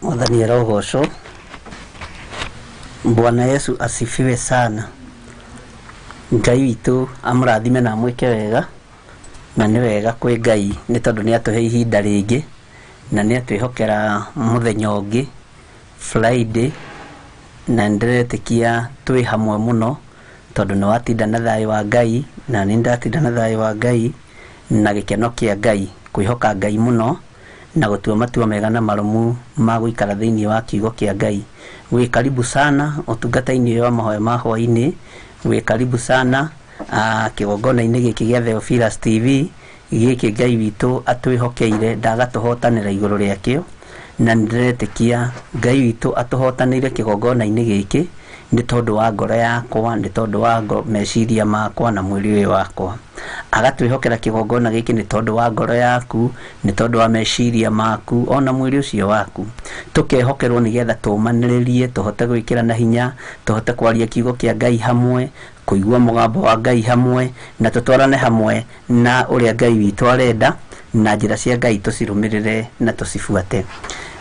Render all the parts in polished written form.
Mwathani arogocwo. Bwana Yesu asifiwe sana. Ngai witũ amũrathime na amwĩke wega, na nĩ wega kwĩ Ngai nĩ tondũ nĩ atũhe ihinda rĩngĩ na nĩ atwĩhokera mũthenya ũngĩ Friday, na nĩndĩretĩkia twĩ hamwe mũno tondũ nĩ watinda na thayũ wa Ngai na nĩ ndatinda na thayũ wa Ngai na gĩkeno kĩa Ngai, kwĩhoka Ngai mũno na gũtua matua mega na marũmu ma gũikara thĩinĩ wa kiugo kĩa Ngai. Wĩ karibu sana ũtungata-inĩ ũyũ wa mahoya ma hwaĩ-inĩ, wĩ karibu sana kĩgongona-inĩ gĩkĩ gĩa Theophilus TV gĩkĩ Ngai witũ atwĩhokeire ndagatũhotanĩra igũrũ rĩakĩo, na nĩndĩretĩkia Ngai witũ atũhotanĩire kĩgongona-inĩ gĩkĩ nĩ tondũ wa ngoro yakwa, nĩ tondũ wa meciria makwa na mwĩrĩ ũyũ wakwa. Agatwĩhokera kĩgongona gĩkĩ nĩ tondũ wa ngoro yaku, nĩ tondũ wa meciria maku ona mwĩrĩ ũcio waku. Tũkehokerwo nĩgetha tũmanĩrĩrie, tũhote gwĩkĩra na hinya, tũhote kwaria kiugo kĩa Ngai hamwe, kũigua mũgambo wa Ngai hamwe, na tũtwarane hamwe na ũrĩa Ngai witũ arenda, na njĩra cia Ngai tũcirũmĩrĩre na tũcibuate.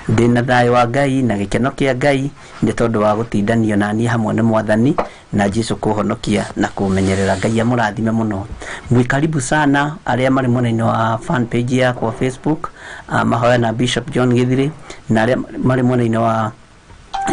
Ndĩna thayũ wa Ngai na gĩkeno kĩa Ngai nĩ tondũ wa gũtindanio na niĩ hamwe nĩ Mwathani na Jesu kũhonokia na kũmenyerera. Ngai amũrathime mũno. Mwĩ karibu sana arĩa marĩ mwena-inĩ wa fan page yakwa Facebook, mahoya na Bishop John Githiri, na arĩa marĩ mwena-inĩ wa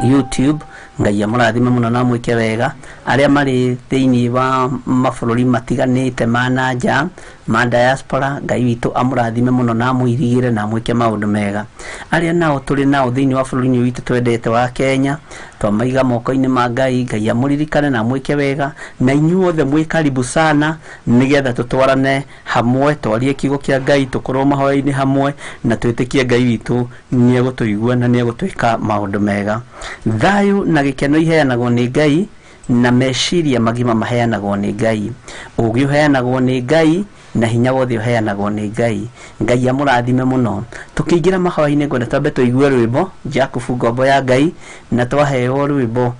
YouTube, Ngai amũrathime mũno na amwĩke wega. Arĩa marĩ thĩinĩ wa mabũrũri matiganĩte ma na nja ma diaspora, Ngai witũ amũrathime mũno na amũirigĩre na amwĩke maũndũ mega. Arĩa nao tũrĩ nao thĩinĩ wa bũrũri-inĩ witũ twendete wa Kenya, twamaiga moko-inĩ ma Ngai, Ngai amũririkane na amwĩke wega, na inyuothe mwĩ karibu sana nĩgetha tũtwarane hamwe, twarie kiugo kĩa Ngai, tũkorwo mahoya-inĩ hamwe, na twĩtĩkie Ngai witũ nĩ egũtũigua na nĩ egũtwĩka maũndũ mega. Thayũ na gĩkeno iheanagwo nĩ Ngai, na meciria magima maheanagwo nĩ Ngai, ũũgĩ ũheanagwo nĩ Ngai, na hinya wothe ũheanagwo nĩ Ngai. Ngai amũrathime mũno. Tũkĩingĩra mahoya-inĩ ngwenda twambe tũigue rwĩmbo Jakubu ngombo ya Ngai, na twaheo rwĩmbo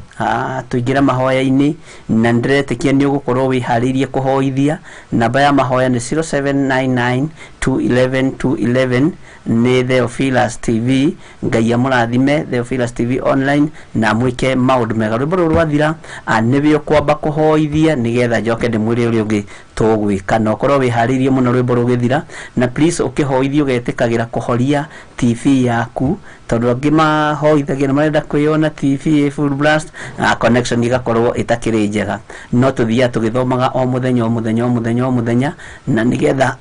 tũingĩre mahoya-inĩ, na nĩndĩretĩkia nĩ ũgũkorwo wĩharĩirie kũhoithia. Namba ya mahoya nĩ 0799 211 211 nĩ Theophilus TV. Ngai amũrathime Theophilus TV online na amwĩke maũndũ mega. Rwĩmbo rũrũ rwathira nĩwe ũkwamba kũhoithia nĩgetha njoke ndĩmwĩre ũrĩa ũngĩ tũgwĩka, na ũkorwo wĩharĩirie mũno rwĩmbo rũgĩthira. Na please ũkĩhoithia ũgetĩkagĩra kũhoria TV yaku, tondũ angĩ mahoithagia na marenda kwĩyona TV ĩ full blast, connection igakorwo ĩtakĩrĩ njega. No tũthiaga tũgĩthomaga o mũthenya o mũthenya o mũthenya o mũthenya, na nĩgetha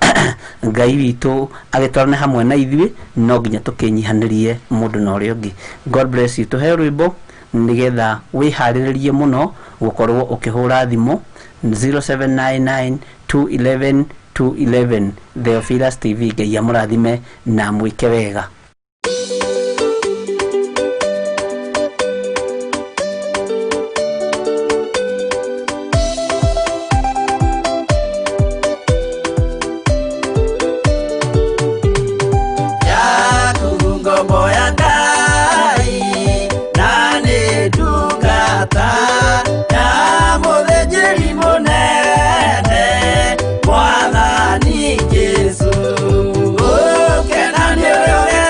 Ngai witũ agĩtwarane hamwe na ithuĩ, no nginya tũkĩnyihanĩrie mũndũ na ũrĩa ũngĩ. God bless you. Tũheo rwĩmbo nĩgetha wĩharĩrĩrie mũno gũkorwo ũkĩhũra thimũ 0799 211 211 Theophilus TV. Ngai amũrathime na amwĩke wega. Jakubu ngombo ya Ngai na nĩ ndungata ya mũthĩnjĩri mũnene Mwathani Jesũ. Ũkena nĩ ũrĩa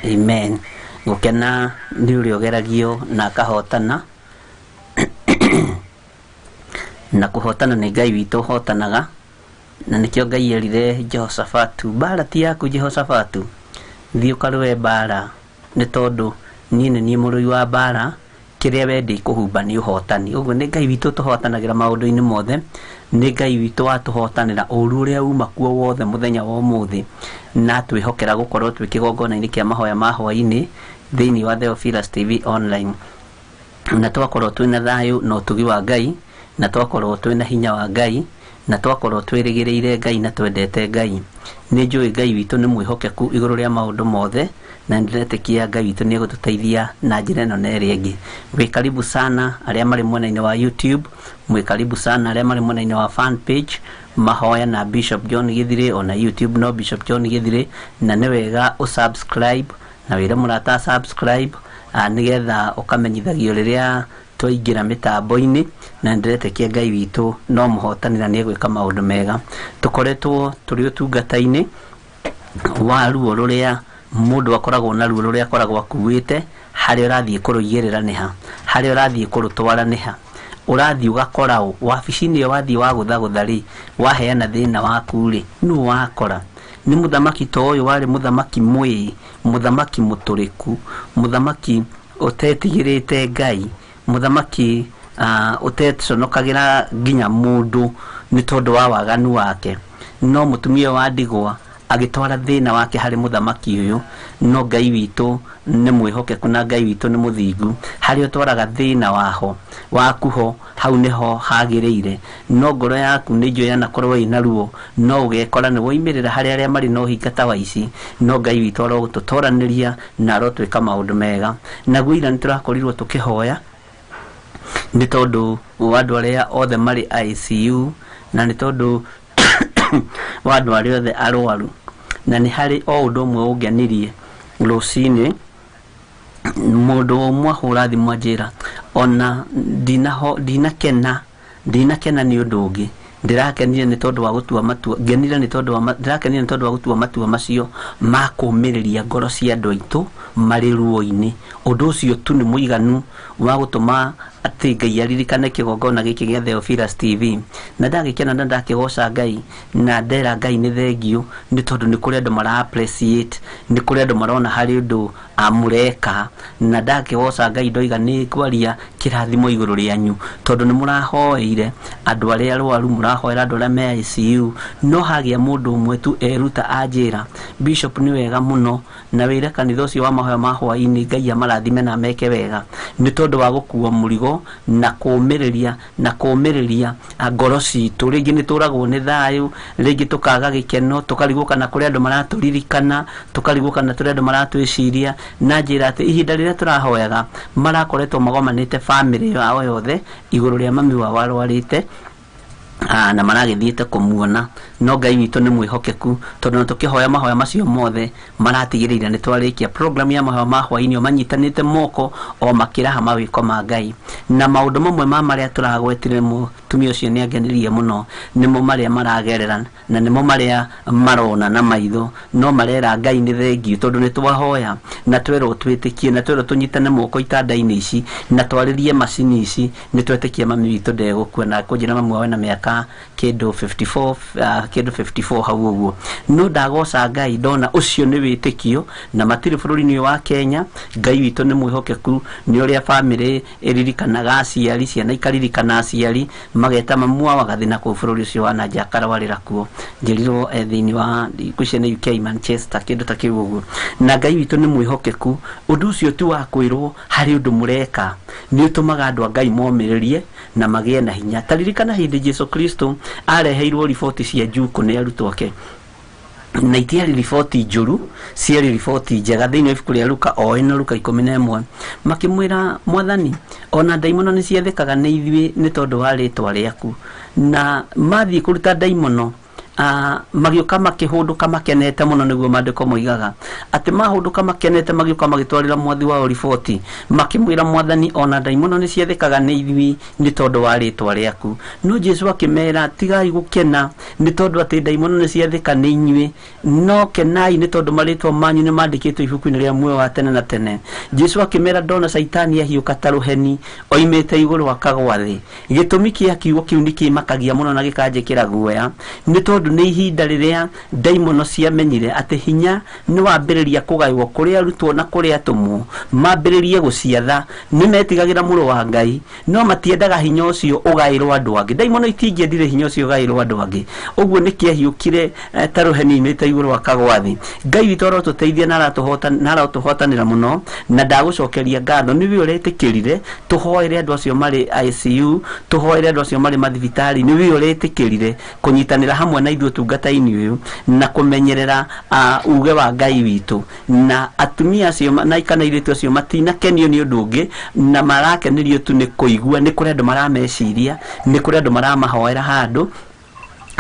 Amen. Gũkena nĩ ũrĩa ũgeragio na akahotana na kũhotana nĩ Ngai witũ ũhotanaga, na nĩkĩo Ngai erire Jehoshafatu, mbara ti yaku Jehoshafatu, thiĩ ũkarũe mbara, nĩ tondũ niĩ nĩ niĩ mũrũi wa mbara, kĩrĩa we ndĩkũhumba nĩ ũhotani. Ũguo nĩ Ngai witũ tũhotanagĩra maũndũ-inĩ mothe, nĩ Ngai witũ watũhotanĩra ũru ũrĩa uma kuo wothe mũthenya wa ũmũthĩ, na twĩhokera gũkorwo twĩ kĩgongona-inĩ kĩa mahoya ma hwaĩ-inĩ thĩinĩ wa Theophilus TV online, na twakorwo twĩna thayũ na ũtugi wa Ngai, na twakorwo twĩna hinya wa Ngai, na twakorwo twĩrĩgĩrĩire Ngai na twendete Ngai. Nĩ njũĩ Ngai witũ nĩ mwĩhokeku igũrũ rĩa maũndũ mothe, na nĩndĩretĩkia Ngai witũ nĩ egũtũteithia na njĩra ĩno na ĩrĩa ĩngĩ. Mwĩ karibu sana arĩa marĩ mwena-inĩ wa YouTube, mwĩ karibu sana arĩa marĩ mwena-inĩ wa fan page mahoya na Bishop John Githire, ona YouTube no Bishop John Githire, na nĩ wega ũsubscribe na wĩre mũrata subscribe, nĩgetha ũkamenyithagio rĩrĩa twaingĩra mĩtambo-inĩ, na nĩndĩretĩkia Ngai witũ no mũhotani na nĩegwĩka maũndũ mega. Tũkoretwo tũrĩ ũtungata-inĩ wa ruo rũrĩa mũndũ akoragwo na ruo rũrĩa akoragwo akuĩte, harĩa ũrathiĩ kũrũigĩrĩra nĩha, harĩa ũrathiĩ kũrũtwara nĩha, ũrathiĩ ũgakora ũ wabici-inĩ ĩyo wathiĩ wagũthagũtha rĩ, waheana thĩna waku rĩ, nũ wakora? Nĩ mũthamaki ta ũyũ warĩ mũthamaki mwĩĩ, mũthamaki mũtũrĩku, mũthamaki ũtetigĩrĩte Ngai, mũthamaki ũteconokagĩra nginya mũndũ nĩ tondũ wa waganu wake. No mũtumia wa ndigwa agĩtwara thĩna wake harĩ mũthamaki ũyũ, no Ngai witũ nĩ mwĩhokeku na Ngai witũ nĩ mũthingu. Harĩa ũtwaraga thĩna waho waku ho, hau nĩho hagĩrĩire. No ngoro yaku nĩ njũĩ yanakorwo ĩna ruo, no ũgekora nĩ woimĩrĩra harĩ arĩa marĩ na ũhinga ta wa ici, no Ngai witũ arogũtũtoranĩria na arotwĩka maũndũ mega. Naguo ira nĩ tũrakorirwo tũkĩhoya nĩ tondũ wa andũ arĩa othe marĩ ICU, na nĩ tondũ wa andũ arĩa othe arwaru. Na nĩ harĩ o ũndũ ũmwe ũngenirie rũcinĩ, mũndũ ũmwe ahũra thimũ anjĩra ona ndinakena nĩ ũndũ ũngĩ, ndĩrakenire nĩ tondũ wa gũtua matua, ngenire nĩ tondũ wa ndĩrakenire nĩ tondũ wa gũtua matua macio ma kũũmĩrĩria ngoro cia andũ aitũ marĩ ruo-inĩ. Ũndũ ũcio tu nĩ mũiganu wa gũtũma atĩ Ngai aririkane kĩgongona gĩkĩ gĩa Theophilus TV. Na ndagĩkena na ndakĩgoca Ngai na ndera Ngai nĩ thengiũ, nĩ tondũ nĩ kũrĩ andũ mara appreciate, nĩ kũrĩ andũ marona harĩ ũndũ amũreka, na ndakĩgoca Ngai ndoiga nĩ ngwaria kĩrathimo igũrũ rĩanyu, tondũ nĩ mũrahoeire andũ arĩa arwaru, mũrahoera andũ arĩa me ICU. No hagĩa mũndũ ũmwe tu eruta anjĩra, Bishop nĩ wega mũno na wĩre kanitha ũcio wa mahoya ma hwaĩ-inĩ Ngai amarathime na ameke wega, nĩ tondũ wa gũkua mũrigo na kũũmĩrĩria na kũũmĩrĩria ngoro citũ. Rĩngĩ nĩ tũragwo nĩ thayũ, rĩngĩ tũkaga gĩkeno, tũkarigwo kana kũrĩ andũ maratũririkana, tũkarigwo kana kũrĩ andũ maratwĩciria. Na njĩra atĩ ihinda rĩrĩa tũrahoyaga marakoretwo magomanĩte bamĩrĩ yao yothe igũrũ rĩa mami wao arwarĩte, na maragĩthiĩte kũmuona. No Ngai witũ nĩ mwĩhokeku, tondũ na tũkĩhoya mahoya macio mothe maratigĩrĩire nĩ twarĩkia program ya mahoya ma hwaĩ-inĩ, o manyitanĩte moko o makĩraha mawĩko ma Ngai. Na maũndũ mamwe ma marĩa tũragwetire mũtumia ũcio nĩ angenirie mũno, nĩmo marĩa maragerera na nĩmo marĩa marona na maitho, no marera Ngai nĩ thengiũ, tondũ nĩ twahoya na twerwo twĩtĩkie na twerwo tũnyitane moko itanda-inĩ ici na twarĩrie macini ici, nĩ twetĩkia mami witũ ndegũkua. Na kũnjĩra mami wao ena mĩaka kĩndũ 54, kĩndũ 54 hau ũguo. No ndagoca Ngai ndona ũcio nĩ wĩtĩkio, na matirĩ bũrũri-inĩ ũyũ wa Kenya. Ngai witũ nĩ mwĩhokeku, nĩ ũrĩa bamĩrĩ ĩririkanaga aciari, ciana ikaririkana aciari, mageta mamu wao agathiĩ na kũu bũrũri ũcio wa na nja akarwarĩra kuo. Njĩrirwo e thĩinĩ wa ngwĩciria nĩ UK, Manchester, kĩndũ ta kĩu ũguo. Na Ngai witũ nĩ mwĩhokeku. Ũndũ ũcio ti wa kwĩrwo harĩ ũndũ mũreka, nĩ ũtũmaga andũ a Ngai momĩrĩrie na magĩe na hinya. Ta ririkana hĩndĩ Jesu Kristo areheirwo riboti cia njukũ nĩ arutwo ake, na itiarĩ riboti njũru, ciarĩ riboti njega. Thĩinĩ wa ibuku rĩa Luka o ĩno, Luka 11, makĩmwĩra Mwathani, ona ndaimono nĩ ciathĩkaga nĩ ithuĩ nĩ tondũ wa rĩtwa rĩaku. Na mathiĩ kũruta ndaimono, Magĩũka makĩhũndũka makenete mũno, nĩguo maandĩko moigaga atĩ mahũndũka makenete magĩũka magĩtwarĩra mwathi wao riboti, makĩmwĩra mwathani ona ndaimono nĩ ciathĩkaga nĩ ithuĩ nĩ tondũ wa rĩtwa rĩaku. No Jesu akĩmera tigai gũkena nĩ tondũ atĩ ndaimono nĩ ciathĩka nĩ inyuĩ, no kenai nĩ tondũ marĩtwa manyu nĩ mandĩkĩtwo ibuku-inĩ rĩa muoyo wa tene na tene. Jesu akĩmera ndona Caitani ahiũka ta rũheni oimĩte igũrũ akagwa thĩ. Gĩtũmi kĩa kiugo kĩu nĩ kĩmakagia mũno na gĩkanjĩkĩra guoya, nĩ tondũ nĩ ihinda rĩrĩa ndaimono ciamenyire atĩ hinya nĩ wambĩrĩria kũgaywo kũrĩ arutwo na kũrĩ atũmwo, mambĩrĩrie gũciatha. Nĩ metigagĩra mũrũ wa Ngai, no matiendaga hinya ũcio ũgaĩrwo andũ angĩ. Ndaimono itingĩendire hinya ũcio ũgaĩrwo andũ angĩ. Ũguo nĩ kĩahiũkire ta rũheni imĩte igũrũ akagwa thĩ. Ngai witũ arotũteithia na arotũhotanĩra mũno, na ndagũcokeria ngatho nĩwe ũretĩkĩrire tũhoere andũ acio marĩ ICU, tũhoere andũ acio marĩ mathibitarĩ, nĩwe ũretĩkĩrire kũnyitanĩra hamwe na ithuĩ ũtungata-inĩ ũyũ na kũmenyerera uge wa Ngai witũ. Na atumia acio na kana airĩtu acio matinakenio nĩ ũndũ ũngĩ, na marakenerio tu nĩ kũigua nĩ kũrĩ andũ marameciria, nĩ kũrĩ andũ maramahoera handũ,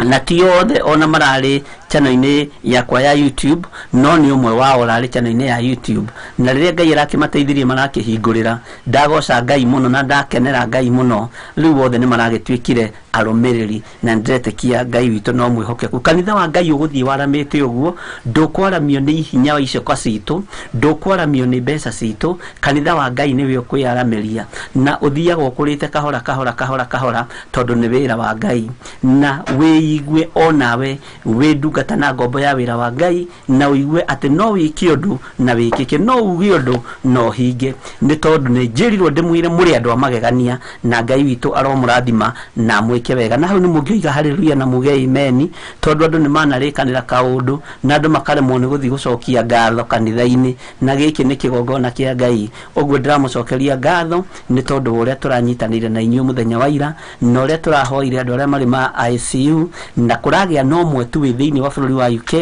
na ti othe ona mararĩ channel-inĩ yakwa ya YouTube, no nĩ ũmwe wao ũrarĩ channel-inĩ ya YouTube. Na rĩrĩa Ngai arakĩmateithirie marakĩhingũrĩra, ndagoca Ngai mũno na ndakenera Ngai mũno. Rĩu othe nĩ maragĩtuĩkire arũmĩrĩri, na ndĩretĩkia Ngai witũ no mwĩhokeku. Kanitha wa Ngai ũgũthiĩ waramĩte ũguo, ndũkwaramio nĩ hinya wa icoka citũ, ndũkwaramio nĩ mbeca citũ. Kanitha wa Ngai nĩwe ũkwĩyaramĩria, na ũthiaga ũkũrĩte kahora kahora kahora kahora, tondũ nĩ wĩra wa Ngai. Na wĩigue onawe wĩ ndungata na ngombo ya wĩra wa Ngai, na ũigue atĩ no wĩke ũndũ na wĩkĩke, no uge ũndũ na ũhinge, nĩ tondũ nĩ njĩrirwo ndĩmwĩre mũrĩ andũ a magegania, na Ngai witũ aromũrathima na amwĩke wega. Na hau nĩ mũngĩoiga haleluya na muge amen, tondũ andũ nĩ manarĩkanĩra kaũndũ na andũ makaremwo nĩ gũthiĩ gũcokia ngatho kanitha-inĩ, na gĩkĩ nĩ kĩgongona kĩa Ngai. Ũguo ndĩramũcokeria ngatho nĩ tondũ wa ũrĩa tũranyitanĩire na inyuĩ mũthenya wa ira, na ũrĩa tũrahoire andũ arĩa marĩ ma ICU, na kũragĩa no ũmwe tu wĩ thĩinĩ wa bũrũri wa UK,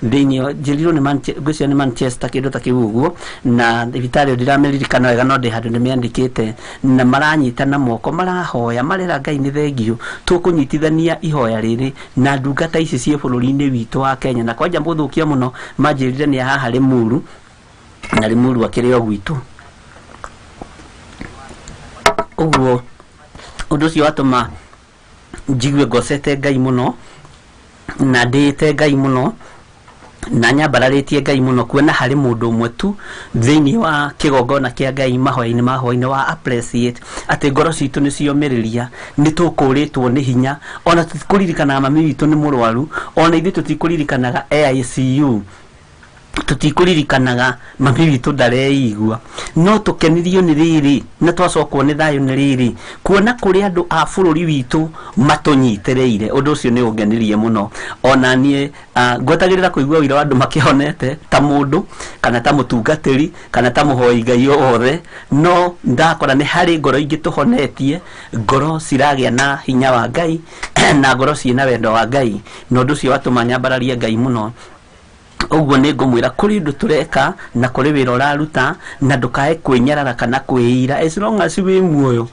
thĩinĩ njĩrirwo nĩ ngwĩciria nĩ Manchester kĩndũ ta kĩu ũguo, na thibitarĩ ĩyo ndiramĩririkana wega, no ndĩ handũ ndĩmĩandĩkĩte, na maranyitana moko, marahoya, marera Ngai nĩ thengio, tũkũnyitithania ihoya rĩrĩ na ndungata ici ciĩ bũrũri-inĩ witũ wa Kenya. Na kwanja mũthũkia mũno manjĩrire nĩ haha Limuru, na Limuru akĩrĩ o gwitũ. Ũguo ũndũ ũcio watũma njigue ngocete Ngai mũno, na ndĩĩte Ngai mũno, na nyambararĩtie Ngai mũno, kuona harĩ mũndũ ũmwe tu thĩinĩ wa kĩgongona kĩa Ngai mahoya-inĩ ma hwaĩ-inĩ wa appreciate atĩ ngoro citũ nĩ ciomĩrĩria, nĩ tũkũrĩtwo nĩ hinya, ona tũtikũririkanaga mami witũ nĩ mũrwaru, ona ithuĩ tũtikũririkanaga ICU, tũtikũririkanaga mami witũ ndareigua, no tũkenirio nĩ rĩrĩ na twacokwo nĩ thayũ nĩ rĩrĩ, kuona kũrĩ andũ a bũrũri witũ matũnyitĩrĩire. Ũndũ ũcio nĩ ũngenirie mũno. Ona niĩ ngwetagĩrĩra kũigua ũira wa andũ makĩhonete ta mũndũ kana ta mũtungatĩri kana ta mũhoi Ngai o wothe, no ndakora nĩ harĩ ngoro ingĩ tũhonetie, ngoro ciragĩa na hinya wa Ngai na ngoro ciĩna wendo wa Ngai, na ũndũ ũcio watũma nyambararie Ngai mũno. Ũguo nĩ ngũmwĩra kũrĩ ũndũ tũreka na kũrĩ wĩra ũraruta, na ndũkae kwĩnyarara kana kwĩira. As long as wĩ muoyo,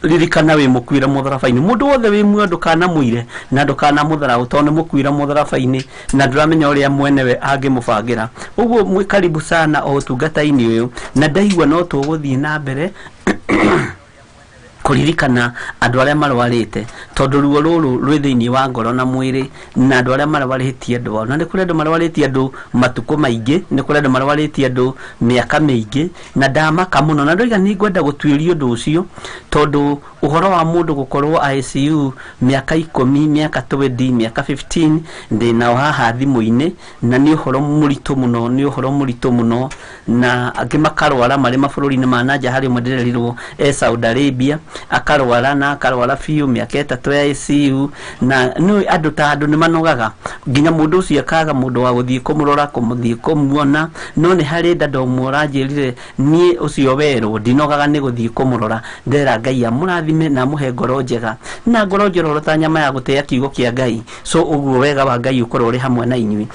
ririkana wĩ mũkuĩre mũtharaba-inĩ. Mũndũ wothe wĩ muoyo ndũkanamũire na ndũkanamũtharaũ, tondũ nĩ mũkuĩre mũtharaba-inĩ na ndũramenya ũrĩa mwenewe angĩmũbangĩra. Ũguo mwĩ karibu sana o ũtungata-inĩ ũyũ, na ndaigua no tũgũthiĩ na mbere kũririkana andũ arĩa marwarĩte, tondũ ruo rũrũ rwĩ thĩinĩ wa ngoro na mwĩrĩ, na andũ arĩa marwarĩtie andũ ao. Na nĩ kũrĩ andũ marwarĩtie andũ matukũ maingĩ, nĩ kũrĩ andũ marwarĩtie andũ mĩaka mĩingĩ, na ndamaka mũno, na ndoiga nĩ ngwenda gũtuĩria ũndũ ũcio, tondũ ũhoro wa mũndũ gũkorwo ICU mĩaka 10, mĩaka 20, mĩaka 15, ndĩ nao haha thimũ-inĩ, na nĩ ũhoro mũritũ mũno, nĩ ũhoro mũritũ mũno. Na angĩ makarwara marĩ mabũrũri-inĩ ma nanja, harĩ ũmwe ndĩrerirwo e Saudi Arabia, akarwara na akarwara biũ mĩaka 3 ya ICU, na nĩ andũ ta andũ nĩ manogaga, nginya mũndũ ũcio akaga mũndũ wa gũthiĩ kũmũrora, kũmũthiĩ kũmuona. No nĩ harĩ dada ũmwe ũranjĩrire niĩ ũcio werwo ndinogaga nĩ gũthiĩ kũmũrora, ndera Ngai amũrathime na amũhe ngoro njega, na ngoro njororo ta nyama ya gũtĩa kiugo kĩa Ngai. So ũguo wega wa Ngai ũkorwo ũrĩ hamwe na inyuĩ.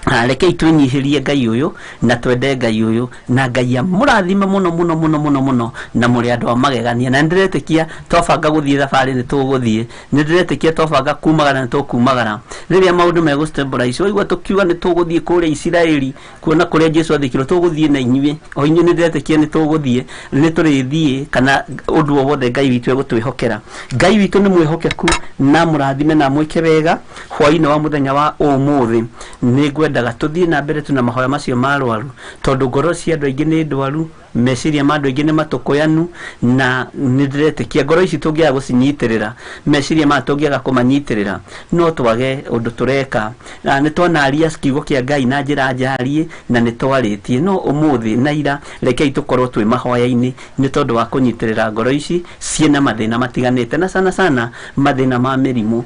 Rekei twĩnyihĩrie Ngai ũyũ na twende Ngai ũyũ, na Ngai amũrathime mũno mũno mũno mũno mũno, na mũrĩ andũ a magegania. Na nĩndĩretĩkia twabanga gũthiĩ thabarĩ nĩ tũgũthiĩ, nĩndĩretĩkia twabanga kumagara nĩ tũkumagara. Rĩrĩa maũndũ megũ stabilize, waigua tũkiuga nĩ tũgũthiĩ kũrĩa Isiraeli kuona kũrĩa Jesu athikirwo, tũgũthiĩ na inyuĩ, o inyuĩ nĩndĩretĩkia nĩ tũgũthiĩ, nĩ tũrĩthiĩ, kana ũndũ o wothe Ngai witũ egũtwĩhokera. Ngai witũ nĩ mwĩhokeku, na mũrathime na mwĩke wega. Hwaĩ-inĩ wa mũthenya wa ũmũthĩ nĩ ngwendaga tũthiĩ na mbere tu na mahoya macio ma arwaru, tondũ ngoro cia andũ aingĩ nĩ ndwaru, meciria ma andũ aingĩ nĩ matũkũyanu, na nĩ ndĩretĩkia ngoro ici tũngĩaga gũcinyitĩrĩra, meciria maya tũngĩaga kũmanyitĩrĩra, no twage ũndũ tũreka. Na nĩ twanaria kiugo kĩa Ngai na njĩra njariĩ, na nĩ twarĩtie, no ũmũthĩ na ira rekei tũkorwo twĩ mahoya-inĩ nĩ tondũ wa kũnyitĩrĩra ngoro ici ciĩna mathĩna matiganĩte, na sana sana mathĩna ma mĩrimũ.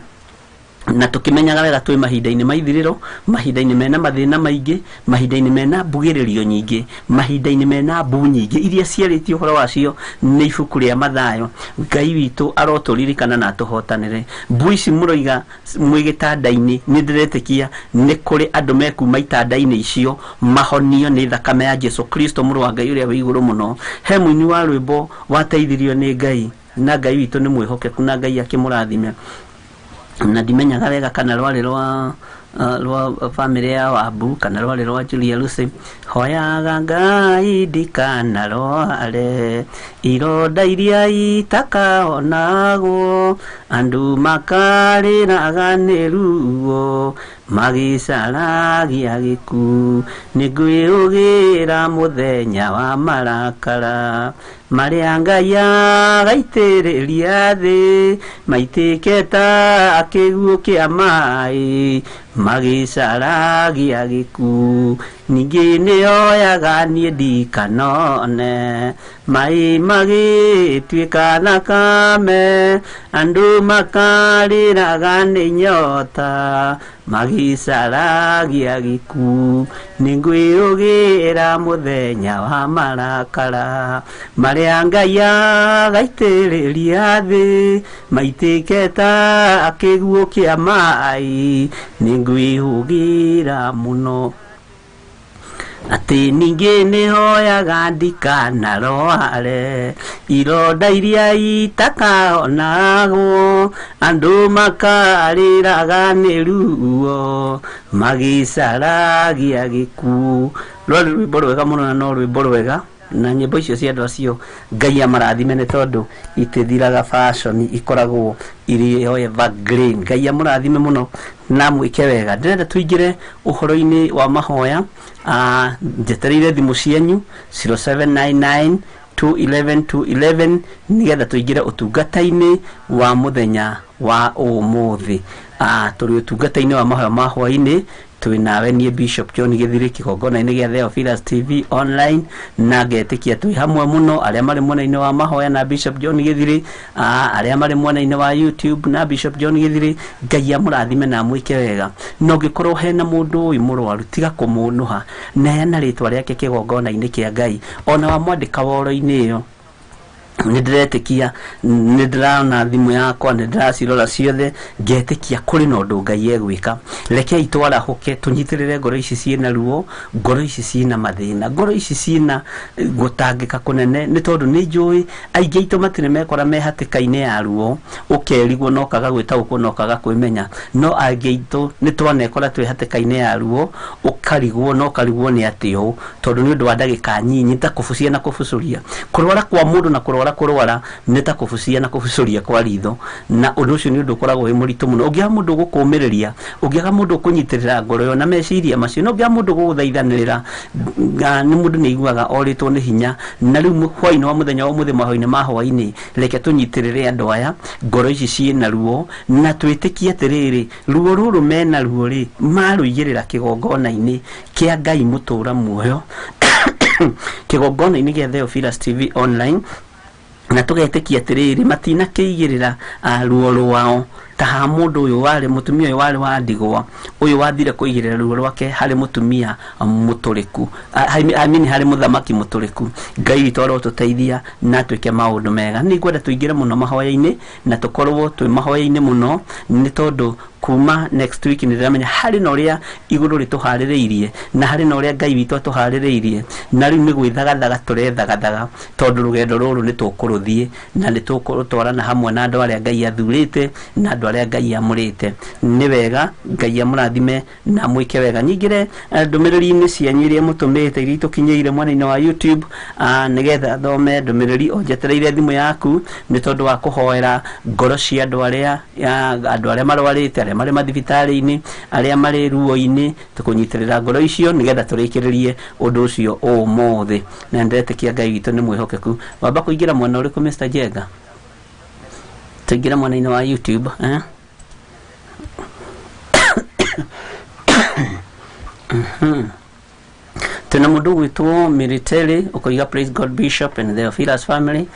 Na tũkĩmenyaga wega twĩ mahinda-inĩ ma ithirĩro, mahinda-inĩ mena mathĩna maingĩ, mahinda-inĩ mena mbugĩrĩrio nyingĩ, mahinda-inĩ mena mbu nyingĩ iria ciarĩtio ũhoro wacio nĩ ibuku rĩa Mathayo. Ngai witũ arotũririkana na atũhotanĩre. Mbu ici mũroiga mwĩ gĩtanda-inĩ, nĩ ndĩretĩkia nĩ kũrĩ andũ mekuma itanda-inĩ icio mahonio nĩ thakame ya Jesu Kristo mũrũ wa Ngai ũrĩa wĩ igũrũ mũno. He mũini wa rwĩmbo wateithirio nĩ Ngai, na Ngai witũ nĩ mwĩhokeku, na Ngai akĩmũrathime. Na ndimenyaga wega kana rwarĩ rwa bamĩrĩ ya Wambu kana rwarĩ rwa Julia Lucy. Hoyaga Ngai ndikanarware ironda iria itakaonagwo, andũ makarĩraga nĩ ruo magĩcaragia gĩkuũ. Nĩngwĩũgĩra mũthenya wa marakara marĩa Ngai agaitĩrĩria thĩ, maitĩke ta kĩguũ kĩa maĩ magĩcaragia gĩkuũ. Ningĩ nĩoyaga niĩ ndikanone maĩ magĩtuĩka thakame, andũ makarĩraga nĩ nyota magĩcaragia gĩkuũ. Nĩngwĩũgĩra mũthenya wa marakara marĩa Ngai agaitĩrĩria thĩ, maitĩke ta kĩguũ kĩa maĩ. Nĩngwĩũgĩra mũno atĩ ningĩ nĩhoyaga ndikanarware ironda iria itakaonagwo, andũ makarĩraga nĩ ruo magĩcaragia gĩkuũ. Rwarĩ rwĩmbo rwega mũno, na no rwĩmbo rwega, na nyĩmbo icio cia andũ acio Ngai amarathime nĩ tondũ itithiraga fashion, ikoragwo irĩ o evergreen. Ngai amũrathime mũno na mwĩke wega. Ndĩrenda tũingĩre ũhoro-inĩ wa mahoya. Njetereire thimũ cianyu 0799 211 211 nĩgetha tũingĩre ũtungata-inĩ wa mũthenya wa ũmũthĩ. Tũrĩ ũtungata-inĩ wa mahoya ma hwaĩ-inĩ, twĩ nawe niĩ Bishop John Gĩthiri kĩgongona-inĩ gĩa Theophilus TV online, na ngetĩkia twĩ hamwe mũno, arĩa marĩ mwena-inĩ wa mahoya na Bishop John Gĩthiri, arĩa marĩ mwena-inĩ wa YouTube na Bishop John Gĩthiri. Ngai amũrathime na amwĩke wega. Na ũngĩkorwo hena mũndũ ũyũ mũrwaru, tiga kũmũnũha, neana rĩtwa rĩake kĩgongona-inĩ kĩa Ngai, ona wamwandĩka woro-inĩ ĩyo. Nĩ ndĩretĩkia, nĩ ndĩrona thimũ yakwa, nĩ ndĩracirora ciothe, ngetĩkia kũrĩ na ũndũ Ngai egwĩka. Rekei twarahũke tũnyitĩrĩre ngoro ici ciĩna ruo, ngoro ici ciĩna mathĩna, ngoro ici ciĩna gũtangĩka kũnene, nĩ tondũ nĩ njũĩ aingĩ aitũ matirĩ mekora me hatĩka-inĩ ya ruo, ũkerigwo na ũkaga gwĩtaũkwo na ũkaga kwĩmenya. No aingĩ aitũ nĩ twanekora twĩ hatĩka-inĩ ya ruo, ũkarigwo na ũkarigwo nĩ atĩ ũũ, tondũ nĩ ũndũ wa ndagĩka nyinyi, ta kũbucia na kũbucũria. Kũrwara kwa mũndũ na kũrwara kũrwara nĩ ta kũbucia na kũbucũria kwa ritho, na ũndũ ũcio nĩ ũndũ ũkoragwo wĩ mũritũ mũno. Ũngĩaga mũndũ ũgũkũmĩrĩria, ũngĩaga mũndũ ũkũnyitĩrĩra ngoro ĩyo na meciria macio, na ũngĩaga mũndũ ũgũgũthaithanĩrĩra, nĩ mũndũ nĩ aiguaga orĩtwo nĩ hinya. Na rĩu hwaĩ-inĩ wa mũthenya wa ũmũthĩ, mahoya-inĩ ma hwaĩ-inĩ, reke tũnyitĩrĩre andũ aya ngoro ici ciĩna ruo, na twĩtĩkie atĩrĩrĩ, ruo rũrũ mena ruo rĩ, marũigĩrĩra kĩgongona-inĩ kĩa Ngai mũtũra muoyo, kĩgongona-inĩ gĩa Theophilus TV online, na tũgetĩkia atĩrĩrĩ, matinakĩigĩrĩra ruo rwao, Ta ha mũndũ ũyũ warĩ mũtumia ũyũ warĩ wa ndigwa, ũyũ wathire kũigĩrĩra ruo rwake harĩ mũtumia mũtũrĩku, I mean harĩ mũthamaki mũtũrĩku. Ngai witũ arotũteithia na twĩke maũndũ mega. Nĩ ngwenda tũingĩre mũno mahoya-inĩ na tũkorwo twĩ mahoya-inĩ mũno, nĩ tondũ kuma next week nĩ ndĩramenya harĩ na ũrĩa igũrũ rĩtũharĩrĩirie na harĩ na ũrĩa Ngai witũ atũharĩrĩirie, na rĩu nĩ gwĩthagathaga tũrethagathaga, tondũ rũgendo rũrũ nĩ tũkũrũthiĩ na nĩ tũkũrũtwarana hamwe na andũ arĩa Ngai athurĩte na andũ arĩa Ngai amũrĩte. Nĩ wega Ngai amũrathime na mwĩke wega. Nyingĩre ndũmĩrĩri-inĩ cianyu iria mũtũmĩte, iria itũkinyĩire mwena-inĩ wa YouTube, nĩgetha thome ndũmĩrĩri o njetereire thimũ yaku, nĩ tondũ wa kũhoera ngoro cia andũ arĩa andũ arĩa marwarĩte, arĩa marĩ mathibitarĩ-inĩ, arĩa marĩ ruo-inĩ, tũkũnyitĩrĩra ngoro icio nĩgetha tũrĩkĩrĩrie ũndũ ũcio ũmũthĩ. Na nĩndĩretĩkia Ngai witũ nĩ mwĩhokeku. Wamba kũingĩra mwena ũrĩkũ, Mr. Jenga? Tũingĩre mwena-inĩ wa YouTube, eh? Tuna mundu gwitwo Military ukoiga, "Praise God, Bishop and the Theophilus family.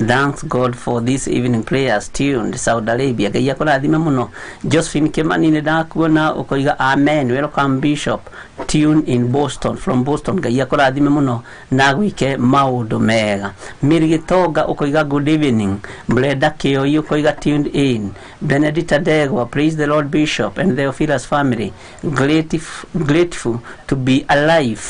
Thanks God for this evening prayers. Tuned Saudi Arabia." Ngai akũrathime mũno. Josephine Kimani, nĩ ndakuona ukoiga, "Amen. Welcome, Bishop. Tune in Boston, from Boston." Ngai akũrathime mũno na gwike maũndũ mega. Miri Gitonga ukoiga, "Good evening." Brenda Kioi ukoiga, "Tuned in." Benedicta Degwa, "Praise the Lord, Bishop and Theophilus family. Grateful to be alive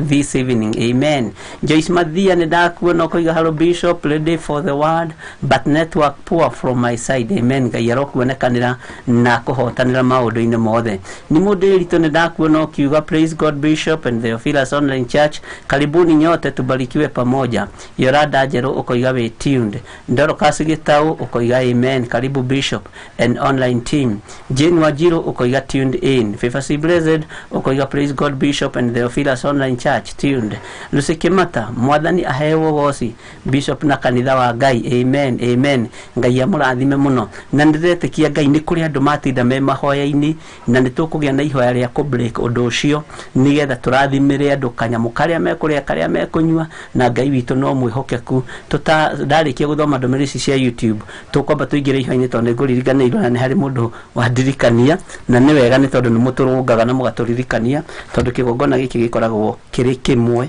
this evening. Amen." Joyce Mathia, nĩ ndakuona ũkoiga, "Hello Bishop, ready for the word but network poor from my side. Amen." Ngai arokuonekanĩra na kũhotanĩra maũndũ-inĩ mothe. Nĩ mũndũ ritũ, nĩ ndakuona ũkiuga, "Praise God, Bishop and Theophilus Online Church. Karibuni nyote, tubarikiwe pamoja." Yoranda Njerũ ũkoiga wĩ tuned. Dorcas Gĩtaũ ũkoiga, "Amen. Karibu Bishop and online team." Jane Wanjiru ũkoiga, "Tuned in." Favor C Blessed ũkoiga, "Praise God, Bishop and Theophilus Online Church. Tuned." Lucy Kimata, "Mwathani aheo goci, Bishop na kanitha wa Ngai. Amen, amen." Ngai amũrathime mũno, na nĩndĩretĩkia Ngai nĩ kũrĩ andũ matinda me mahoya-inĩ, na nĩ tũkũgĩa na ihoya rĩa kũ break ũndũ ũcio nĩgetha tũrathimĩre andũ kanyamũ karĩa mekũrĩa, karĩa mekũnyua, na Ngai witũ no mwĩhokeku. Tuta ndarĩkia gũthoma ndũmĩrĩri ici cia YouTube, tũkwamba tũingĩre ihoya-inĩ, tondũ nĩ ngũririkanĩirwo na nĩ harĩ mũndũ wandirikania, na nĩ wega nĩ tondũ nĩ mũtũrũngaga na mũgatũririkania, tondũ kĩgongona gĩkĩ gĩkoragwo kĩrĩ kĩmwe,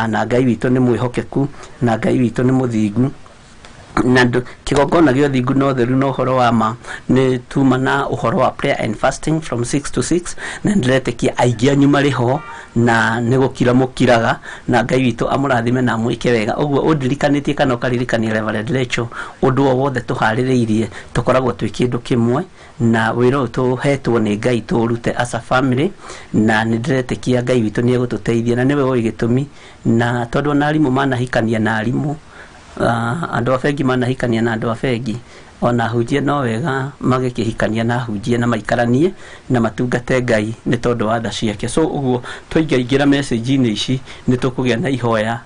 na Ngai witũ nĩ mwĩhokeku na Ngai witũ nĩ mũthingu, na kĩgongona gĩa ũthingu na ũtheru na ũhoro wa ma nĩ tuma na ũhoro wa prayer and fasting from 6 to 6, na ndĩretĩkia aingĩ anyu marĩ ho na nĩ gũkira mũkiraga, na Ngai witũ amũrathime na amwĩke wega. Ũguo ũndirikanĩtie kana ũkaririkania Reverend Rachel, ũndũ o wothe tũharĩrĩirie tũkoragwo twĩ kĩndũ kĩmwe, na wĩra ũyũ tũhetwo nĩ Ngai tũũrute as a family, na nĩ ndĩretĩkia Ngai witũ nĩ egũtũteithia na nĩwe ũĩ gĩtũmi, na tondũ ona arimũ manahikania na arimũ, andũ a bengi manahikania na andũ a bengi, ona ahunjia no wega magĩkĩhikania na ahunjia na maikaranie na matungate Ngai nĩ tondũ wa tha ciake. So ũguo twaingaingĩra message-inĩ ici, nĩ tũkũgĩa na ihoya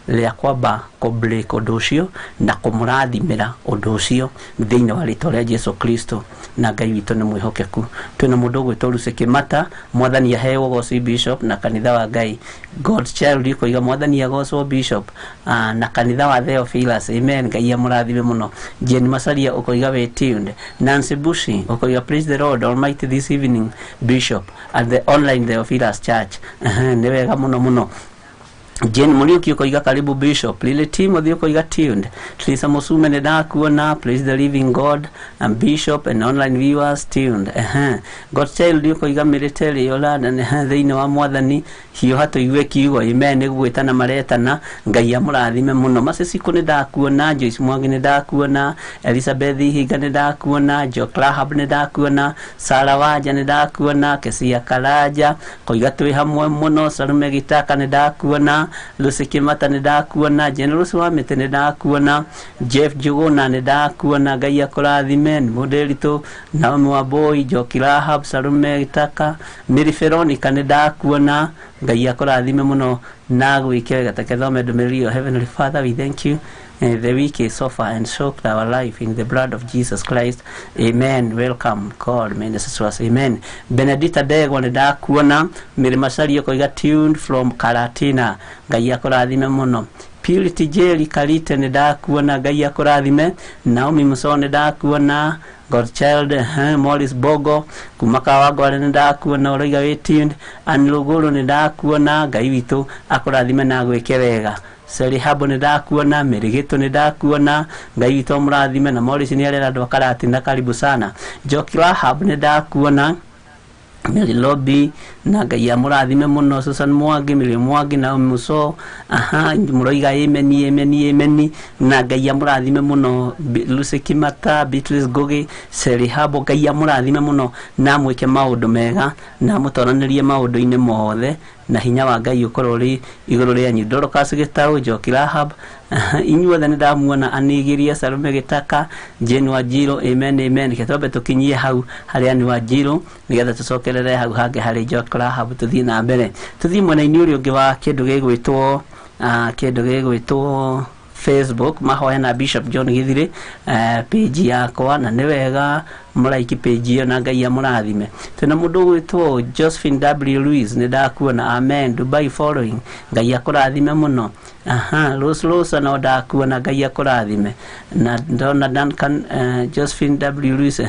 rĩa kwamba kũ break ũndũ ũcio na kũmũrathimĩra ũndũ ũcio thĩinĩ wa rĩtwa rĩa Jesu Kristo, na Ngai witũ nĩ mwĩhokeku. Twĩna mũndũ ũgwĩtwo Lucy Kĩmata, "Mwathani aheo goci, Bishop na kanitha wa Ngai." God's Child ikoiga, "Mwathani agocwo, Bishop na kanitha wa Theophilus. Amen." Ngai amũrathime mũno. Jane Masaria ũkoiga wĩ tuned. Nancy Bushi ũkoiga, "Praise the Lord Almighty this evening, Bishop at the online Theophilus Church." Nĩ wega mũno mũno. Jane Muriuki ũkoiga, "Karibu Bishop." Lily Timothy ũkoiga, "Tuned." Teresa Musume, nĩ ndakuona, "Praise the living God and Bishop and online viewers. Tuned." God Child ũkoiga, "Military Yolanda thĩinĩ wa Mwathani, hiũha tũigue kiugo. Amen." Nĩ gwĩtana maretana, Ngai amũrathime mũno. Maciciko, nĩ ndakuona. Joyce Mwangi, nĩ ndakuona. Elizabeth Ihinga, nĩ ndakuona. Jo Clahab, nĩ ndakuona. Sara Wanja, nĩ ndakuona. Kesia Karanja koiga, "Twĩ hamwe mũno." Salume Gitaka, nĩ ndakuona. Lucy Kimata, nĩ ndakuona. Generous wa Mĩtĩ, nĩ ndakuona. Jeff Njuguna, nĩ ndakuona. Ngai akũrathime. Nĩ mũndĩritũ Naomi Wambui, Njoki Rahab, Salume Gitaka, Mary Veronica, nĩ ndakuona. Ngai akũrathime mũno na gwĩke wega. Take thome ndũmĩrĩri ĩyo. Heavenly Father, we thank you. The week is over and soaked our life in the blood of Jesus Christ. Amen. Welcome, God, ministers to us. Amen. Benedicta Ndegwa, nĩ ndakuona. Mary Macaria koiga, "Tuned from Karatina." Ngai akũrathime mũno. Purity Jerry Karite, nĩ ndakuona. Ngai akũrathime. Naomi Muso, nĩ ndakuona. Godchild, Morris Bogo kuma Kawangware nĩ ndakuona ũroiga wĩ tuned. Ann Ruguru nĩ ndakuona, Ngai witũ akũrathime na agwĩke wega. Sally Habo nĩ ndakuona, Mĩrĩgĩtũ nĩ ndakuona, Ngai witũ amũrathime. Na Morris nĩ arera andũ a Karatina, karibu sana. Njoki Rahab nĩ ndakuona, Mary Lobby, na Ngai amũrathime mũno. Susan Mwangi, Mary Mwangi, Naomi Muso, aha, mũroiga amen, amen, amen, na Ngai amũrathime mũno. Lucy Kimata, Beatrice Ngugi, Sally Habo, Ngai amũrathime mũno na amwĩke maũndũ mega na amũtoranĩrie maũndũ-inĩ mothe, na hinya wa Ngai ũkorwo ũrĩ igũrũ rĩanyu. Dorcas Gĩtaũ, Njoki Rahab, inyuothe nĩ ndamuona. Anigiria Salome Gĩtaka, Jane Wanjiru, amen, amen. Reke twambe tũkinyie hau harĩ Ann Wanjiru nĩgetha tũcokerere hau hangĩ harĩ Njoki Rahab, tũthiĩ na mbere, tũthiĩ mwena-inĩ ũrĩa ũngĩ wa kĩndũ gĩgwĩtwo Facebook, mahoya na Bishop John Githiri, page yakwa, na nĩ wega mũraiki page ĩyo na Ngai amũrathime. Twĩna mũndũ ũgwĩtwo Josephine W Louis, nĩ ndakuona, amen, Dubai following, Ngai akũrathime mũno. Aha, Rose Rosa no ndakuona, Ngai akũrathime. Na ndona Duncan, Josephine W Louis,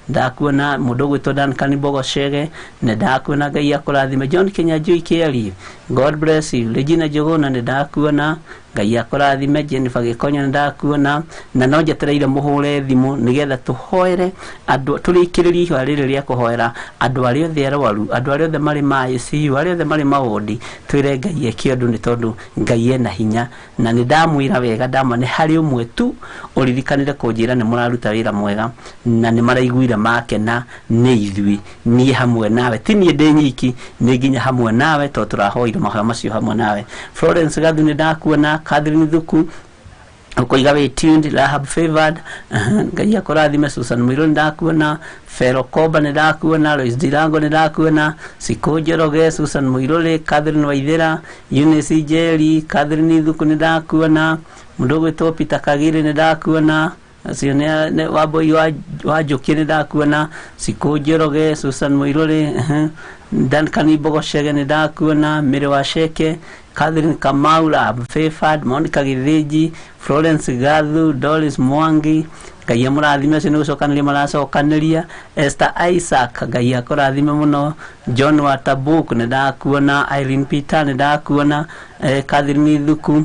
ndakuona. Mũndũ ũgwĩtwo Duncan Bogoshege, nĩ ndakuona, Ngai akũrathime. John Kinyanjui Kieri, God bless you. Regina Njuguna, nĩ ndakuona, Ngai akũrathime. Jennifer Gĩkonyo, nĩ ndakuona. Na no njetereire mũhũre thimũ nĩgetha tũhoere andũ, tũrĩkĩrĩrie ihoya rĩrĩ rĩa kũhoera andũ arĩa othe arwaru, andũ arĩa othe marĩ ma ICU, arĩa othe marĩ mawondi, twĩre Ngai eke ũndũ, nĩ tondũ Ngai ena hinya. Na nĩ ndamwĩra wega, ndamwa nĩ harĩ ũmwe tu ũririkanire kũnjĩra nĩ mũraruta wĩra mwega na nĩ maraiguire makena nĩ ithuĩ, niĩ hamwe nawe, ti niĩ ndĩ nyiki, nĩ nginya hamwe nawe, tondũ tũrahoire mahoya macio hamwe nawe. Florence Gathu, nĩ ndakuona. Catherine Thuku, ũkoiga wĩ tuned. Rahab Favored, Ngai akũrathime. Susan Mũirũ, nĩ ndakuona. Fero Komba, nĩ ndakuona. Lois Dirango, nĩ ndakuona. Sikũ Njoroge, Susan Mũirũrĩ, Catherine Waithĩra, Eunice Njeri, Catherine Thuku, nĩ ndakuona. Mũndũ ũgwĩtwo Peter Kagiri, nĩ ndakuona. Acio nĩ Wambui wa Njũkĩ, nĩ ndakuona. Sikũ Njoroge, Susan Mũirũrĩ, Duncan Bogoshege, nĩ ndakuona. Mary Waceke, Catherine Kamau, Rahab Favored, Monica Gĩthĩnji, Florence Gathu, Doris Mwangi, Ngai amũrathime. Acio nĩ gũcokanĩria maracokanĩria. Esther Isaac, Ngai akũrathime mũno. John Watabuk, nĩ ndakuona. Irene Peter, nĩ ndakuona. Catherine Thuku,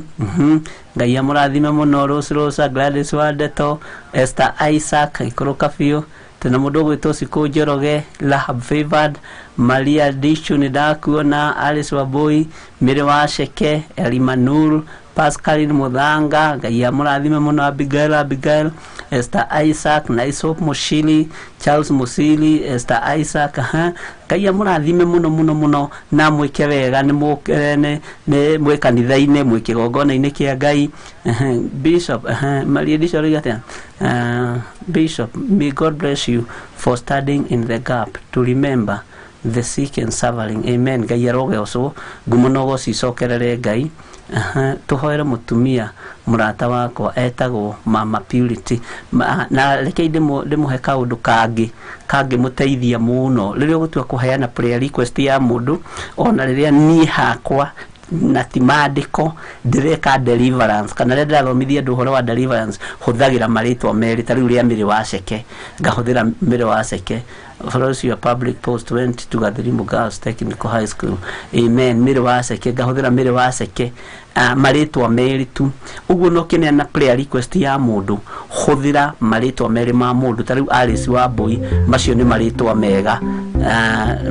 Ngai amũrathime mũno. Rose Rosa, Gladys Wandeto, Esther Isaac, ikũrũka biũ. Tena mũndũ ũgwĩtwo Sikũ Njoroge, Rahab Favored, Maria Dishu, nĩ ndakuona. Alice Wambui, Mary Waceke, Elimanur, Pascaline Muthanga, Ngai amũrathime mũno. Abigail, Abigail, Esther Isaac, Naisop Mushili, Charles Musili, Esther Isaac, ha, Ngai amũrathime mũno mũno mũno na mwĩke wega. Nĩ nĩ mwĩ kanitha-inĩ, mwĩ kĩgongona-inĩ kĩa Ngai. Bishop, Maria Bishop arauga atĩa? Bishop, may God bless you for standing in the gap to remember the sick and suffering. Amen. Ngai arogocwo, ngumo na ũgoci icokerere Ngai. Tũhoere mũtumia mũrata wakwa etagwo Mama Purity. Na reke ndĩmũhe kaũndũ kangĩ kangĩmũteithia mũno rĩrĩa ũgũtua kũheana prayer request ya mũndũ, ona rĩrĩa niĩ hakwa na ti mandĩko ndĩreka deliverance kana rĩrĩa ndĩrathomithia andũ ũhoro wa deliverance, hũthagĩra marĩtwa merĩ, ta rĩu rĩa Mĩrĩ wa Ceke, ngahũthĩra Mĩrĩ wa Ceke. Ũhoro ũcio public post went to Gathirimu Girls Technical High School. Amen. Mĩrĩ wa Ceke, ngahũthĩra Mĩrĩ wa Ceke, marĩtwa merĩ tu ũguo. No kĩneana prayer request ya mũndũ, hũthĩra marĩtwa merĩ ma mũndũ, ta rĩu Alice Wambui, macio nĩ marĩtwa mega.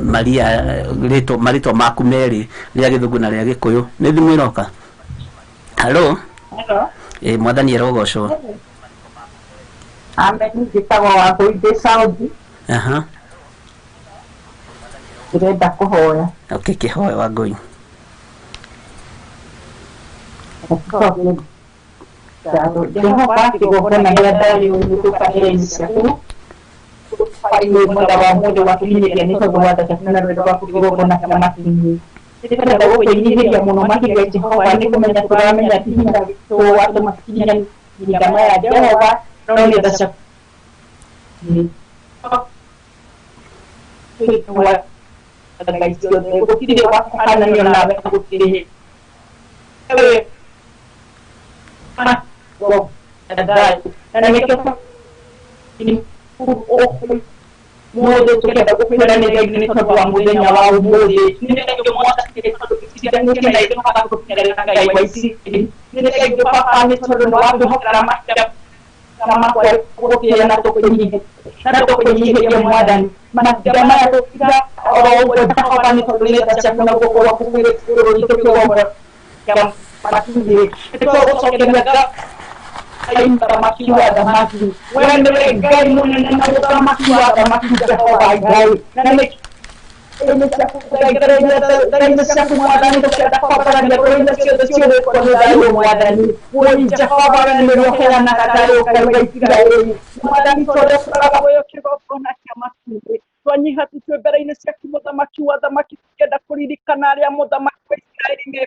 Maria, rĩtwa, marĩtwa maku merĩ, rĩa Gĩthũngũ na rĩa Gĩkũyũ. Nĩ thimũ ĩroka. Hello. Hello. Ĩ, Mwathani arogocwo. Amen. Njĩtagwo Wambui, ndĩ Saudi. Ndĩrenda kũhoya. Okay, kĩhoe Wangũi. Jehova, kĩgongona gĩa thayũ, nĩtũkanĩra ciaku hwaĩ mwega wa mũthĩ watũkinyĩria nĩ tondũ wa tha ciaku na rwendo rwaku kĩgongona kĩa makinyi. Nĩtũrenda gũkwĩnyihĩria mũno makĩria, Jehova, nĩ kũmenya tũramenya ti hinya witũ watũma tũkinye mahinda maya, Jehova, no nĩ tha ciaku. Ngai ciothe, gũtirĩ wa kũhananio nawe, gũtirĩ we na nĩkĩo Mũthĩ tũkĩenda gũkwĩra nĩ thengiũ nĩ tondũ wa mũthenya wa ũmũthĩ. Nĩ thengiũ Mwathani nĩ tondũ tũtiganĩtie na ithuĩ tũgakũkinyĩra Ngai wa Isiraeli. Nĩ thengiũ Baba nĩ tondũ nĩ watwĩhokera mahinda makwa gũtĩĩa na tũkũnyihĩria Mwathani. Mahinda maya tũkiuga oro ũguo Jehova nĩ tondũ nĩ tha ciaku na guoko gwaku kũrĩ igũrũ ritũ kĩgongona kĩa matu-inĩ. Nĩ twagũcokeria ngatho Ngai mũthamaki wa athamaki. We nĩwe Ngai mũnene na mũthamaki wa athamaki Jehova Ngai. Na nĩ tha-inĩ ciaku Mwathani tũkĩenda kwambararia ngoro-inĩ ciothe ciũrĩtwo nĩ thayũ Mwathani. Wũi Jehova we nĩwe ũheanaga thayũ Ngai wa Isiraeli. Mwathani tondũ tũraga muoyo kĩgongona kĩa matu-inĩ twanyiha tu twĩ mbere-inĩ ciaku mũthamaki wa athamaki tũkĩenda kũririkana arĩa mũthamaki wa Isiraeli me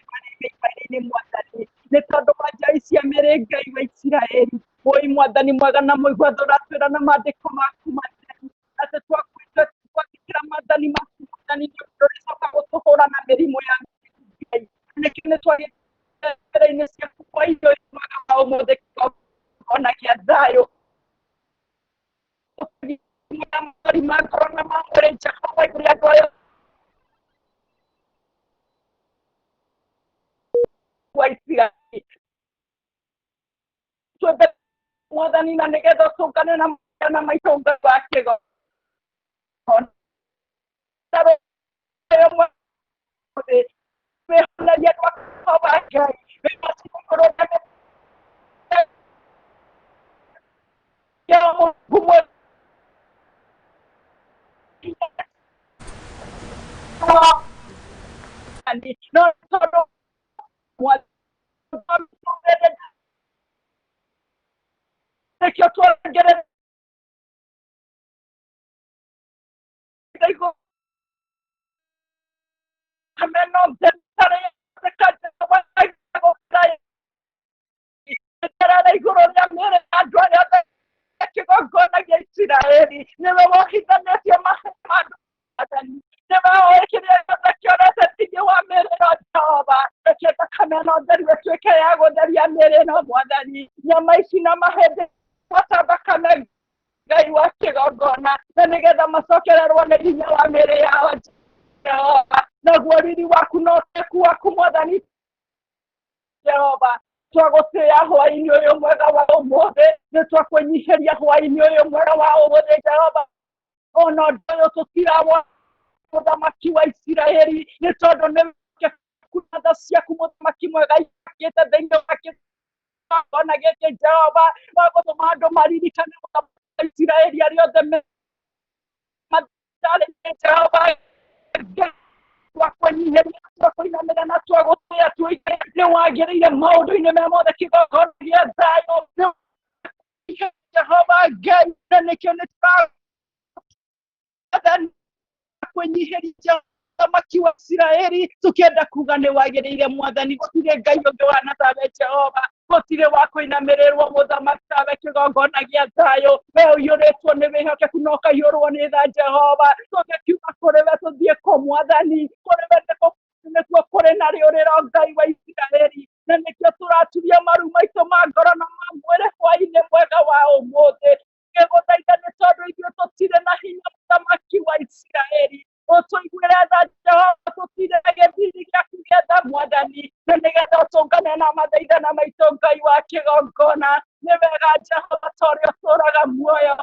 barĩ-inĩ Mwathani nĩ tondũ wa njai cia mĩrĩ Ngai wa Isiraeli. Wũi Mwathani mwega na mũigua ũratwĩra na maandĩko maku matheru atĩ twathĩkĩra maathani maku Mwathani nĩ ũrĩcoka gũtũhũra na mĩrimũ ya Ngai. Nĩkĩo nĩ twagĩte mbere-inĩ ciaku kwa indo mwega wa ũmũthĩ kĩgongona kĩa thayũ ma ngoro na ma mwĩrĩ Jehova igũrũ rĩa andũ aya wa Isiraeli. Twĩ Mwathani na nĩgetha ũtũngane na na maitũ Ngai wa kĩgongona. Wĩhonerie andũ aku Jehova Ngai wĩmaciĩ igũrũ rĩa Mũrungu no tondũ nĩkĩo twarongerera igũrũ igũrũ rĩa mĩĩrĩ ya andũ arĩa othe kĩgongona gĩa Isiraeli. Nĩwe wohithanĩtie mahema Mwathani, nĩwe ũĩ kĩrĩa gĩothe kĩorete thĩinĩ wa mĩĩrĩ ĩno Jehova. Reke thakame ĩno theru ĩtuĩke ya gũtheria mĩĩrĩ ĩno Mwathani. Nyama ici na mahĩndĩ mata thakame Ngai wa kĩgongona, na nĩgetha macokererwo nĩ hinya wa mĩĩrĩ yao Jehova, naguo riri waku na ũteku waku Mwathani Jehova. Twagũtĩĩa hwaĩ-inĩ ũyũ mwega wa ũmũthĩ, nĩ twakwĩnyihĩria hwaĩ-inĩ ũyũ mwega wa ũmũthĩ Jehova. Ona ũndũ ũyũ tũtirawona mũthamaki wa Isiraeli nĩ tondũ nĩ na tha ciaku mũthamaki mwega ikĩte thĩinĩ wa kĩgongona gĩkĩ Jehova, wa gũtũma andũ maririkane mũthamaki wa Isiraeli arĩa othe matarĩ Jehova. Twakwĩnyihĩria, twakũinamĩra na twagũtĩĩa, tuoige nĩ wagĩrĩire maũndũ-inĩ me mothe kĩgongona gĩa thayũ Jehova Ngai, na nĩkĩo nĩ tũrathani kwĩnyihĩria mũthamaki wa Isiraeli tũkĩenda kuga nĩ wagĩrĩire Mwathani. Gũtirĩ Ngai ũngĩ wana tawe Jehova, gũtirĩ wa kũinamĩrĩrwo mũthamaki tawe kĩgongona gĩa thayũ. We ũiyũrĩtwo nĩ wĩhokeku na ũkaiyũrwo nĩ tha Jehova. Tũngĩkiuma kũrĩ we tũthiĩ kũ Mwathani? Kũrĩ we nĩkuo kũrĩ na rĩũrĩro Ngai wa Isiraeli, na nĩkĩo tũraturia maru maitũ ma ngoro na ma mwĩrĩ hwaĩ-inĩ mwega wa ũmũthĩ ngĩgũthaitha nĩ tondũ ithuĩ tũtirĩ na hinya mũthamaki wa Isiraeli. Ũtũiguĩre tha Jehova, tũtirĩ na gĩthiri gĩaku gĩa tha Mwathani, na nĩgetha ũtũngane na mathaithana maitũ Ngai wa kĩgongona. Nĩ wega Jehova ta ũrĩa ũtũũraga muoyo,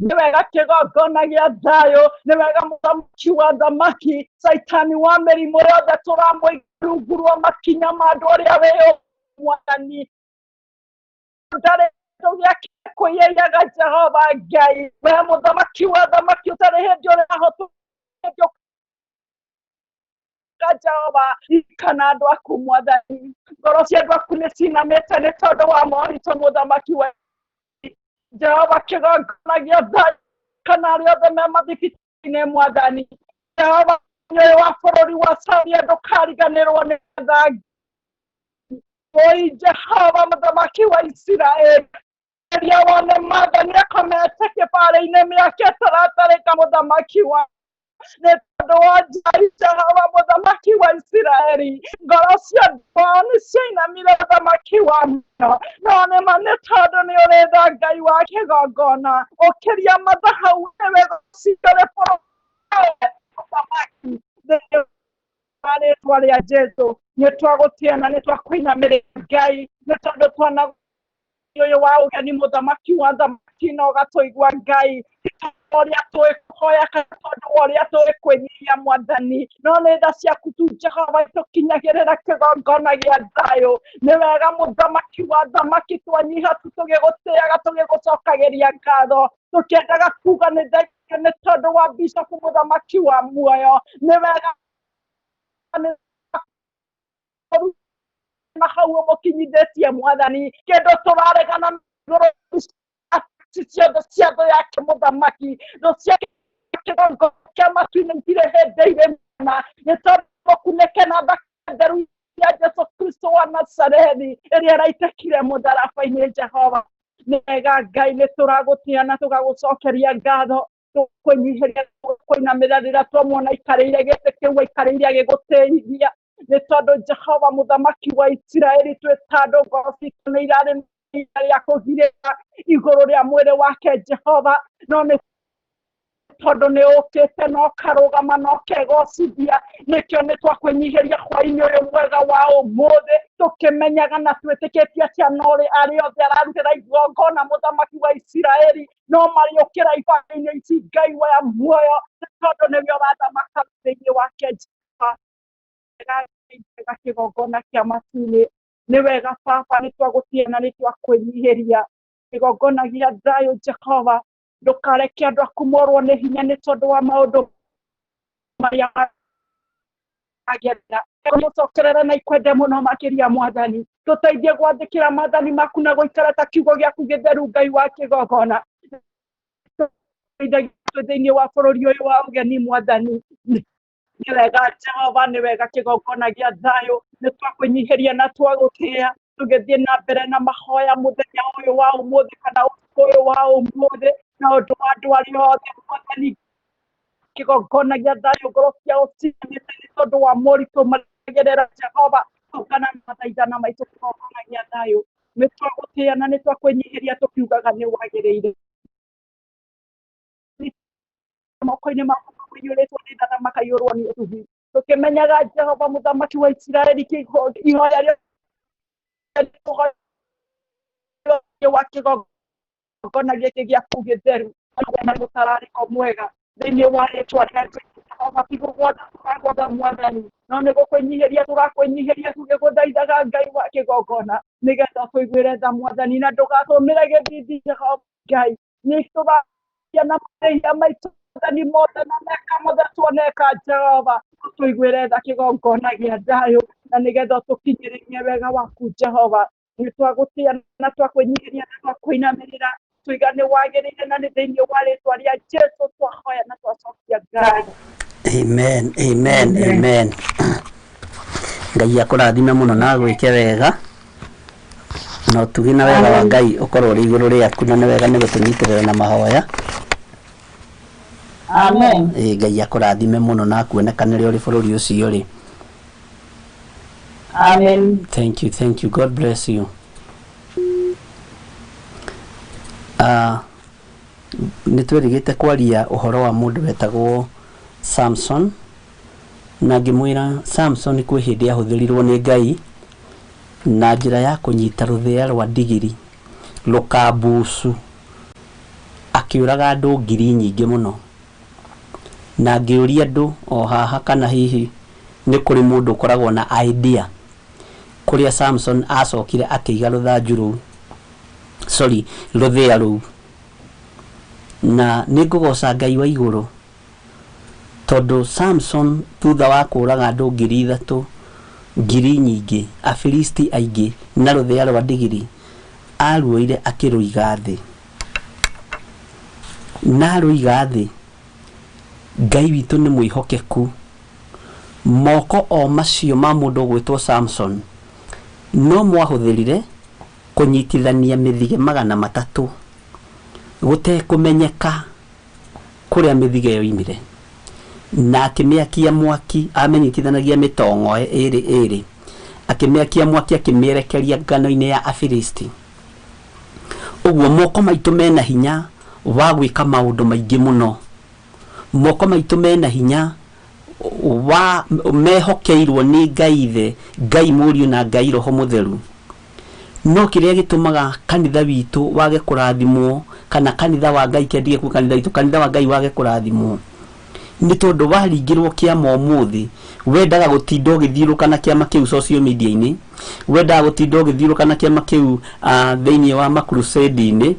nĩ wega kĩgongona gĩa thayũ, nĩ wega mũthamaki wa thamaki. Caitani wa mĩrimũ yothe tũramũiga rungu rwa makinya ma andũ arĩa wĩ Mwathani. Ndarĩ gĩake kwĩyaiyaga Jehova Ngai, we mũthamaki wa thamaki ũtarĩ hĩndĩ ũrahotwo Jehova. Ririkana andũ aku Mwathani, ngoro cia andũ aku nĩ cinamĩte nĩ tondũ wa moritũ mũthamaki wa Jehova. Kĩgongona gĩa thayũ kana arĩa othe me mathibitarĩ-inĩ Mwathani Jehova ũyũ wa bũrũri wa Saudia ndũkariganĩrwo nĩ tha. Oi Jehova mũthamaki wa Isiraeli, rĩrĩa wone Mwathani akomete kĩbarĩ-inĩ mĩaka ĩtaratarĩka mũthamaki wa nĩ Tondũ wa Ngai Jehova mũthamaki wa Isiraeli, ngoro cia andũ ao nĩciainamire mũthamaki wa muoyo. No nĩma nĩ tondũ nĩ ũrĩ tha Ngai wa kĩgongona, ũkĩria mathahabu nĩwe gũcindore bũrũri mũthamaki. Thĩinĩ wa rĩtwa rĩa Jesũ nĩ twagũtĩa na nĩ twakũinamĩrĩra Ngai, nĩ tondũ twana ũyũ wa ũgeni mũthamaki wa thamaki na ũgatũigua Ngai ũrĩa tũĩ kũhoya kana tondũ wa ũrĩa tũĩ kwĩnyihia mwathani, no nĩ tha ciaku tu Jehova itũkinyagĩrĩra kĩgongona gĩa thayũ. Nĩ wega mũthamaki wa thamaki twanyiha tu tũgĩgũtĩaga tũgĩgũcokagĩria ngatho, tũkĩendaga kuga nĩ thengiũ nĩ tondũ wa bishopu mũthamaki wa muoyo. Nĩ wega nĩ na hau ũmũkinyithĩtie mwathani, kĩndũ tũraregana igũrũ ciothe cia thũ yake mũthamaki, thũ ciake kĩgongo kĩa matu-inĩ itirĩ hĩndĩ irĩ mwana, nĩ tondũ mũkunĩke na thakame theru ya Jesu Kristo wa Nazarethi ĩrĩa ĩraitĩkire mũtharaba-inĩ. Jehova nĩ wega Ngai, nĩ tũragũtĩa na tũgagũcokeria ngatho, tũkwĩnyihĩria kũinamĩrĩra rĩrĩa twamuona aikarĩire gĩtĩ kĩu aikarĩire agĩgũtĩithia, nĩ tondũ Jehova mũthamaki wa Isiraeli twĩ ta andũ ngoro citũ nĩ irarĩ na rĩa kũgirĩka igũrũ rĩa mwĩrĩ wake Jehova, no nĩ tondũ nĩ ũkĩte na ũkarũgama na ũkegocithia, nĩkĩo nĩ twakwĩnyihĩria hwainĩ ũyũ mwega wa ũmũthĩ, tũkĩmenyaga na twĩtĩkĩtie atĩ ana arĩa othe ararutĩra igongona mũthamaki wa Isiraeli no marĩũkĩra ibanda-inĩ ici Ngai wa muoyo, nĩ tondũ nĩwe ũrathamaka thĩinĩ wake Jehova. Wega kĩgongona kĩa matu-inĩ nĩ wega baba, nĩ twagũtĩa na nĩ twakwĩnyihĩria kĩgongona gĩa thayũ. Jehova, ndũkareke andũ aku morwo nĩ hinya nĩ tondũ wa maũndũ marĩa magerera. Mũcokerera na ikwende mũno makĩria mwathani, tũteithie gwathĩkĩra maathani maku na gũikara ta kiugo gĩaku gĩtheru Ngai wa kĩgongona. Tũteithagia thĩinĩ wa bũrũri ũyũ wa ũgeni mwathani. Nĩ wega Jehova, nĩ wega kĩgongona gĩa thayũ, nĩ twakwĩnyihĩria na twagũtĩa tũgĩthiĩ na mbere na mahoya mũthenya ũyũ wa ũmũthĩ kana ũtukũ ũyũ wa ũmũthĩ, na ũndũ wa andũ arĩa othe mwathani kĩgongona gĩa thayũ ngoro ciao cianĩte nĩ tondũ wa moritũ magerera. Jehova, tũngana na mathaithana maitũ kĩgongona gĩa thayũ, nĩ twagũtĩa na nĩ twakwĩnyihĩria tũkiugaga nĩ wagĩrĩire. Moko-inĩ maku maiyũrĩtwo nĩ tha na makaiyũrwo nĩ ũtugi, tũkĩmenyaga Jehova mũthamaki wa Isiraeli ihoya rĩa wa kĩgongona gĩkĩ gĩaku gĩtheru na mũtararĩko mwega thĩinĩ wa rĩtwa rĩa Jehova. Ti gũgwatha tũragwatha mwathani, no nĩ gũkwĩnyihĩria tũrakwĩnyihĩria tũgĩgũthaithaga Ngai wa kĩgongona, nĩgetha tũiguĩre tha mwathani na ndũgatũmĩre gĩthithi. Jehova Ngai, nĩ tũraria na mahĩtia maitũ mwathani mothe na meka mothe tuoneka. Jehova, tũiguĩre tha kĩgongona gĩa thayũ, na nĩgetha tũkinyĩrĩrie wega waku. Jehova, nĩ twagũtĩa na twakwĩnyihĩria na twakũinamĩrĩra tuiga nĩ wagĩrĩire, na nĩ thĩinĩ wa rĩtwa rĩa Jesu twahoya na twacokia ngatho. Amen, amen, amen. Ngai akũrathime mũno na agwĩke wega, na ũtugi na wega wa Ngai ũkorwo ũrĩ igũrũ rĩaku, na nĩ wega nĩ gũtũnyitĩrĩra na mahoya. Amen. Ĩ Ngai akũrathime mũno na akuonekanĩre ũrĩ bũrũri ũcio rĩ. Amen. Thank you, thank you. God bless you. Nĩ twĩrĩgĩte kwaria ũhoro wa mũndũ wetagwo Samson, na ngĩmwĩra Samson kwĩ hĩndĩ ahũthĩrirwo nĩ Ngai na njĩra ya kũnyita rũthĩa rwa ndigiri rũkambucu akĩũraga andũ ngiri nyingĩ mũno, na ngĩũria andũ o haha kana hihi nĩ kũrĩ mũndũ ũkoragwo na idea kũrĩa Samson acokire akĩiga rũthanju rũu, sorry, rũthĩa rũu. Na nĩ ngũgoca Ngai wa igũrũ tondũ Samson thutha wa kũraga andũ 3,000, ngiri nyingĩ, Afilisti aingĩ na rũthĩa rwa ndigiri, aruoire akĩrũiga thĩ, na arũiga thĩ, Ngai witũ nĩ mwĩhokeku, moko o macio ma mũndũ ũgwĩtwo Samson no mwahũthĩrire kũnyitithania mĩthige 300 gũtekũmenyeka kũrĩa mĩthige yoimire. Na akĩmĩakia mwaki, amenyitithanagia mĩtongoe ĩrĩ ĩrĩ, akĩmĩakia mwaki akĩmĩerekeria ngano-inĩ ya Afilisti. Ũguo moko maitũ mena hinya wa gwĩka maũndũ maingĩ mũno. Moko maitũ mena hinya wa mehokeirwo nĩ Ngai Ithe, Ngai Mũriũ na Ngai Roho Mũtheru. No kĩrĩa gĩtũmaga kanitha witũ wage kũrathimwo, kana kanitha wa Ngai, kĩendige kuo kanitha witũ, kanitha wa Ngai wage kũrathimwo, nĩ tondũ waringĩrwo kĩama ũmũthĩ, wendaga gũtinda ũgĩthiũrũka na kĩama kĩu social media-inĩ, wendaga gũtinda ũgĩthiũrũka na kĩama kĩu thĩinĩ wa makrusade-inĩ,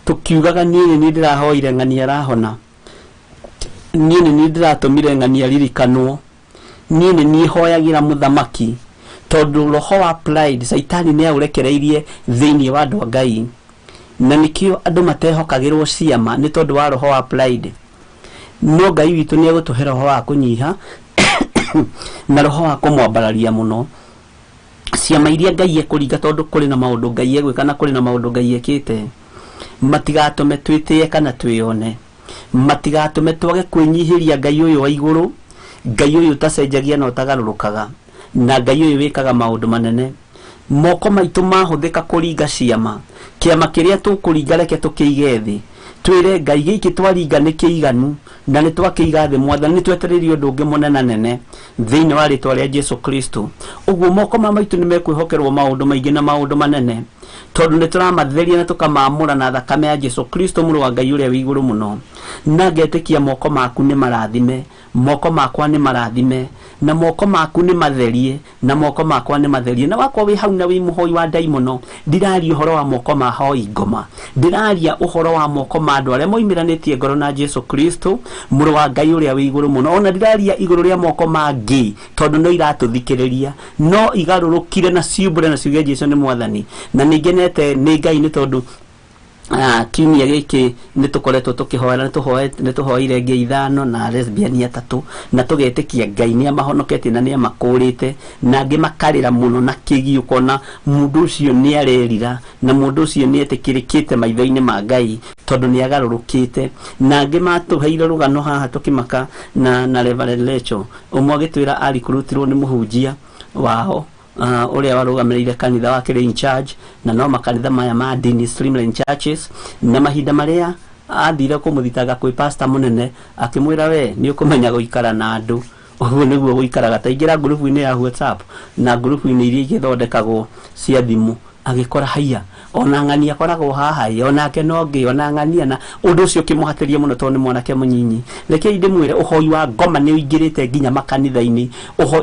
tũkiugaga niĩ nĩ ndĩrahoire ng'ania arahona, niĩ nĩ niĩ ndĩratũmire ng'ania aririkanwo, niĩ nĩ niĩ hoyagĩra mũthamaki, tondũ roho wa pride Caitani nĩ aũrekereirie thĩinĩ wa andũ a Ngai. Na nĩkĩo andũ matehokagĩrwo ciama nĩ tondũ wa roho wa pride. No Ngai witũ nĩ egũtũhe roho wa kũnyiha na roho wa kũmwambararia mũno. Ciama iria Ngai ekũringa, tondũ kũrĩ na maũndũ Ngai egwĩka na kũrĩ na maũndũ Ngai ekĩte, matigatũme twĩtĩe kana twĩone, matigatũme twage kwĩnyihĩria Ngai ũyũ wa igũrũ, Ngai ũyũ ũtacenjagia na ũtagarũrũkaga, na Ngai ũyũ wĩkaga maũndũ manene. Moko maitũ mahũthĩka kũringa ciama, kĩama kĩrĩa tũkũringa reke tũkĩige thĩ, twĩre Ngai gĩkĩ twaringa nĩ kĩiganu na nĩ twakĩiga thĩ, Mwathani nĩ twetereire ũndũ ũngĩ mũnenanene thĩinĩ wa rĩtwa rĩa Jesu Kristo. Ũguo moko ma maitũ nĩ mekwĩhokerwo maũndũ maingĩ na maũndũ manene, tondũ nĩ tũramatheria na tũkamamũra na thakame ya Jesu Kristo mũrũ wa Ngai ũrĩa wĩ igũrũ mũno. Na ngetĩkia moko maku nĩ marathime, moko makwa nĩ marathime, na moko maku nĩ matherie, na moko makwa nĩ matherie. Na wakwa wĩ hau na wĩ mũhoi wa ndaimono, ndiraria ũhoro wa moko ma hoi ngoma, ndiraria ũhoro wa moko ma andũ arĩa moimĩranĩtie ngoro na Jesu Kristo mũrũ wa Ngai ũrĩa wĩ igũrũ mũno. Ona ndiraria igũrũ rĩa moko ma ngĩ, tondũ no iratũthikĩrĩria, no igarũrũkire na ciumbũre na ciuge Jesu nĩ Mwathani. Na nĩ ngenete nĩ Ngai nĩ tondũ kiumia gĩkĩ nĩ tũkoretwo tũkĩhoera, nĩ tũhoeire ngĩ 5 na lesbian 3, na tũgetĩkia Ngai nĩ amahonoketie na nĩ amakũrĩte, na angĩ makarĩra mũno na kĩgi, ũkona mũndũ ũcio nĩ arerira na mũndũ ũcio nĩ etĩkĩrĩkĩte maitho-inĩ ma Ngai tondũ nĩ agarũrũkĩte. Na angĩ matũheire rũgano haha tũkĩmaka na Reverend Lecho, ũmwe agĩtwĩra arikurutirwo nĩ mũhunjia wao ũrĩa warũgamĩrĩire kanitha wa kĩrĩ in charge, na no makanitha maya ma ndini Streamline Churches, na mahinda marĩa athire kũmũthitanga kwĩ pastor mũnene, akĩmwĩra we nĩ ũkũmenya gũikara na andũ, ũguo nĩguo gũikaraga, ta ingĩra ngurubu-inĩ ya WhatsApp na ngurubu-inĩ iria igĩthondekagwo cia thimũ, agĩkora haiya ona ng'ania akoragwo haha, onake no ngĩ, ona ng'ania, na ũndũ ũcio ũkĩmũhatĩria mũno tondũ nĩ mwanake mũnyinyi. Rekei ndĩmwĩre ũhoi wa ngoma nĩ ũingĩrĩte nginya makanitha-inĩ,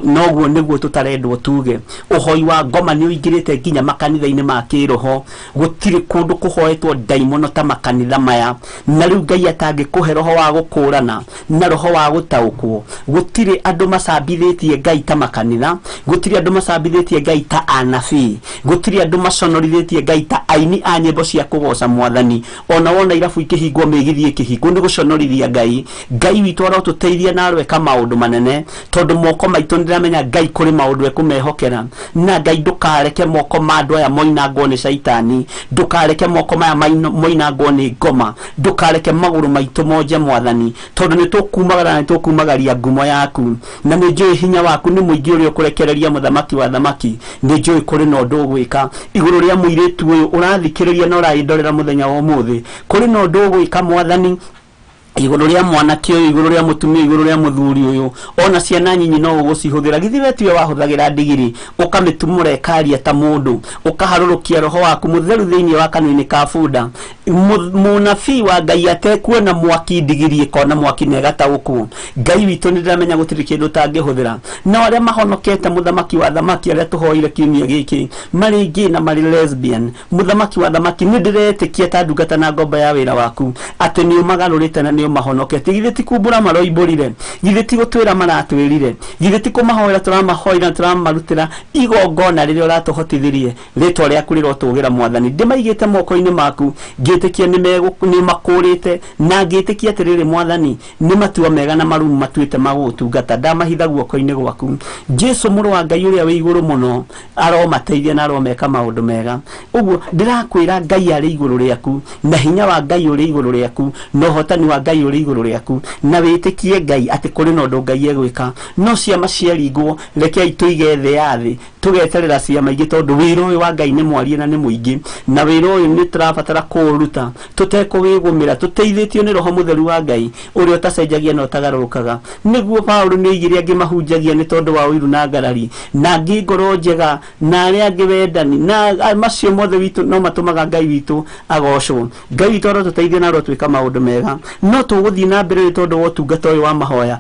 noguo nĩguo tũtarendwo tuge. Ũhoi wa ngoma nĩ ũingĩrĩte nginya makanitha-inĩ ma kĩroho. Gũtirĩ kũndũ kũhoetwo ndaimono ta makanitha maya. Na rĩu Ngai atangĩkũhe roho wa gũkũrana na roho wa gũtaũkwo, gũtirĩ andũ macambithĩtie Ngai ta makanitha, gũtirĩ andũ macambithĩtie Ngai ta anabii, gũtirĩ andũ maconorithĩtie Ngai ta aini a nyĩmbo cia kũgoca Mwathani. Ona wona irabu ikĩhingwo, mĩgithi ĩkĩhingwo, nĩ gũconorithia Ngai. Ngai witũ arotũteithia na aroeka maũndũ manene, tondũ moko maitũ nĩndĩramenya Ngai kũrĩ maũndũ ekũmehokera. Na Ngai ndũkareke moko ma andũ aya moinangwo nĩ Caitani, ndũkareke moko maya moinangwo nĩ ngoma, ndũkareke magũrũ maitũ monje Mwathani, tondũ nĩ tũkumagara na nĩ tũkumagaria ngumo yaku, na nĩ njũĩ hinya waku nĩ mũingĩ ũrĩa ũkũrekereria mũthamaki wa thamaki. Nĩ njũĩ kũrĩ na ũndũ ũgwĩka igũrũ rĩa mũirĩtu ũyũ ũrathikĩrĩria na ũraĩndorera mũthenya wa ũmũthĩ. Kũrĩ na ũndũ ũgwĩka Mwathani igũrũ rĩa mwanake ũyũ, igũrũ rĩa mũtumia, igũrũ rĩa mũthuri ũyũ. Ona ciana nyinyi no ũgũcihũthĩra. Githĩ we tiwe wahũthagĩra ndigiri, ũkamĩtumũra ĩkaria ta mũndũ, ũkaharũrũkia roho waku mũtheru thĩinĩ wa kanua-inĩ ka bunda. Mũnabii wa Ngai atekuona mwaki, ndigiri ĩkona mwaki na ĩgataũkwo. Ngai witũ nĩ ndĩramenya gũtirĩ kĩndũ ũtangĩhũthĩra. No arĩa mahonokete mũthamaki wa thamaki, arĩa tũhoire kiumia gĩkĩ, marĩ gay na marĩ lesbian, mũthamaki wa thamaki, nĩ ndĩretĩkia ta ndungata na ngombo ya wĩra waku atĩ nĩ ũmagarũrĩte na nĩ ũmahonokete. Githĩ ti kumbũra maroimbũrire? Githĩ ti gũtwĩra maratwĩrire? Githĩ ti kũmahoera tũramahoera na tũramarutĩra igongona rĩrĩa ũratũhotithirie? Rĩtwa rĩaku rĩrotũgĩra Mwathani. Ndĩmaigĩte moko-inĩ maku, ngĩtĩkia nĩ makũrĩte, na ngĩtĩkia atĩrĩrĩ Mwathani, nĩ matua mega na marumu matuĩte ma gũgũtungata. Ndamahitha guoko-inĩ gwaku. Jesu mũrũ wa Ngai ũrĩa wĩ igũrũ mũno aromateithia na aromeka maũndũ mega. Ũguo ndĩrakwĩra Ngai arĩ igũrũ rĩaku, na hinya wa Ngai ũrĩ igũrũ rĩaku, na ũhotani wa Ngai Ngai ũrĩ igũrũ rĩaku na wĩtĩkie Ngai atĩ kũrĩ na ũndũ Ngai egwĩka. No ciama ciaringwo, rekei tũige thĩ ya thĩ tũgeterera ciama ingĩ, tondũ wĩra ũyũ wa Ngai nĩ mwarie na nĩ mũingĩ, na wĩra ũyũ nĩ tũrabatara kũũruta tũtekũwĩgũmĩra, tũteithĩtio nĩ Roho Mũtheru wa Ngai ũrĩa ũtacenjagia na ũtagarũrũkaga. Nĩguo Paũlũ nĩ oigire angĩ mahunjagia nĩ tondũ wa ũiru na ngarari, na angĩ ngoro njega, na arĩa angĩ wendani, na macio mothe witũ no matũmaga Ngai witũ agocwo. Ngai witũ arotũteithia na arotwĩka maũndũ mega. No tũgũthiĩ na mbere nĩ tondũ wa ũtungata ũyũ wa mahoya,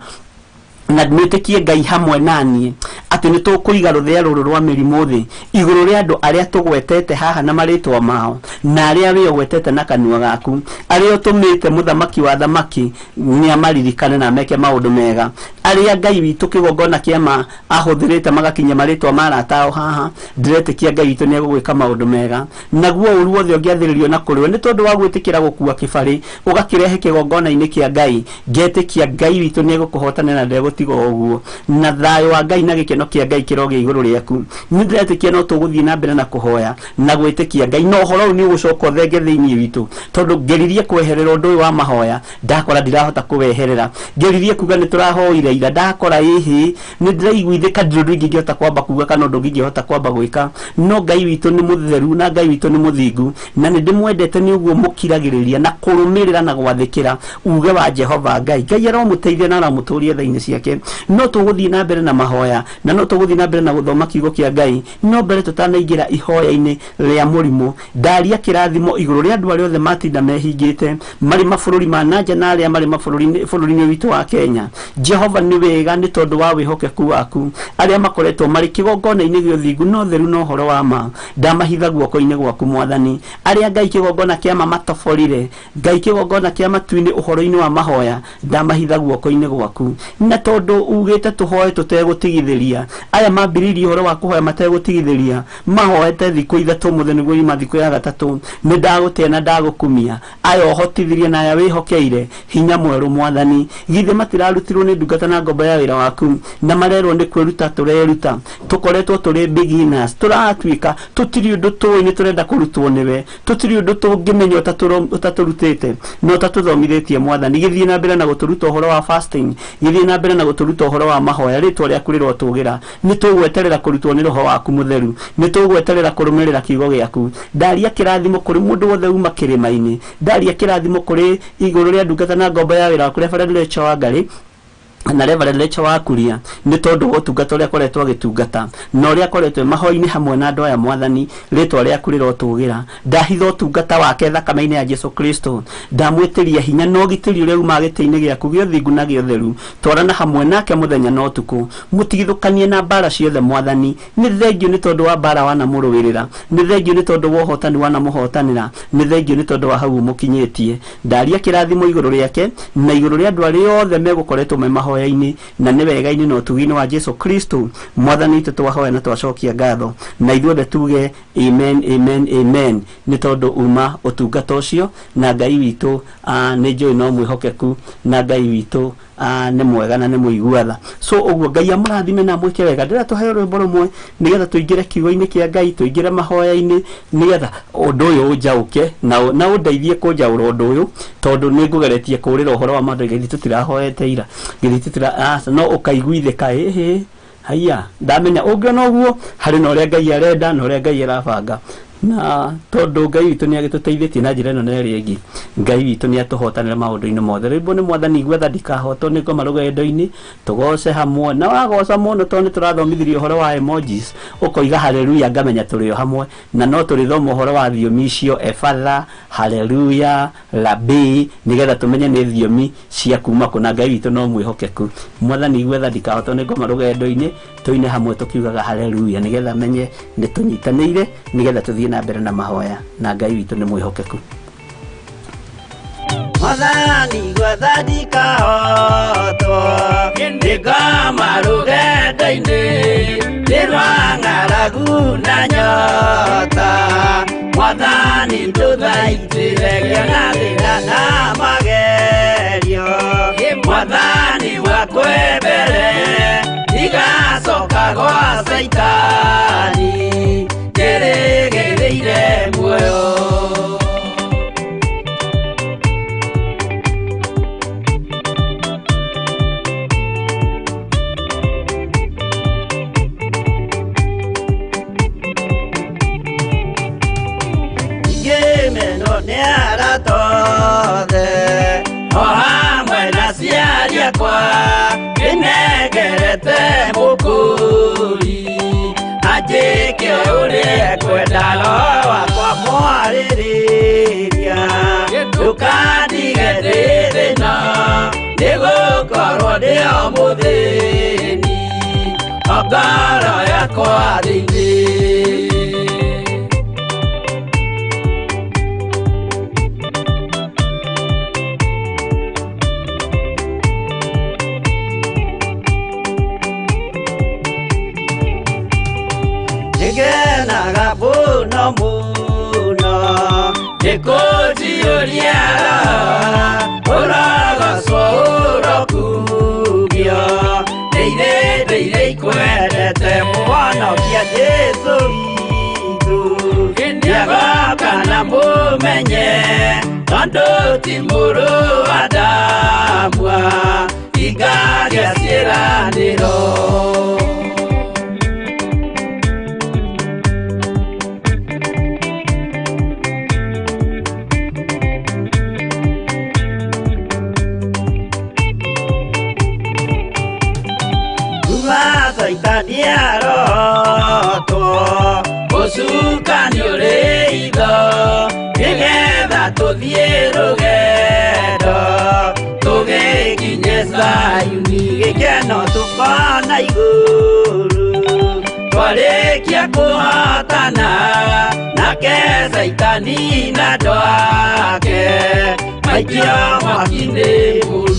na mwĩtĩkie Ngai hamwe naniĩ atĩ nĩ tũkũiga rũthĩa rũrũ rwa mĩrimũ thĩ igũrũ rĩa andũ arĩa tũgwetete haha na marĩtwa mao, na arĩa wĩ ũgwetete na kanua gaku, arĩa ũtũmĩte mũthamaki wa thamaki nĩ amaririkane na meke maũndũ mega, arĩa Ngai witũ kĩgongona kĩa ahũthĩrĩte magakinya marĩtwa ma arata ao haha. Ndĩretĩkia Ngai witũ nĩ egũgwĩka maũndũ mega, naguo ũru wothe ũngĩathĩrĩrio na kũrĩ we nĩ tondũ wa gwĩtĩkĩra gũkua kĩbarĩ ũgakĩrehe kĩgongona-inĩ kĩa Ngai, ngetĩkia Ngai witũ nĩ egũkũhotanĩra na ndegũtiga ũguo, na thayũ wa Ngai na gĩkeno kĩa Ngai kĩrogĩa igũrũ rĩaku. Nĩ ndĩretĩkia no tũgũthiĩ na mbere na kũhoya na gwĩtĩkia Ngai, na ũhoro ũyũ nĩ ũgũcoka ũthenge thĩinĩ witũ, tondũ ngeririe kweherera ũndũ ũyũ wa mahoya ndakora ndirahota kũweherera, ngeririe kuga nĩ tũrahoire ira ndakora ĩhĩ nĩ ndĩraiguithĩka ndirĩ ũndũ ingĩhota kwamba kuga kana ũndũ ingĩhota kwamba gwĩka. No Ngai witũ nĩ mũtheru na Ngai witũ nĩ mũthingu, na nĩ ndĩmwendete nĩ ũguo mũkiragĩrĩria na kũrũmĩrĩra na gwathĩkĩra uge wa Jehova Ngai. Ngai aromũteithia na aromũtũria tha-inĩ ciake. No tũgũthiĩ na mbere na mahoya, na no tũgũthiĩ na mbere na gũthoma kiugo kĩa Ngai. No mbere tũtanaingĩra ihoya-inĩ rĩa mũrimũ, ndaria kĩrathimo igũrũ rĩa andũ arĩa othe matinda mehingĩte marĩ mabũrũri ma nanja na arĩa marĩ bũrũri-inĩ witũ wa Kenya. Jehova nĩ wega nĩ tondũ wa wĩhokeku waku, arĩa makoretwo marĩ kĩgongona-inĩ gĩa ũthingu na ũtheru na ũhoro wa ma, ndamahitha guoko-inĩ gwaku Mwathani. Arĩa Ngai kĩgongona kĩa ma matoborire, Ngai kĩgongona kĩa matu-inĩ ũhoro-inĩ wa mahoya, ndamahitha guoko-inĩ gwaku. Na tondũ ugĩte tũhoe tũtegũtigithĩria, aya mambĩrĩirie ũhoro wa kũhoya mategũtigithĩria, mahoete thikũ ithatũ mũthenya nĩguo yuma thikũ ya gatatũ, nĩ ndagũtĩa na ndagũkumia. Aya ũhotithirie na aya wĩhokeire hinya mwerũ Mwathani, githĩ matirarutirwo nĩ ndungata na ngombo ya wĩra waku, na marerwo nĩ kwĩruta tũreruta, tũkoretwo tũrĩ beginners, tũratuĩka tũtirĩ ũndũ tũĩ, nĩ tũrenda kũrutwo nĩwe, tũtirĩ ũndũ tũngĩmenya ũtatũrutĩte na ũtatũthomithĩtie Mwathani. Gĩthiĩ na mbere na gũtũruta ũhoro wa fasting, gĩthiĩ na mbere na gũtũruta ũhoro wa mahoya, rĩtwa rĩaku rĩrotũgĩra. Nĩ tũgweterera kũrutwo nĩ Roho waku Mũtheru, nĩ tũgweterera kũrũmĩrĩra kiugo gĩaku. Ndaria kĩrathimo kũrĩ mũndũ wothe uma kĩrĩma-inĩ, ndaria kĩrathimo kũrĩ igũrũ rĩa ndungata na ngombo ya wĩra waku Reverend Rachel Wangari na Reverend Rachel Wakuria, nĩ tondũ wa ũtungata ũrĩa akoretwo agĩtungata na ũrĩa akoretwo mahoya-inĩ hamwe na andũ aya Mwathani, rĩtwa rĩaku rĩrotũgĩra. Ndahitha ũtungata wake thakame-inĩ ya Jesu Kristo, ndamwĩtĩria hinya na ũgitĩri ũrĩa umaga gĩtĩ-inĩ gĩaku gĩa ũthingu na gĩa ũtheru, twarana hamwe nake mũthenya na ũtukũ, mũtigithũkanie na mbara ciothe Mwathani. Nĩ thengio nĩ tondũ wa mbara wanamũrũĩrĩra, nĩ thengio nĩ tondũ wa ũhotani wanamũhotanĩra, nĩ thengio nĩ tondũ wa hau ũmũkinyĩtie. Ndaria kĩrathimo igũrũ rĩake na igũrũ rĩa andũ arĩa othe megũkoretwo me mahoya-inĩ, na nĩ wega-inĩ na ũtugi-inĩ wa Jesu Kristo Mwathani witũ twahoya na twacokia ngatho, na ithuothe tuge amen, amen, amen, nĩ tondũ uma ũtungata ũcio na Ngai witũ nĩ njũĩ no mwĩhokeku, na Ngai witũ nĩ mwega na nĩ mũigua tha. So ũguo Ngai amũrathime na amwĩke wega. Ndĩrenda tũheo rwĩmbo rũmwe nĩgetha tũingĩre kiugo-inĩ kĩa Ngai, tũingĩre mahoya-inĩ, nĩgetha ũndũ ũyũ ũnjaũke na ũndeithie kũnjaũra ũndũ ũyũ, tondũ nĩ ngũgeretie kũũrĩra ũhoro wa maũndũ. Githĩ tũtirahoete ira, githĩ tũtira, no ũkaiguithĩka ĩhĩ haiya, ndamenya ũngĩona ũguo harĩ na ũrĩa Ngai arenda na ũrĩa Ngai arabanga. Na tondũ Ngai witũ nĩ agĩtũteithĩtie na njĩra ĩno na ĩrĩa ĩngĩ, Ngai witũ nĩ atũhotanĩra maũndũ-inĩ mothe. Rwĩmbo nĩ Mwathani igua tha ndikahotwo nĩ ngoma rũgendo-inĩ, tũgoce hamwe. Na wagoca mũno tondũ nĩ tũrathomithirio ũhoro wa emojis, ũkoiga haleluya, ngamenya tũrĩ o hamwe, na no tũrĩthoma ũhoro wa thiomi icio, efatha, haleluya, rabi, nĩgetha tũmenye nĩ thiomi cia kuma kũ, na Ngai witũ no mwĩhokeku. Mwathani igua tha ndikahotwo nĩ ngoma rũgendo-inĩ, tũine hamwe tũkiugaga haleluya, nĩgetha menye nĩ tũnyitanĩire, nĩgetha tũthiĩ na mbere na mahoya, na Ngai witũ nĩ mwĩhokeku. Mwathani igua tha ndikahotwo nĩ ngoma rũgendo-inĩ, nĩ rwa ng'aragu na nyota. Mwathani ndũthaitĩre ngĩona thĩna na magerio, Mwathani wakwa mbere ndigacoka gwa Caitani, njĩrĩgĩrĩire muoyo. Njĩke ũrĩa ekwenda roho wakwa mwarĩrĩria ndũkandige ndĩ thĩna nĩgũkorwo ndĩ o mũthĩni o ngoro yakwa thĩinĩ. Nĩngenaga mũno mũno nĩkũnjiyũria ũrogocwo ũrokumio ndĩire ndĩire ikwendete mũhonokia Jesũ witũ nĩagoka na mũmenye tondũ ti mũrũ wa Adamu ingagia ciĩranĩro. Saitani arotwo ũcukani ũrĩ itho nĩgetha tũthiĩ rũgendo tũgĩkinye Zayuni gĩkeno tũkona igũrũ twarĩkia kũhotana nake Saitani na andũ ake maikio mwaki-inĩ mũru.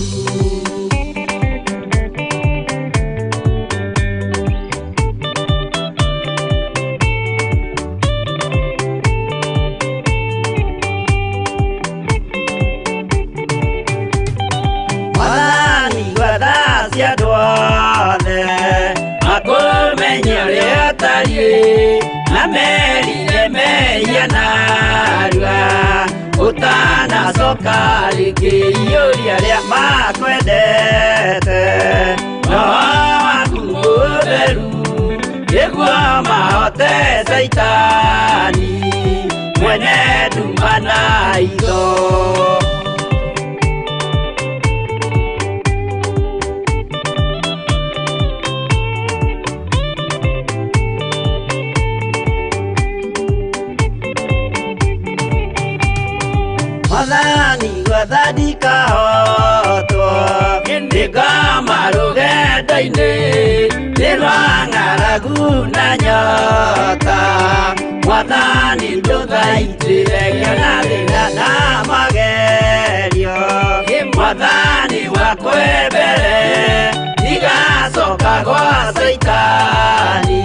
Makũmenye ũrĩa ũtariĩ na merire mehia narua ũtanacoka rĩngĩ iyũria arĩa makwendete roho waku mũtheru nĩguo mahote Saitani mwene nduma na itho. Mwathani gwathani kahotwo nĩngoma rũgendo-inĩ nĩ rwa ng'aragu na nyota Mwathani ndũthaitĩre ngĩona thĩna na magerio Mwathani wakwa mbere ndigacoka gwa Saitani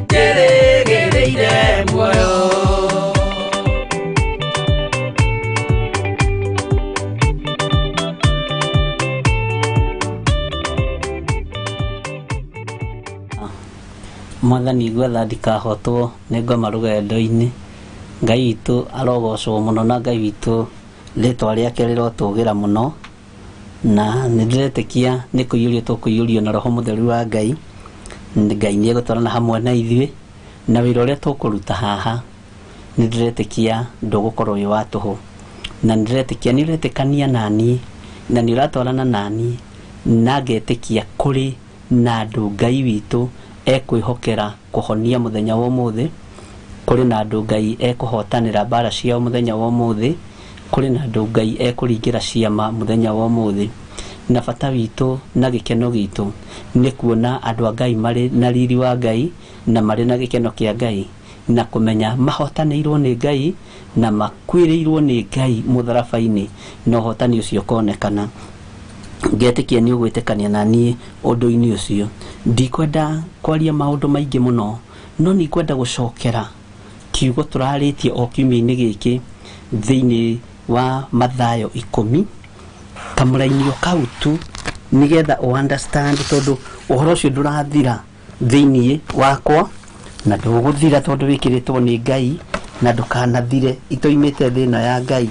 njĩrĩgĩrĩire muoyo. Mwathani gwetha ndikahotwo nĩ ngoma rũgendo-inĩ Ngai witũ arogocwo mũno na Ngai witũ rĩtwa rĩake rĩrotũgĩra mũno na nĩndĩretĩkia nĩ kũiyũrio tũkũiyũrio na roho mũtheru wa Ngai. Ngai nĩ egũtwarana hamwe na ithuĩ na wĩra ũrĩa tũkũruta haha nĩndĩretĩkia ndũgũkorwo wĩ wa tũhũ na nĩndĩretĩkia nĩ ũretĩkania naniĩ na nĩ ũratwarana naniĩ na ngetĩkia kũrĩ na andũ Ngai witũ ekwĩhokera kũhonia mũthenya wa ũmũthĩ, kũrĩ na andũ Ngai ekũhotanĩra mbara ciao mũthenya wa ũmũthĩ, kũrĩ na andũ Ngai ekũringĩra ciama mũthenya wa ũmũthĩ. Na bata witũ na gĩkeno gitũ nĩ kuona andũ a Ngai marĩ na riri wa Ngai na marĩ na gĩkeno kĩa Ngai na kũmenya mahotanĩirwo nĩ Ngai na makuĩrĩirwo nĩ Ngai mũtharaba-inĩ na ũhotani ũcio ũkonekana. Ngetĩkia nĩ ũgwĩtĩkania na niĩ ũndũ-inĩ ũcio. Ndikwenda kwaria maũndũ maingĩ mũno no nĩngwenda gũcokera kiugo tũrarĩtie o kiumia-inĩ gĩkĩ thĩinĩ wa Mathayo 10 kamũrainio kau tu nĩgetha ũ understand tondũ ũhoro ũcio ndũrathira thĩinĩ wakwa na ndũgũthira tondũ wĩkĩrĩtwo nĩ Ngai na ndũkanathire itoimĩte thĩ ĩno ya Ngai.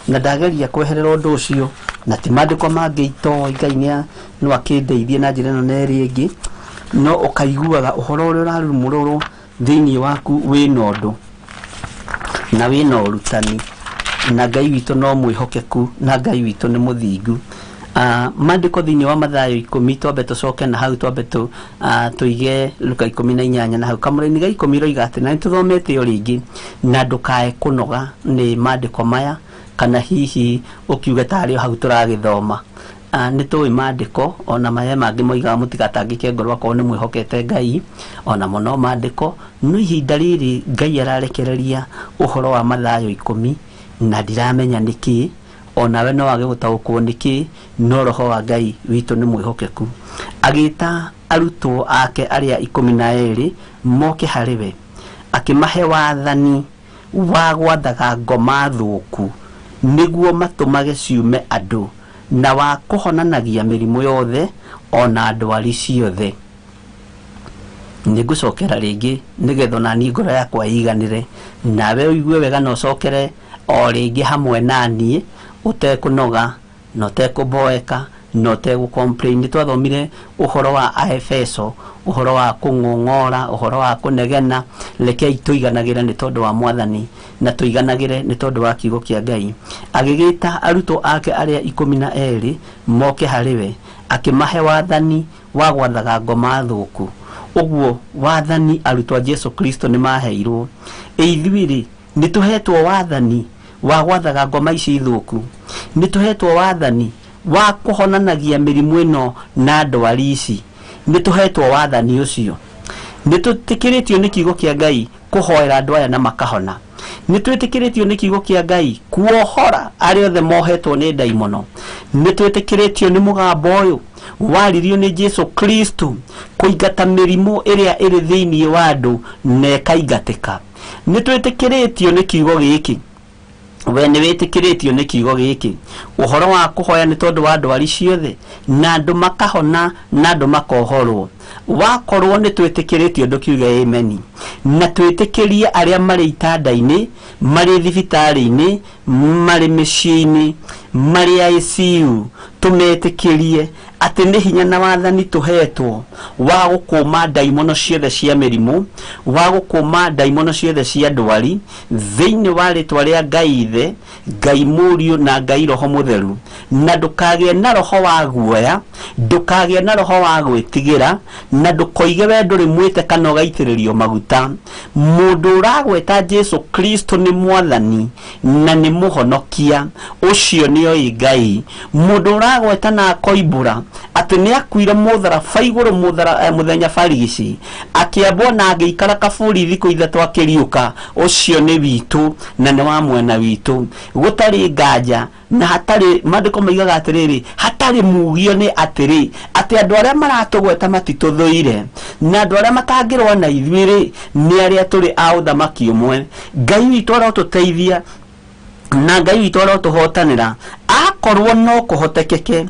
Na ndageria kweherera ũndũ ũcio na ti maandĩko mangĩ itoĩ Ngai no akĩndeithie na njĩra ĩno na ĩrĩa ĩngĩ no ũkaiguaga ũhoro ũrĩa ũrarumũrũrwo thĩinĩ waku wĩna ũndũ na wĩna ũrutani na Ngai witũ no mwĩhokeku na Ngai witũ nĩ mũthingu. Maandĩko thĩinĩ wa Mathayo 10 twambe tũcoke na hau twambe tũige Luka 18 na hau kamũraini ga 10 roiga atĩ na nĩtũthomete o rĩngĩ na ndũkae kũnoga nĩ maandĩko maya kana hihi ũkiuge tarĩ o hau tũragĩthoma. Nĩ tũĩ maandĩko ona maya mangĩ moigaga mũtigatangĩke ngoro akorwo nĩ mwĩhokete Ngai ona mũno maandĩko no ihinda rĩrĩ Ngai ararekereria ũhoro wa Mathayo 10 na ndiramenya nĩkĩ onawe no wage gũtaũkwo nĩkĩ no roho wa Ngai witũ nĩ mwĩhokeku. Agĩta arutwo ake arĩa 12 moke harĩ we akĩmahe wathani wa gwathaga ngoma thũku nĩguo matũmage ciume andũ na wa kũhonanagia mĩrimũ yothe ona ndwari ciothe. Nĩngũcokera rĩngĩ nĩgetha ona niĩ ngoro yakwa ĩiganĩre nawe ũigue wega na ũcokere o rĩngĩ hamwe na niĩ ũtekũnoga na ũtekũboeka na ũtegũ-complain. Nĩtwathomire ũhoro wa Aefeso, ũhoro wa kũng'ong'ora, ũhoro wa kũnegena. Rekei tũiganagĩre nĩ tondũ wa Mwathani na tũiganagĩre nĩ tondũ wa kiugo kĩa Ngai. Agĩgĩta arutwo ake arĩa 12 moke harĩ we akĩmahe wathani wa gwathaga ngoma thũku. Ũguo wathani arutwo a Jesu Kristo nĩ maheirwo. Ithuĩ-rĩ nĩtũhetwo wathani wa gwathaga ngoma ici thũku, nĩtũhetwo wathani wa kũhonanagia mĩrimũ ĩno na ndwari ici, nĩtũhetwo wathani ũcio. Nĩtũtĩkĩrĩtio nĩ kiugo kĩa Ngai kũhoera andũ aya na makahona. Nĩtwĩtĩkĩrĩtio nĩ kiugo kĩa Ngai kuohora arĩa othe mohetwo nĩ ndaimono. Nĩtwĩtĩkĩrĩtio nĩ mũgambo ũyũ waririo nĩ Jesu Kristo kũingata mĩrimũ ĩrĩa ĩrĩ thĩinĩ wa andũ na ĩkaingatĩka. Nĩtwĩtĩkĩrĩtio nĩ kiugo gĩkĩ. We nĩ wĩtĩkĩrĩtio nĩ kiugo gĩkĩ ũhoro wa kũhoya nĩ tondũ wa ndwari ciothe na andũ makahona na andũ makohorwo. Wakorwo nĩ twĩtĩkĩrĩtio ndũkiuge amen na twĩtĩkĩrie arĩa marĩ itanda-inĩ, marĩ thibitarĩ-inĩ, marĩ mĩciĩ-inĩ, marĩ ICU, tũmetĩkĩrie atĩ nĩ hinya na wathani tũhetwo wa gũkũma ndaimono ciothe cia mĩrimũ, wa gũkũma ndaimono ciothe cia ndwari thĩinĩ wa rĩtwa rĩa Ngai Ithe, Ngai Mũriũ na Ngai Roho Mũtheru. Na ndũkagĩe na roho wa guoya, ndũkagĩe na roho wa gwĩtigĩra, na ndũkoige we ndũrĩ mwĩte kana ũgaitĩrĩrio maguta. Mũndũ ũragweta Jesu Kristo nĩ Mwathani na nĩ Mũhonokia, ũcio nĩoĩ Ngai. Mũndũ ũragweta na akoimbũra atĩ nĩ akuire mũtharaba igũrũ mũthenya barigici akĩambwo na agĩikara kaburi thikũ 3 akĩriũka, ũcio nĩ witũ na nĩ wa mwena witũ gũtarĩ nganja na hatarĩ. Maandĩko moigaga atĩrĩrĩ, hatarĩ mugio nĩ atĩrĩ atĩ andũ arĩa maratũgweta matitũthũire na andũ arĩa matangĩrũa na ithuĩ rĩ nĩ arĩa tũrĩ a ũthamaki ũmwe. Ngai witũ arotũteithia na Ngai witũ arotũhotanĩra. Akorwo no kũhotekeke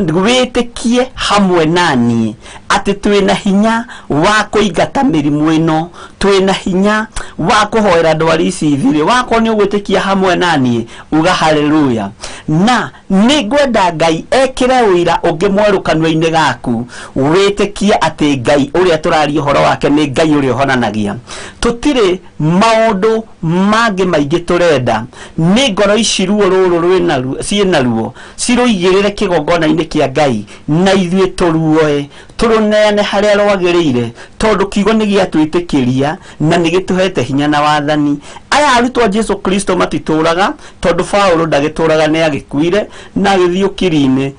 wĩtĩkie hamwe na niĩ atĩ twĩna hinya wa kũingata mĩrimũ ĩno, twĩna hinya wa kũhoera ndwari ici ithire. Wakorwo nĩ ũgwĩtĩkia hamwe na niĩ uga haleluya. Na nĩ ngwenda Ngai ekĩre ũira ũngĩ mwerũ kanua-inĩ gaku, wĩtĩkie atĩ Ngai ũrĩa tũraria ũhoro wake nĩ Ngai ũrĩa ũhonanagia. Tũtirĩ maũndũ mangĩ maingĩ tũrenda, nĩ ngoro ici ruo rũrũ ciĩna ruo cirũigĩrĩre kĩgongona-inĩ kĩa Ngai na ithuĩ tũruoe tũrũneane harĩa rwagĩrĩire, tondũ kiugo nĩ gĩatwĩtĩkĩria na nĩ gĩtũhete hinya na wathani. Aya arutwo a Jesu Kristo matitũraga tondũ Paũlũ ndagĩtũraga, nĩ agĩkuire na agĩthiĩ ũkiri-inĩ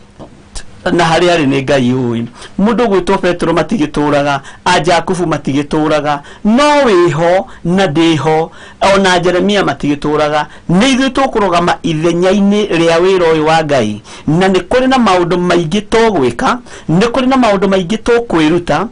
na harĩa arĩ nĩ Ngai ũĩ. Mũndũ ũgwĩtwo Petero matigĩtũraga, a Jakubu matigĩtũraga, no wĩho na ndĩho, ona Jeremia matigĩtũraga. Nĩ ithuĩ tũkũrũgama ithenya-inĩ rĩa wĩra ũyũ wa Ngai, na nĩ kũrĩ na maũndũ maingĩ tũgwĩka, nĩ kũrĩ na maũndũ maingĩ tũkwĩruta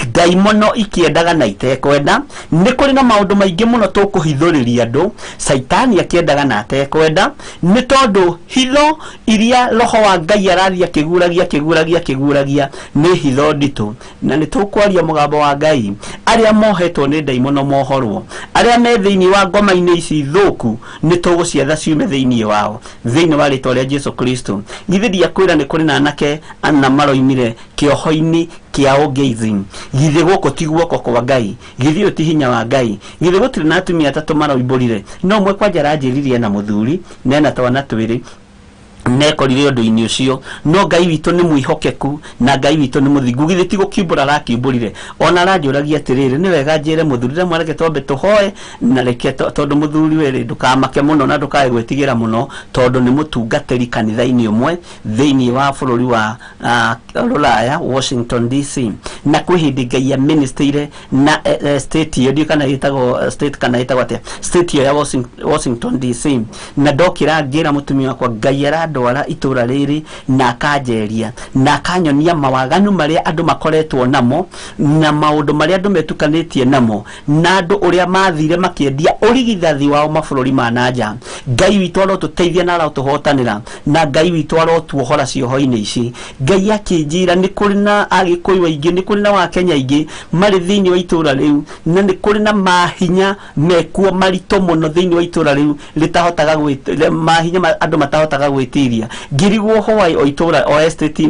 ndaimono ikĩendaga na itekwenda, nĩ kũrĩ na maũndũ maingĩ mũno tũkũhithũrĩria andũ Caitani akĩendaga na atekwenda, nĩ tondũ hitho iria roho wa Ngai arathiĩ akĩguragia akĩguragia akĩguragia nĩ hitho nditũ. Na nĩ tũkwaria mũgambo wa Ngai, arĩa mohetwo nĩ ndaimono mohorwo, arĩa me thĩinĩ wa ngoma-inĩ ici thũku nĩ tũgũciatha ciume thĩinĩ wao thĩinĩ wa rĩtwa rĩa Jesu Kristo. Githĩ ndiakwĩra nĩ kũrĩ na anake ana maroimire kĩoho-inĩ kĩa orgasm? Githĩ gũkũ ti guoko kwa Ngai? Githĩ ũyũ ti hinya wa Ngai? Githĩ gũtirĩ na atumia atatũ maroimbũrire? No ũmwe kwanja aranjĩririe na mũthuri na ena twana twĩrĩ Nekorire ũndũ-inĩ ũcio no Ngai witũ nĩ mwĩhokeku na Ngai witũ nĩ mũthingu. Githĩ ti gũkiumbũra arakiumbũrire? Ona aranjũragia atĩrĩrĩ, nĩ wega njĩre mũthuri rĩmwe reke twambe tũhoe na reke tondũ mũthuri we rĩ ndũkamake mũno na ndũkae gwĩtigĩra mũno tondũ nĩ mũtungatĩri kanitha-inĩ ũmwe thĩinĩ wa bũrũri wa Rũraya, Washington DC. Na kwĩ hĩndĩ Ngai aministeire na state ĩyo, ndiũĩ kana ĩtagwo state kana ĩtagwo atĩa, state ĩyo ya Washington DC. Na ndokĩra ngĩra mũtumia wakwa, Ngai arandwara itũra rĩrĩ na akanjeria na akanyonia mawaganu marĩa andũ makoretwo namo na maũndũ marĩa andũ metukanĩtie namo na andũ ũrĩa mathire makĩendia ũrigithathi wao mabũrũri ma na nja. Ngai witũ arotũteithia na arotũhotanĩra na Ngai witũ arotuohora cioho-inĩ ici. Ngai akĩnjĩra nĩ kũrĩ na Agĩkũyũ aingĩ, nĩ kũrĩ na Wakenya aingĩ marĩ thĩinĩ wa itũra rĩu, na nĩ kũrĩ na mahinya mekuo maritũ mũno thĩinĩ wa itũra rĩu rĩtahotaga mahinya andũ matahotaga gwĩtiria. Ngĩrigwo why o itũra o estate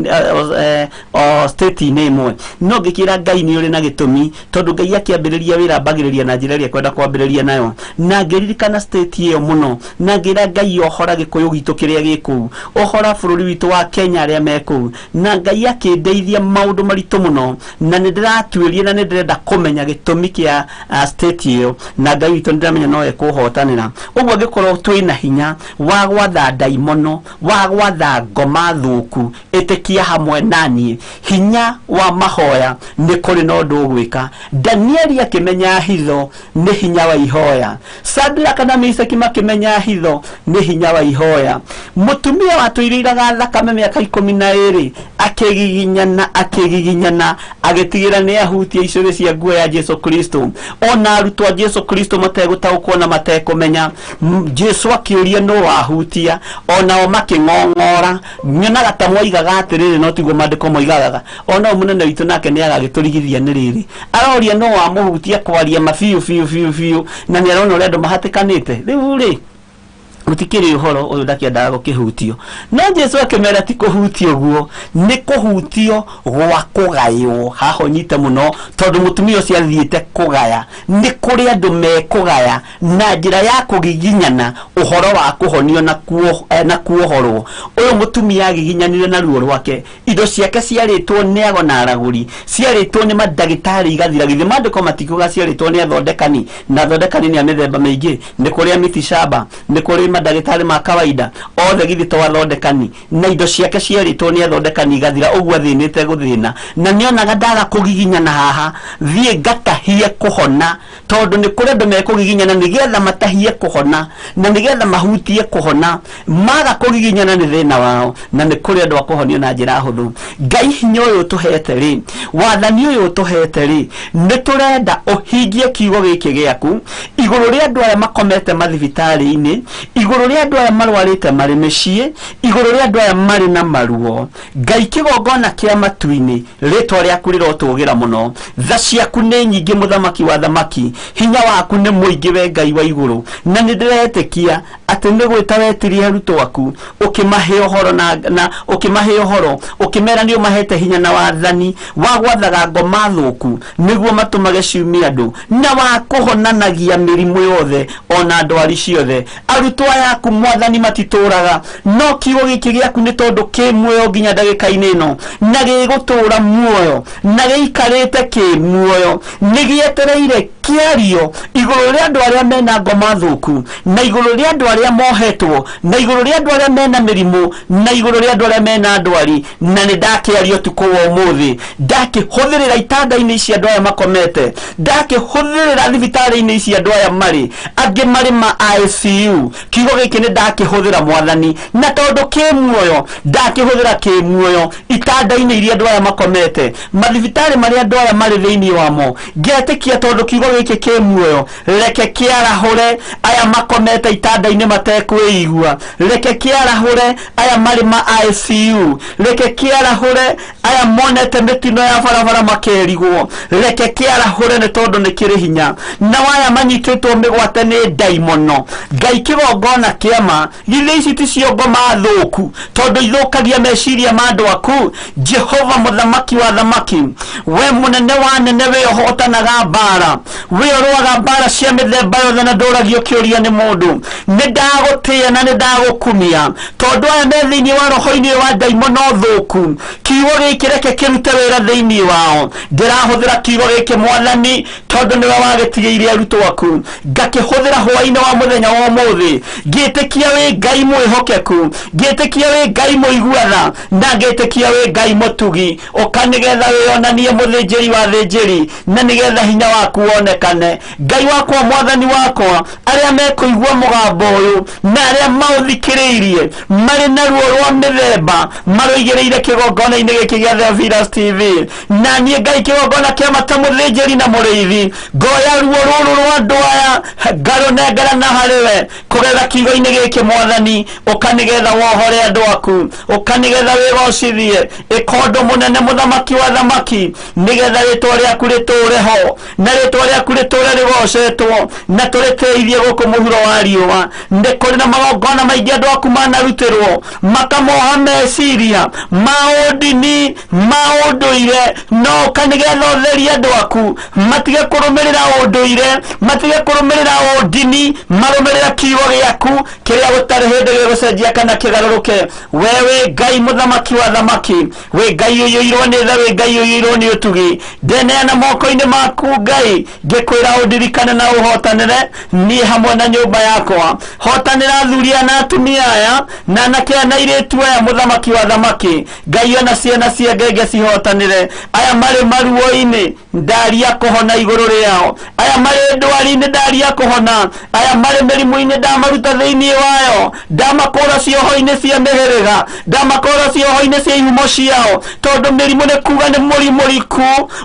o state-inĩ ĩmwe, no ngĩkĩra Ngai nĩ ũrĩ na gĩtũmi tondũ Ngai akĩambĩrĩria wĩra ambagĩrĩria na njĩra ĩrĩa ekwenda kwambĩrĩria nayo. Na ngĩririkana state ĩyo mũno na ngĩra Ngai ohora Gĩkũyũ gitũ kĩrĩa gĩ kũu, ohora bũrũri witũ wa Kenya arĩa me kũu. Na Ngai akĩndeithia maũndũ maritũ mũno na nĩ ndĩratuĩria na nĩ ndĩrenda kũmenya gĩtũmi kĩa state ĩyo, na Ngai witũ nĩ ndĩramenya no ekũhotanĩra. Ũguo angĩkorwo twĩna hinya wa gwatha ndaimono, wa gwatha ngoma thũku, ĩtĩkia hamwe naniĩ hinya wa mahoya nĩ kũrĩ na ũndũ ũgwĩka. Danieli akĩmenya hitho nĩ hinya wa ihoya, Sadraka na Meshaki makĩmenya hitho nĩ hinya wa ihoya. Mũtumia watũirĩiraga thakame mĩaka 12 akĩgiginyana akĩgiginyana agĩtigĩra nĩ ahutia icũrĩ cia nguo ya Jesu Kristo. Ona arutwo a Jesu Kristo mategũtaũkwo na matekũmenya, Jesu akĩũria nũ wahutia, onao makĩng'ong'ora. Nyonaga ta moigaga atĩrĩrĩ, no tiguo maandĩko moigaga. Ona mũnene witũ nake nĩ agagĩtũrigithia nĩ rĩrĩ, aroria nũ wamũhutia kwaria ma biũ biũ biũ biũ, na nĩ arona ũrĩa andũ mahatĩkanĩte. Rĩu rĩ gũtikĩrĩ ũhoro ũyũ ndakĩendaga gũkĩhutio, no Jesu akĩmera ti kũhutio guo, nĩ kũhutio gwa kũgaywo. Haha ũnyite mũno tondũ mũtumia ũcio athiĩte kũgaya. Nĩ kũrĩ andũ mekũgaya na njĩra ya kũgiginyana ũhoro wa kũhonio na kuohorwo. Ũyũ mũtumia agiginyanire na ruo rwake, indo ciake ciarĩtwo nĩ ago na aragũri, ciarĩtwo nĩ mandagĩtarĩ igathira. Githĩ maandĩko matikuga ciarĩtwo nĩ athondekani, na athondekani nĩ a mĩthemba mĩingĩ, nĩ kũrĩ a miti shamba, nĩ kũrĩ mandagĩtarĩ ma kawaida, othe githĩ to athondekani, na indo ciake ciarĩtwo nĩ athondekani igathira. Ũguo athĩnĩte gũthĩna na nĩonaga ndaga kũgiginyana haha, thiĩ ngatahie kũhona, tondũ nĩ kũrĩ andũ mekũgiginyana nĩgetha matahie kũhona na nĩgetha mahutie kũhona. Maga kũgiginyana nĩ thĩna wao, na nĩ kũrĩ andũ a kũhonio na njĩra hũthũ. Ngai hinya ũyũ ũtũhete rĩ, wathani ũyũ ũtũhete rĩ, nĩ tũrenda ũhingie kiugo gĩkĩ gĩaku igũrũ rĩa andũ aya makomete mathibitarĩ-inĩ, igũrũ rĩa andũ aya marwarĩte marĩ mĩciĩ, igũrũ rĩa andũ aya marĩ na maruo. Ngai kĩgongona kĩa matu-inĩ, rĩtwa rĩaku rĩrotũgĩra mũno, tha ciaku nĩ nyingĩ mũthamaki wa thamaki, hinya waku nĩ mũingĩ we Ngai wa igũrũ. Na nĩ ndĩretĩkia atĩ nĩ gwĩta wetirie arutwo aku ũkĩmahe ũhoro na ũkĩmahe ũhoro ũkĩmera nĩ ũmahete hinya na wathani wa gwathaga ngoma thũku nĩguo matũmage ciumie andũ, na wa kũhonanagia mĩrimũ yothe ona ndwari ciothe. Arutwo aya aku mwathani matitũraga, no kiugo gĩkĩ gĩaku nĩ tondũ kĩ muoyo nginya ndagĩka-inĩ ĩno, na gĩgũtũra muoyo na gĩikarĩte kĩ muoyo, nĩ gĩetereire kĩario igũrũ rĩa andũ arĩa mena ngoma thũku, na igũrũ rĩa andũ arĩa mohetwo, na igũrũ rĩa andũ arĩa mena mĩrimũ, na igũrũ rĩa andũ arĩa mena ndwari. Na nĩ ndakĩaria ũtukũ wa ũmũthĩ, ndakĩhũthĩrĩra itanda-inĩ ici andũ aya makomete, ndakĩhũthĩrĩra thibitarĩ-inĩ ici andũ aya marĩ, angĩ marĩ ma ICU. Kiugo gĩkĩ nĩ ndakĩhũthĩra mwathani, na tondũ kĩ muoyo ndakĩhũthĩra kĩ muoyo itanda-inĩ iria andũ aya makomete, mathibitarĩ marĩa andũ aya marĩ thĩinĩ wamo. Ngetĩkia tondũ kiugo gĩkĩ kĩ muoyo, reke kĩarahũre aya makomete itanda-inĩ matekwĩigua, reke kĩarahũre aya marĩ ma ICU, reke kĩarahũre aya monete mĩtino ya barabara makerigwo, reke kĩarahũre nĩ tondũ nĩ kĩrĩ hinya. Na aya manyitĩtwo mĩgwate nĩ ndaimono, Ngai kĩgongona kĩama, githĩ ici ticio ngoma thũku tondũ ithũkagia meciria ma andũ aku. Jehova mũthamaki wa thamaki, we mũnene wa nene, we ũhotanaga mbara, We ũrũaga mbara cia mĩthemba yothe na ndũragio kĩũria nĩ mũndũ. Nĩ ndagũtĩĩa na nĩ ndagũkumia tondũ aya me thĩinĩ wa roho-inĩ wa ndaimono thũku. Kiugo gĩkĩ reke kĩrute wĩra thĩinĩ wao. Ndĩrahũthĩra kiugo gĩkĩ mwathani tondũ nĩwe wagĩtigĩire arutwo aku, ngakĩhũthĩra hwaĩ-inĩ wa mũthenya wa ũmũthĩ, ngĩtĩkia wĩ Ngai mwĩhokeku, ngĩtĩkia wĩ Ngai mũiguatha, na ngĩtĩkia wĩ Ngai mũtugi. Ũka nĩgetha wĩonanie mũthĩnjĩri wa thĩnjĩri na nĩgetha hinya waku wonekane. Ngai wakwa, mwathani wakwa, arĩa mekũigua mũgambo ũyũ na arĩa maũthikĩrĩirie marĩ na ruo rwa mĩthemba marũigĩrĩire kĩgongona-inĩ gĩkĩ gĩa Theophilus TV, na niĩ Ngai kĩgongona kĩa mata mũthĩnjĩri na mũrĩithi, ngoya ruo rũrũ rwa andũ aya ngarũnengera na harĩwe kũgerera kiugo-inĩ gĩkĩ mwathani. Ũka nĩgetha wohore andũ aku, ũka nĩgetha wĩgocithie, ĩka ũndũ mũnene mũthamaki wa thamaki, nĩgetha rĩtwa rĩaku rĩtũũre ho na rĩtwa rĩaku rĩtũũre rĩgocetwo na tũrĩtĩithie gũkũ mũhuro wa riũa. Nĩ kũrĩ na magongona maingĩ andũ aku manarutĩrwo makamoha meciria ma ũndini ma ũndũire, no ũka nĩgetha ũtherie andũ aku matige kũrũmĩrĩra ũndũire, matige kũrũmĩrĩra ũndini, marũmĩrĩra kiugo gĩaku kĩrĩa gũtarĩ hĩndĩ gĩgũcenjia kana kĩgarũrũke. We wĩ Ngai mũthamaki wa thamaki, wĩ Ngai ũiyũirwo nĩ tha, wĩ Ngai ũiyũirwo nĩ ũtugi. Ndeneana moko-inĩ maku Ngai, ngĩkwĩra ũndirikane na ũhotanĩre niĩ hamwe na nyũmba yakwa. Hotanĩra athuri aya na atumia aya na anake aya na airĩtu aya, mũthamaki wa thamaki. Ngai ona ciana cia ngenge cihotanĩre. Aya marĩ maruo-inĩ ndaria kũhona igũrũ rĩao, aya marĩ ndwari-inĩ ndaria kũhona, aya marĩ mĩrimũ-inĩ ndamaruta thĩinĩ wayo, ndamakũra cioho-inĩ cia mĩhĩrĩga, ndamakũra cioho-inĩ cia ihumo ciao, tondũ mĩrimũ nĩ kuga nĩ mũrimũ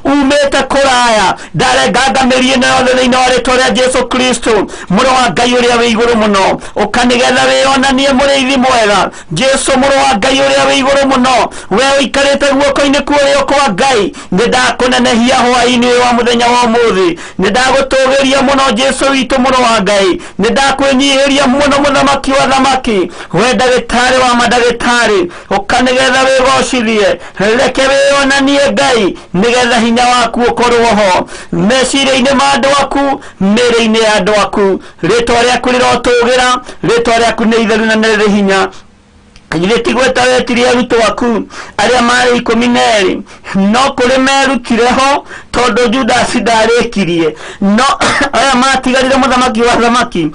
umĩte kũraya. Ndarenganga mĩri ĩno yothe thĩinĩ wa rĩtwa rĩa Jesu Kristo mũrũ wa Ngai ũrĩa wĩ igũrũ mũno. Ũka nĩgetha wĩonanie mũrĩithi mwega, Jesu mũrũ wa Ngai ũrĩa wĩ igũrũ mũno, we ũikarĩte guoko-inĩ kwa ũrĩo kwa Ngai. Nĩ ndakũnenehia hwaĩ-inĩ ũyũ wa mũthenya wa ũmũthĩ, nĩ ndagũtũgĩria mũno Jesu witũ mũrũ wa Ngai, nĩ ndakwĩnyihĩria mũno mũthamaki wa thamaki, we ndagĩtarĩ wa mandagĩtarĩ. Ũka nĩgetha wĩgocithie, reke wĩonanie Ngai nĩgetha hinya waku ũkorwo ho meciria-inĩ ma andũ aku, mĩĩrĩ-inĩ ya andũ aku. Rĩtwa rĩaku rĩrotũgĩra, rĩtwa rĩaku nĩ itheru na nĩ rĩrĩ hinya. Githĩ ti gwĩta wetirie arutwo aku arĩa marĩ 12, no kũrĩ merutire ho tondũ Judasi ndarĩkirie, no aya matigarire mũthamaki wa thamaki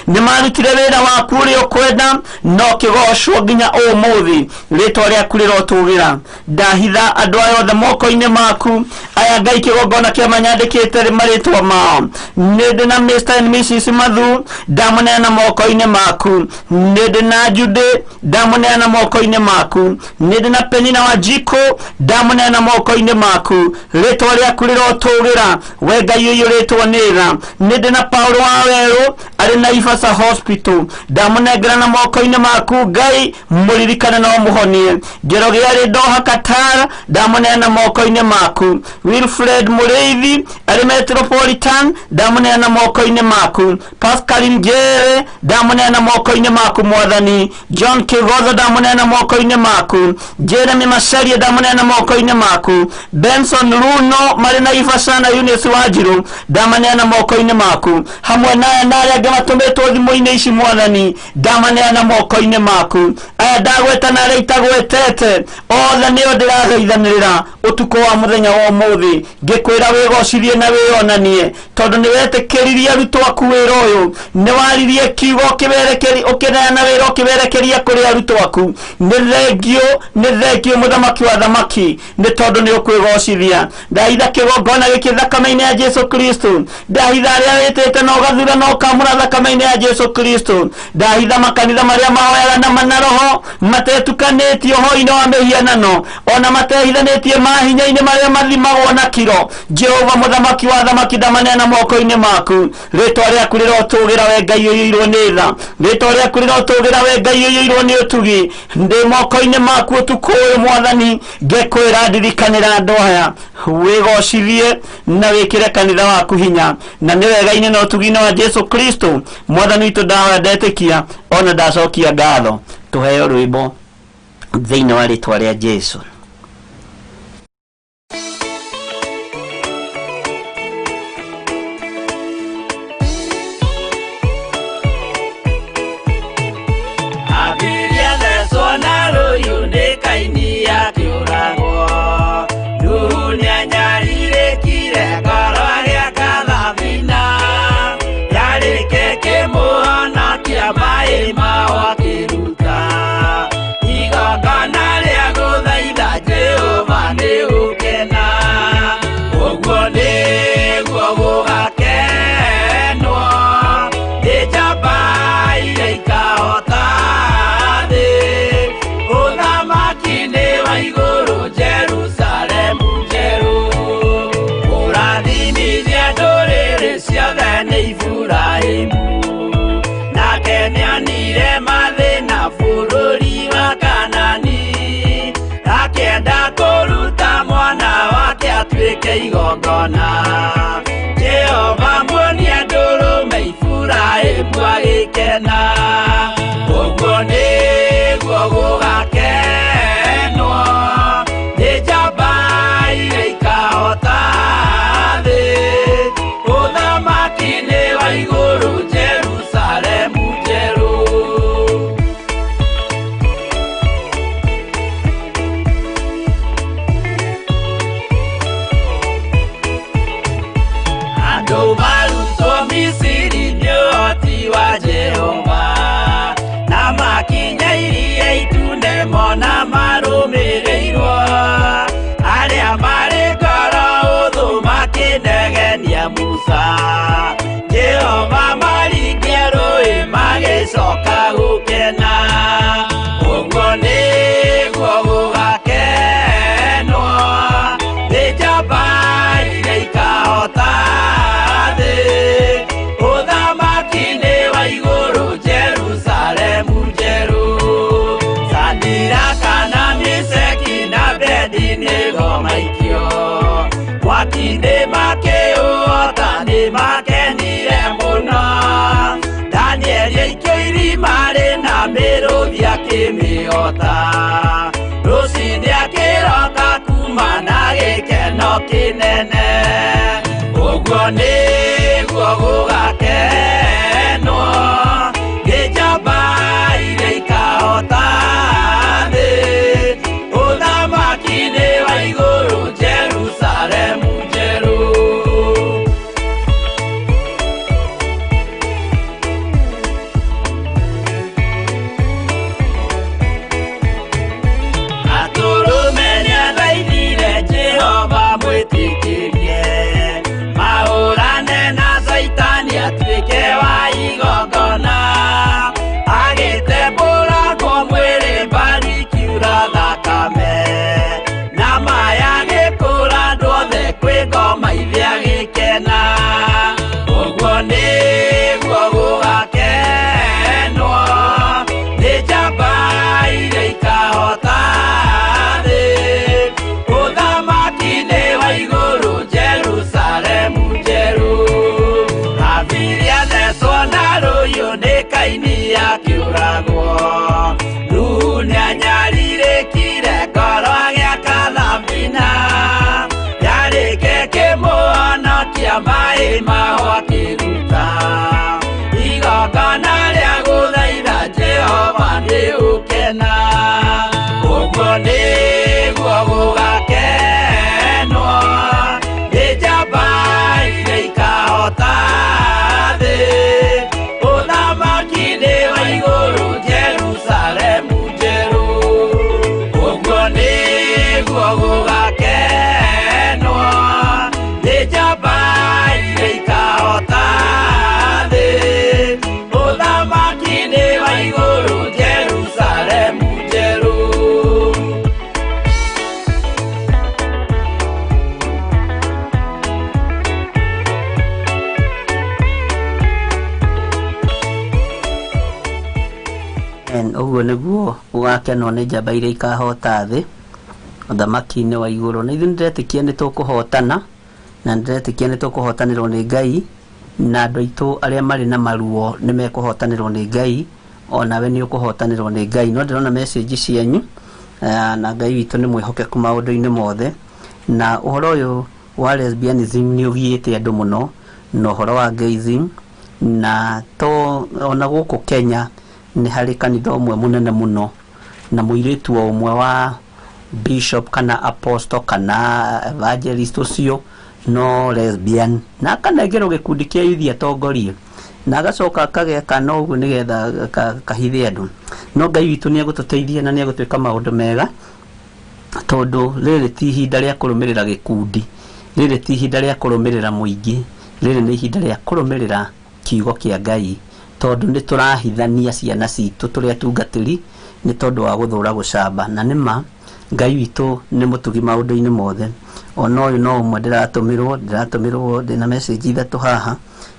nĩ marutire wĩra waku ũrĩa ũkwenda, no kĩgocwo nginya ũmũthĩ. Rĩtwa rĩaku rĩrotũgĩra. Ndahitha andũ aya othe moko-inĩ maku aya Ngai kĩgongona kĩa manyandĩkĩte marĩtwa mao. Nĩ ndĩ na Mr and Mrs Mathu, ndamũneana moko-inĩ maku. Nĩ ndĩ na Judy, ndamũneana moko-inĩ maku. Nĩ ndĩ na Penina Wanjikũ, ndamũneana moko-inĩ maku. Rĩtwa rĩaku rĩrotũgĩra, we Ngai ũiyũrĩtwo nĩ tha. Nĩ ndĩ na Paulo wa Werũ arĩ Naivasha Hospital, ndamũnengera na moko-inĩ maku Ngai, mũririkane na ũmũhonie. Njoroge arĩ Doha Qatar, ndamũneana moko-inĩ maku. Wilfred Mũrĩithi arĩ Metropolitan, ndamũneana moko-inĩ maku. Pascaline Njere, ndamũneana moko-inĩ maku mwathani. John Kĩgotho, ndamũneana moko-inĩ maku. Jeremy Macharia, ndamũneana moko-inĩ maku. Benson Runo marĩ Naivasha na Eunice Wanjiru, ndamaneana moko-inĩ maku. Hamwe na aya na arĩa angĩ matũmĩtwo thimũ-inĩ ici mwathani, ndamaneana moko-inĩ maku. Aya ndagweta na arĩa itagwetete othe nĩo ndĩrathaithanĩrĩra ũtukũ wa mũthenya wa ũmũthĩ, ngĩkwĩra wĩgocithie na wĩonanie, tondũ nĩ wetĩkĩririe arutwo aku wĩra ũyũ, nĩ waririe kiugo ũkĩneana wĩra ũkĩwerekeria kũrĩ arutwo aku. Nĩ thengio, nĩ thengio mũthamaki wa thamaki, nĩ tondũ nĩ ũkwĩgocithia. Ndahitha kĩgongona gĩkĩ thakame-inĩ ya Jesu Kristo, ndahitha arĩa wĩtĩte na ũgathura na ũkamũra thakame-inĩ ya Jesu Kristo, ndahitha makanitha marĩa mahoyaga na mana roho matetukanĩtie ũhoro-inĩ wa mĩhianano, ona matehithanĩtie mahinya-inĩ marĩa mathimagwo na kiro. Jehova mũthamaki wa thamaki, ndamaneana moko-inĩ maku. Rĩtwa rĩaku rĩrotũgĩra, we Ngai ũiyũirwo nĩ tha. Rĩtwa rĩaku rĩrotũgĩra, we Ngai ũiyũirwo nĩ ũtugi. Ndĩ moko-inĩ maku ũtukũ ũyũ mwathani, ngĩkwĩra ndirikanĩra andũ aya, wĩgocithie na wĩkĩre kanitha waku hinya, na nĩ wega-inĩ na ũtugi-inĩ wa Jesu Kristo mwathani witũ. Ndahoya ndetĩkia ona ndacokia ngatho. Tũheo rwĩmbo thĩinĩ wa rĩtwa rĩa Jesu. akĩringia maĩ mao akĩruta igongona rĩa gũthaitha Jehova nĩ gũkena ũguo nĩguo gũgakenwo nĩ njamba iria ikahota thĩ ũthamaki-inĩ wa igũrũ Jerusalemu njerũ ũrathimithia ndũrĩrĩ ciothe nĩ Iburahĩmu nake nĩonire mathĩna bũrũri wa Kanani akĩenda kũruta mwana wake atuĩke igongona Jehova muonie ndũrũme Iburahĩmu agĩkena ũguo nĩguo gũgakenwo nĩ njamba iria ikahota thĩ ũthamaki-inĩ wa igũrũ Jerusalemu njerũ. Andũ marutwo Misiri nĩ ũhoti wa Jehova na makinya iria itune mona marũmĩrĩirwo arĩa marĩ ngoro ũthũ makĩnegenia Musa Jehova maringia rũĩ magĩcoka gũkena ũguo nĩguo gũgakenwo nĩ njamba iria ikahota thĩ ũthamaki-inĩ wa igũrũ Jerusalemu njerũ Sadiraka na Meshaki na Abednego maikio mwaki-inĩ makĩũhota nĩ makenire mũno Danieli aikio irima rĩna mĩrũthi akĩmĩhota rũciinĩ akĩroka kuma na gĩkeno kĩnene ũguo nĩguo gũgakenwo nĩ njamba iria ikahota thĩ ũthamaki-inĩ wa igũrũ Jerusalemu njerũ. Atũrũme nĩathaithire Jehova mwĩtĩkĩrie mahũrane na Caitani atuĩke wa igongona agĩtembũrangwo mwĩrĩ mbari ikiura thakame na maya agĩkũra andũ othe kwĩ ngoma ithe agĩkena ũguo nĩguo gũgakenwo nĩ njamba iria ikahota thĩ ũthamaki-inĩ wa igũrũ Jerusalemu njerũ Habili athecwo na rũhiũ nĩ Kaini akĩũragwo Nuhu nĩanyarirĩkire ngoro agĩaka thabina yarĩke kĩmũhonokia maĩ mao akĩruta igongona rĩa gũthaitha Jehova nĩ ũkena ũguo nĩguo gũgakenwo nĩ njamba iria ikahota thĩ ũthamaki-inĩ wa igũrũ Jerusalemu njerũ ũguo nĩguo gũgakenwo nĩ njamba iria ikahota thĩ ũthamaki-inĩ wa igũrũ Jerusalemu njerũ. Ũguo nĩguo gũgakenwo nĩ njamba iria ikahota thĩ ũthamaki-inĩ wa igũrũ na ithuĩ nĩndĩretĩkia nĩ tũkũhotana na nĩndĩretĩkia nĩ tũkũhotanĩrwo nĩ Ngai na andũ aitũ arĩa marĩ na maruo nĩ mekũhotanĩrwo nĩ Ngai onawe nĩ ũkũhotanĩrwo nĩ Ngai no ndĩrona message cianyu na Ngai witũ nĩ mwĩhokeku maũndũ-inĩ mothe na ũhoro ũyũ wa lesbianism nĩ ũgiĩte andũ mũno na ũhoro wa gayism na to ona gũkũ Kenya nĩ harĩ kanitha ũmwe mũnene mũno na mũirĩtu o ũmwe wa bishop kana apostle kana evangelist ũcio no lesbian na akanengerwo gĩkundi kĩa youth atongorie Na agacoka akageka no ũguo nĩgetha kahithe andũ. No Ngai witũ nĩ egũtũteithia na nĩ egũtwĩka maũndũ mega, tondũ rĩrĩ ti ihinda rĩa kũrũmĩrĩra gĩkundi, rĩrĩ ti ihinda rĩa kũrũmĩrĩra mũingĩ, rĩrĩ nĩ ihinda rĩa kũrũmĩrĩra kiugo kĩa Ngai, tondũ nĩ tũrahithania ciana citũ tũrĩ atungatĩri nĩ tondũ wa gũthũra gũcamba. Na nĩ ma Ngai witũ nĩ mũtugi maũndũ-inĩ mothe. Ona ũyũ no ũmwe ndĩratũmĩrwo ndĩna message ithatũ haha,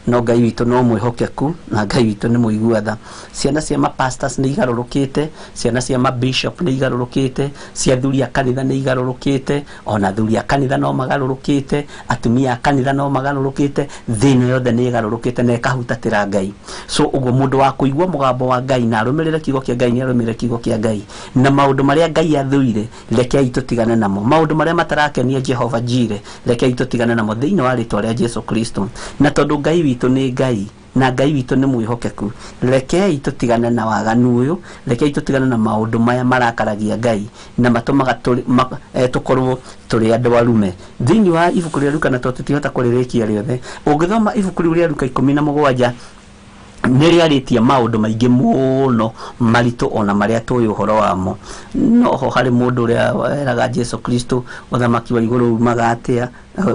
no Ngai witũ no mwĩhokeku na Ngai witũ nĩ mũigua tha. Ciana cia mapastors nĩ igarũrũkĩte, ciana cia mabishop nĩ igarũrũkĩte, cia athuri a kanitha nĩ igarũrũkĩte, ona athuri a kanitha no magarũrũkĩte, atumia a kanitha no magarũrũkĩte, thĩ ĩno yothe nĩ ĩgarũrũkĩte na ĩkahutatĩra Ngai. So ũguo mũndũ wa kũigua mũgambo wa Ngai na arũmĩrĩre kiugo kĩa Ngai nĩ arũmĩrĩre kiugo kĩa Ngai, na maũndũ marĩa Ngai athũire rekei tũtigane namo, maũndũ marĩa matarakenia Jehova Jire rekei tũtigane namo thĩinĩ wa rĩtwa rĩa Jesu Kristo. Na tondũ Ngai witũ nĩ Ngai na Ngai witũ nĩ mwĩhokeku, rekei tũtigane na waganu ũyũ, rekei tũtigane na maũndũ maya marakaragia Ngai na matũmaga tũkorwo tũrĩ andũ arume. Thĩinĩ wa ibuku rĩa Luka, na tondũ tũtihota kũrĩrĩkia rĩothe, ũngĩthoma ibuku rĩu rĩa Luka 17 nĩ rĩarĩtie maũndũ maingĩ mũno maritũ ona marĩa tũĩ ũhoro wamo. No ho harĩ mũndũ ũrĩa weraga Jesu Kristo ũthamaki wa igũrũ umaga atĩa,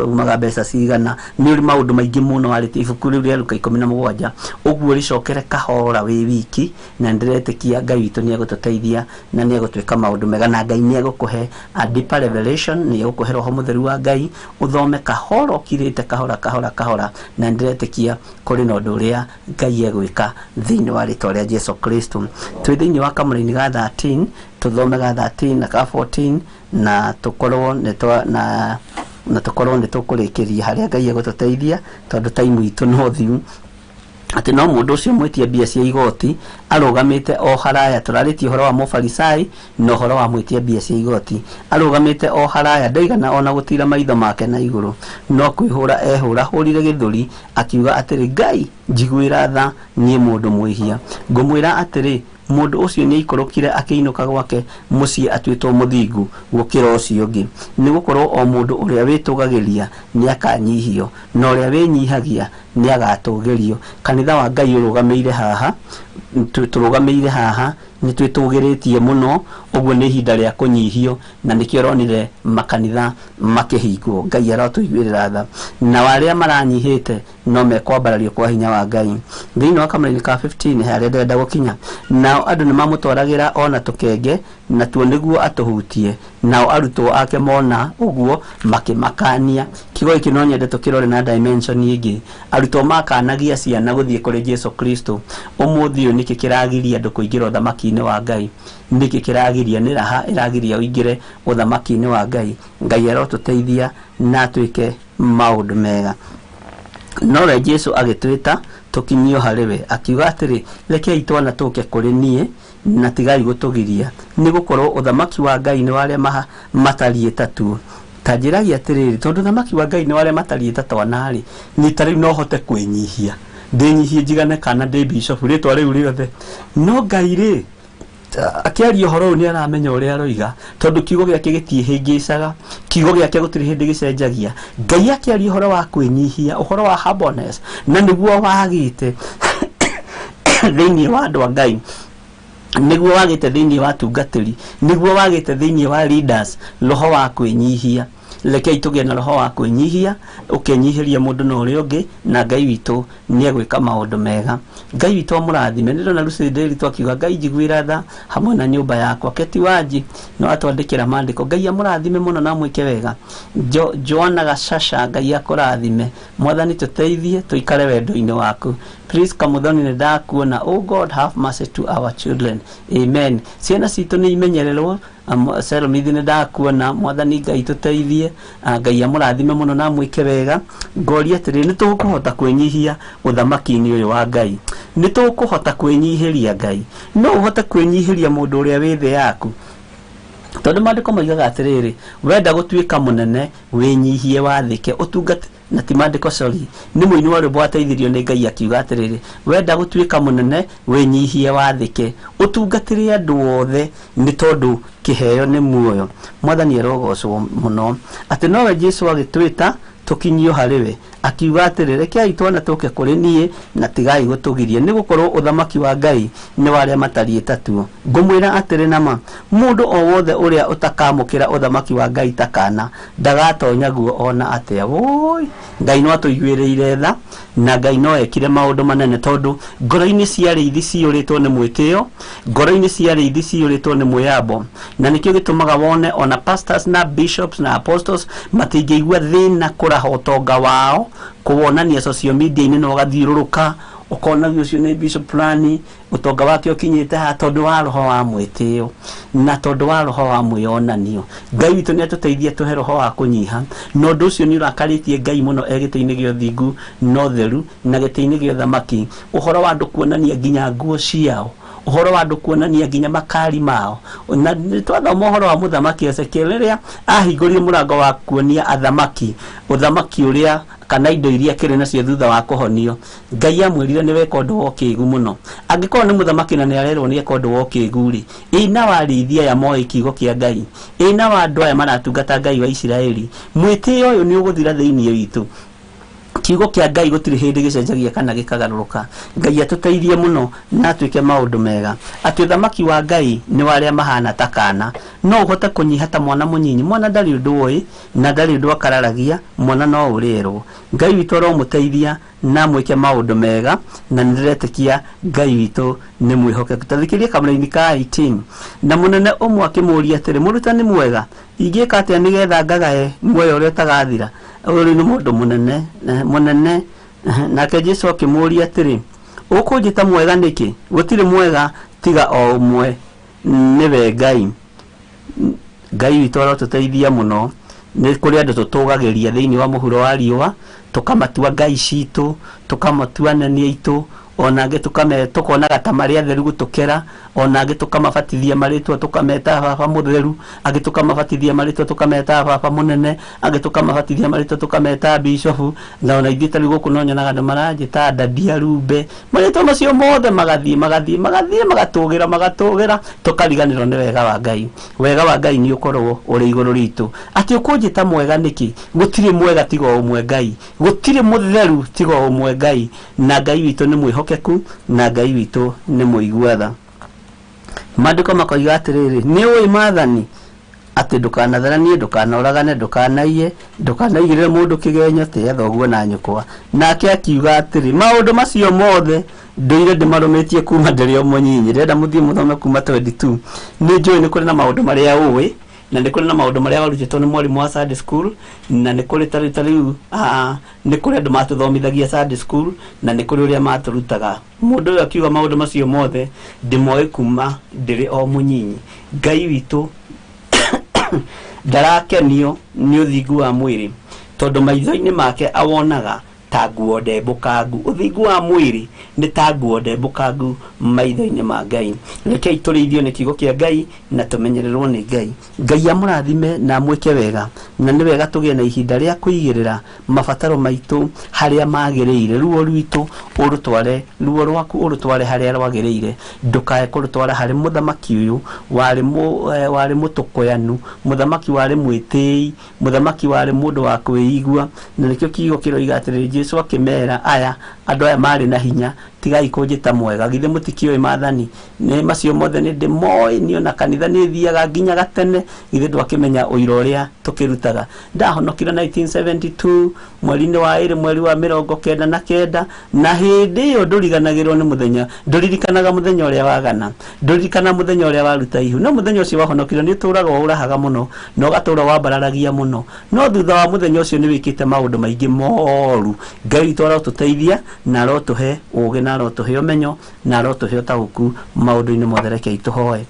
umaga mbeca cigana. Nĩ ũrĩ maũndũ maingĩ mũno warĩtie ibuku rĩu rĩa Luka 17. Ũguo rĩcokere kahora wĩ wiki, na ndĩretĩkia Ngai witũ nĩ egũtũteithia na nĩ egũtwĩka maũndũ mega, na Ngai nĩ egũkũhe a deeper revelation, nĩ egũkũhe Roho Mũtheru wa Ngai, ũthome kahora ũkirĩte kahora kahora kahora, na ndĩretĩkia kũrĩ na ũndũ ũrĩa Ngai egwĩka thĩinĩ wa rĩtwa rĩa Jesu Kristo. Twĩ thĩinĩ wa kamũraini ga 13, tũthome ga 13 na ka 14, na tũkorwo nĩ twa na na tũkorwo nĩ tũkũrĩkĩria harĩa Ngai egũtũteithia, tondũ time itũ no thiu. Atĩ no mũndũ ũcio mwĩtie mbia cia igoti arũgamĩte o haraya, tũrarĩtie ũhoro wa mũfarisai na ũhoro wa mwĩtie mbia cia igoti, arũgamĩte o haraya, ndaigana ona gũtira maitho make na igũrũ, no kwĩhũra ehũra hũrire gĩthũri akiuga atĩrĩ, Ngai njiguĩra tha niĩ mũndũ mwĩhia. Ngũmwĩra atĩrĩ, mũndũ ũcio nĩ aikũrũkire akĩinũka gwake mũciĩ atuĩtwo mũthingu gũkĩra ũcio ũngĩ, nĩ gũkorwo o mũndũ ũrĩa wĩtũgagĩria nĩ akanyihio, na ũrĩa wĩnyihagia nĩ agatũgĩrio. Kanitha wa Ngai ũrũgamĩire haha, tũrũgamĩire haha, nĩ twĩtũgĩrĩtie mũno, ũguo nĩ ihinda rĩa kũnyihio, na nĩkĩo ũronire makanitha makĩhingwo. Ngai arotũiguĩrĩra tha, na arĩa maranyihĩte no mekwambarario kwa hinya wa Ngai. Thĩinĩ wa kamũraini ka 15 harĩa ndĩrenda gũkinya, nao andũ nĩ mamũtwaragĩra ona tũkenge, natuo nĩguo atũhutie, nao arutwo ake mona ũguo makĩmakania. Kiugo gĩkĩ no nyende tũkĩrore na dimension ĩngĩ. Arutwo makanagia ciana gũthiĩ kũrĩ Jesu Kristo. Ũmũthĩ ũyũ nĩkĩ kĩragiria andũ kũingĩra ũthamaki-inĩ wa Ngai? Nĩkĩ kĩragiria? Nĩ raha ĩragiria ũingĩre ũthamaki-inĩ wa Ngai. Ngai arotũteithia na atwĩke maũndũ mega. Nowe Jesu agĩtwĩta tũkinyio harĩ we, akiuga atĩrĩ, rekei twana tũke kũrĩ niĩ na tigai gũtũgiria, nĩ gũkorwo ũthamaki wa Ngai nĩ warĩa matariĩ ta tuo. Ta njĩragia atĩrĩrĩ, tondũ ũthamaki wa Ngai nĩ warĩa matariĩ ta twana-rĩ, niĩ ta rĩu no hote kwĩnyihia, ndĩnyihie njigane kana ndĩ bishop rĩtwa rĩu rĩothe. No Ngai rĩ, akĩaria ũhoro ũyũ nĩ aramenya ũrĩa aroiga, tondũ kiugo gĩake gĩtiĩhĩngĩcaga, kiugo gĩake gũtirĩ hĩndĩ gĩcenjagia. Ngai akĩaria ũhoro wa kwĩnyihia, ũhoro wa humbleness, na nĩguo wagĩte thĩinĩ wa andũ a Ngai, nĩguo wagĩte thĩinĩ wa atungatĩri, nĩguo wagĩte thĩinĩ wa leaders, roho wa kwĩnyihia. Rekei tũgĩe na roho wa kwĩnyihia, ũkenyihĩria mũndũ na ũrĩa ũngĩ, na Ngai witũ nĩ egwĩka maũndũ mega. Ngai witũ amũrathime. Nĩ ndĩrona Lucy Nderi akiuga Ngai njiguĩra tha hamwe na nyũmba yakwa. Keti Wanji no atwandĩkĩra maandĩko. Ngai amũrathime mũno na amwĩke wega. Joana Gacasha, Ngai akũrathime. Mwathani tũteithie tũikare wendo-inĩ waku. Please Kamuthoni nĩ ndakuona. Oh God have mercy to our children. Amen. Ciana citũ nĩ imenyererwo. Seromithi nĩ ndakuona. Mwathani Ngai tũteithie. Ngai amũrathime mũno na amwĩke wega. Ngoria atĩrĩ, nĩ tũkũhota kwĩnyihia ũthamaki-inĩ ũyũ wa Ngai? Nĩ tũkũhota kwĩnyihĩria Ngai? No ũhote kwĩnyihĩria mũndũ ũrĩa wĩ thĩ yaku? Tondũ maandĩko moigaga atĩrĩrĩ, wenda gũtuĩka mũnene wĩnyihie wathĩke ũtungate, na ti maandĩko, sorry, nĩ mũini wa rwĩmbo wateithirio nĩ Ngai akiuga atĩrĩrĩ, wenda gũtuĩka mũnene wĩnyihie wathĩke ũtungatĩre andũ othe, nĩ tondũ kĩheo nĩ muoyo. Mwathani arogocwo mũno. Atĩ nowe Jesu agĩtwĩta tũkinyio harĩ we. Akiuga atĩrĩ, rekei twana tũke kũrĩ niĩ na tigai gũtũgiria, nĩ gũkorwo ũthamaki wa Ngai nĩ wa arĩa matariĩ ta tuo. Ngũmwĩra atĩrĩ nama, mũndũ o wothe ũrĩa ũtakamũkĩra ũthamaki wa Ngai ta kana ndagatonya guo ona atĩa. Woi, Ngai no atũiguĩrĩire tha na Ngai no ekire maũndũ manene, tondũ ngoro-inĩ cia arĩithi ciyũrĩtwo nĩ mwĩtĩo, ngoro-inĩ cia arĩithi ciyũrĩtwo nĩ mwĩyambo, na nĩkĩo gĩtũmaga wone ona pastors na bishops na apostles matingĩigua thĩna kũraha ũtonga wao kũwonania social media-inĩ, na ũgathiũrũrũka ũkona ũcio nĩ bishop fulani ũtonga wake ũkinyĩte haha, tondũ wa roho wa mwĩtĩo na tondũ wa roho wa mwĩyonanio. Ngai witũ nĩ atũteithie tũhe roho wa kũnyiha, na ũndũ ũcio nĩ ũrakarĩtie Ngai mũno e gĩtĩ-inĩ gĩa ũthingu na ũtheru na gĩtĩ-inĩ gĩa ũthamaki. Ũhoro wa andũ kuonania nginya nguo ciao, ũhoro wa andũ kuonania nginya makari mao, na twathoma ũhoro wa mũthamaki Ezekiel rĩrĩa ahingũrire mũrango wa kuonia athamaki ũthamaki ũrĩa kana indo iria kĩrĩ nacio thutha wa kũhonio, Ngai amwĩrire nĩ weka ũndũ wa ũkĩgu mũno. Angĩkorwo nĩ mũthamaki na nĩ arerwo nĩ eka ũndũ wa ũkĩgu rĩ, ĩna wa arĩithi aya moĩ kiugo kĩa Ngai, ĩna wa andũ aya maratungata Ngai wa Isiraeli, mwĩtĩo ũyũ nĩ ũgũthira thĩinĩ witũ. Kiugo kĩa Ngai gũtirĩ hĩndĩ gĩcenjagia kana gĩkagarũrũka. Ngai atũteithie mũno na atuĩke maũndũ mega, atĩ ũthamaki wa Ngai nĩ wa arĩa mahana ta kana. No ũhote kũnyiha ta mwana mũnyinyi, mwana ndarĩ ũndũ ũĩ na ndarĩ ũndũ akararagia, mwana no ũrĩerwo. Ngai witũ aromũteithia na mwĩke maũndũ mega, na nĩndĩretĩkia Ngai witũ nĩ mwĩhokeku. Ta thikĩrĩria kamũraini ka 18. Na mũnene ũmwe akĩmũũria atĩrĩ, mũrutani mwega, ingĩka atĩa nĩgetha ngagae muoyo ũrĩa ũtagathira? Ũyũ nĩ mũndũ mũnene mũnene. Nake Jesũ akĩmũũria atĩrĩ, ũkũnjĩta mwega nĩkĩ? Gũtirĩ mwega tiga o ũmwe, nĩwe Ngai. Ngai witũ arotũteithia mũno. Nĩ kũrĩ andũ tũtũgagĩria thĩinĩ wa mũhuro wa riũa, tũkamatua ngai citũ, tũkamatua anene aitũ, ona angĩ tũkonaga ta marĩ atheru gũtũkĩra, ona angĩ tũkamabatithia marĩtwa tũkameta baba mũtheru, angĩ tũkamabatithia marĩtwa tũkameta baba mũnene, angĩ tũkamabatithia marĩtwa tũkameta bishofu, na ona ithuĩ tarĩu gũkũ no nyonaga andũ maranjĩta Ndadia Rumbe. Marĩtwa macio mothe magathiĩ magathiĩ magathiĩ magatũgĩra magatũgĩra, tũkariganĩrwo nĩ wega wa Ngai. Wega wa Ngai nĩ ũkorwo ũrĩ igũrũ ritũ. Atĩ ũkũnjĩta mwega nĩkĩ? Gũtirĩ mwega tiga o ũmwe Ngai, gũtirĩ mũtheru tiga o ũmwe Ngai, na Ngai witũ nĩ mwĩhokeku na Ngai witũ nĩ mũigua tha. Maandĩko makoiga atĩrĩrĩ, nĩ ũĩ maathani atĩ ndũkanatharanie, ndũkanoragane, ndũkanaiye, ndũkanaigĩrĩre mũndũ kĩgenyo, tĩĩa thoguo na nyũkwa. Nake akiuga atĩrĩ, maũndũ macio mothe ndũire ndĩmarũmĩtie kuma ndĩrĩ o mũnyinyi. Ndĩrenda mũthiĩ mũthome kuma 22. Nĩ njũĩ nĩ kũrĩ na maũndũ marĩa ũĩ, na nĩ kũrĩ na maũndũ marĩa warutĩtwo nĩ mwarimũ wa Sunday school, na nĩ kũrĩ tarĩu nĩ kũrĩ andũ matũthomithagia Sunday school, na nĩ kũrĩ ũrĩa matũrutaga. Mũndũ ũyũ akiuga maũndũ macio mothe ndĩmoĩ kuma ndĩrĩ o mũnyinyi. Ngai witũ ndarakenio nĩ ũthingu wa mwĩrĩ, tondũ maitho-inĩ make awonaga ta nguo ndembũkangu. Ũthingu wa mwĩrĩ nĩ ta nguo ndembũkangu maitho-inĩ ma Ngai. Rekei tũrĩithio nĩ kiugo kĩa Ngai na tũmenyererwo nĩ Ngai. Ngai amũrathime na amwĩke wega, na nĩ wega tũgĩe na ihinda rĩa kũigĩrĩra mabataro maitũ harĩa magĩrĩire. Ruo rwitũ ũrũtware, ruo rwaku ũrũtware harĩa rwagĩrĩire, ndũkae kũrũtwara harĩ mũthamaki ũyũ warĩ mũtũkũyanu, mũthamaki warĩ mwĩtĩi, mũthamaki warĩ mũndũ wa kwĩigua. Na nĩkĩo kiugo kĩroiga atĩrĩrĩ, Jesũ akĩmera aya andũ aya marĩ na hinya, tigai kũnjĩta mwega, githĩ mũtikĩũĩ maathani? Nĩ macio mothe nĩ ndĩmoĩ niĩ, ona kanitha nĩ thiaga nginya gatene, githĩ ndwakĩmenya ũira ũrĩa tũkĩrutaga. Ndahonokire 1972 mweri-inĩ wa ĩrĩ, mweri wa 99, na hĩndĩ ĩyo ndũriganagĩrwo nĩ mũthenya, ndũririkanaga mũthenya ũrĩa wagana, ndũririkanaga mũthenya ũrĩa waruta ihu, no mũthenya ũcio wahonokire nĩ ũtũraga ũrahaga mũno na ũgatũra wambararagia mũno, no thutha wa mũthenya ũcio nĩ wĩkĩte maũndũ maingĩ moru. Ngai witũ arotũteithia na arotũhe ũũgĩ na arotũhe ũmenyo na arotũhe ũtaũku maũndũ-inĩ mothe. Rekei tũhoe.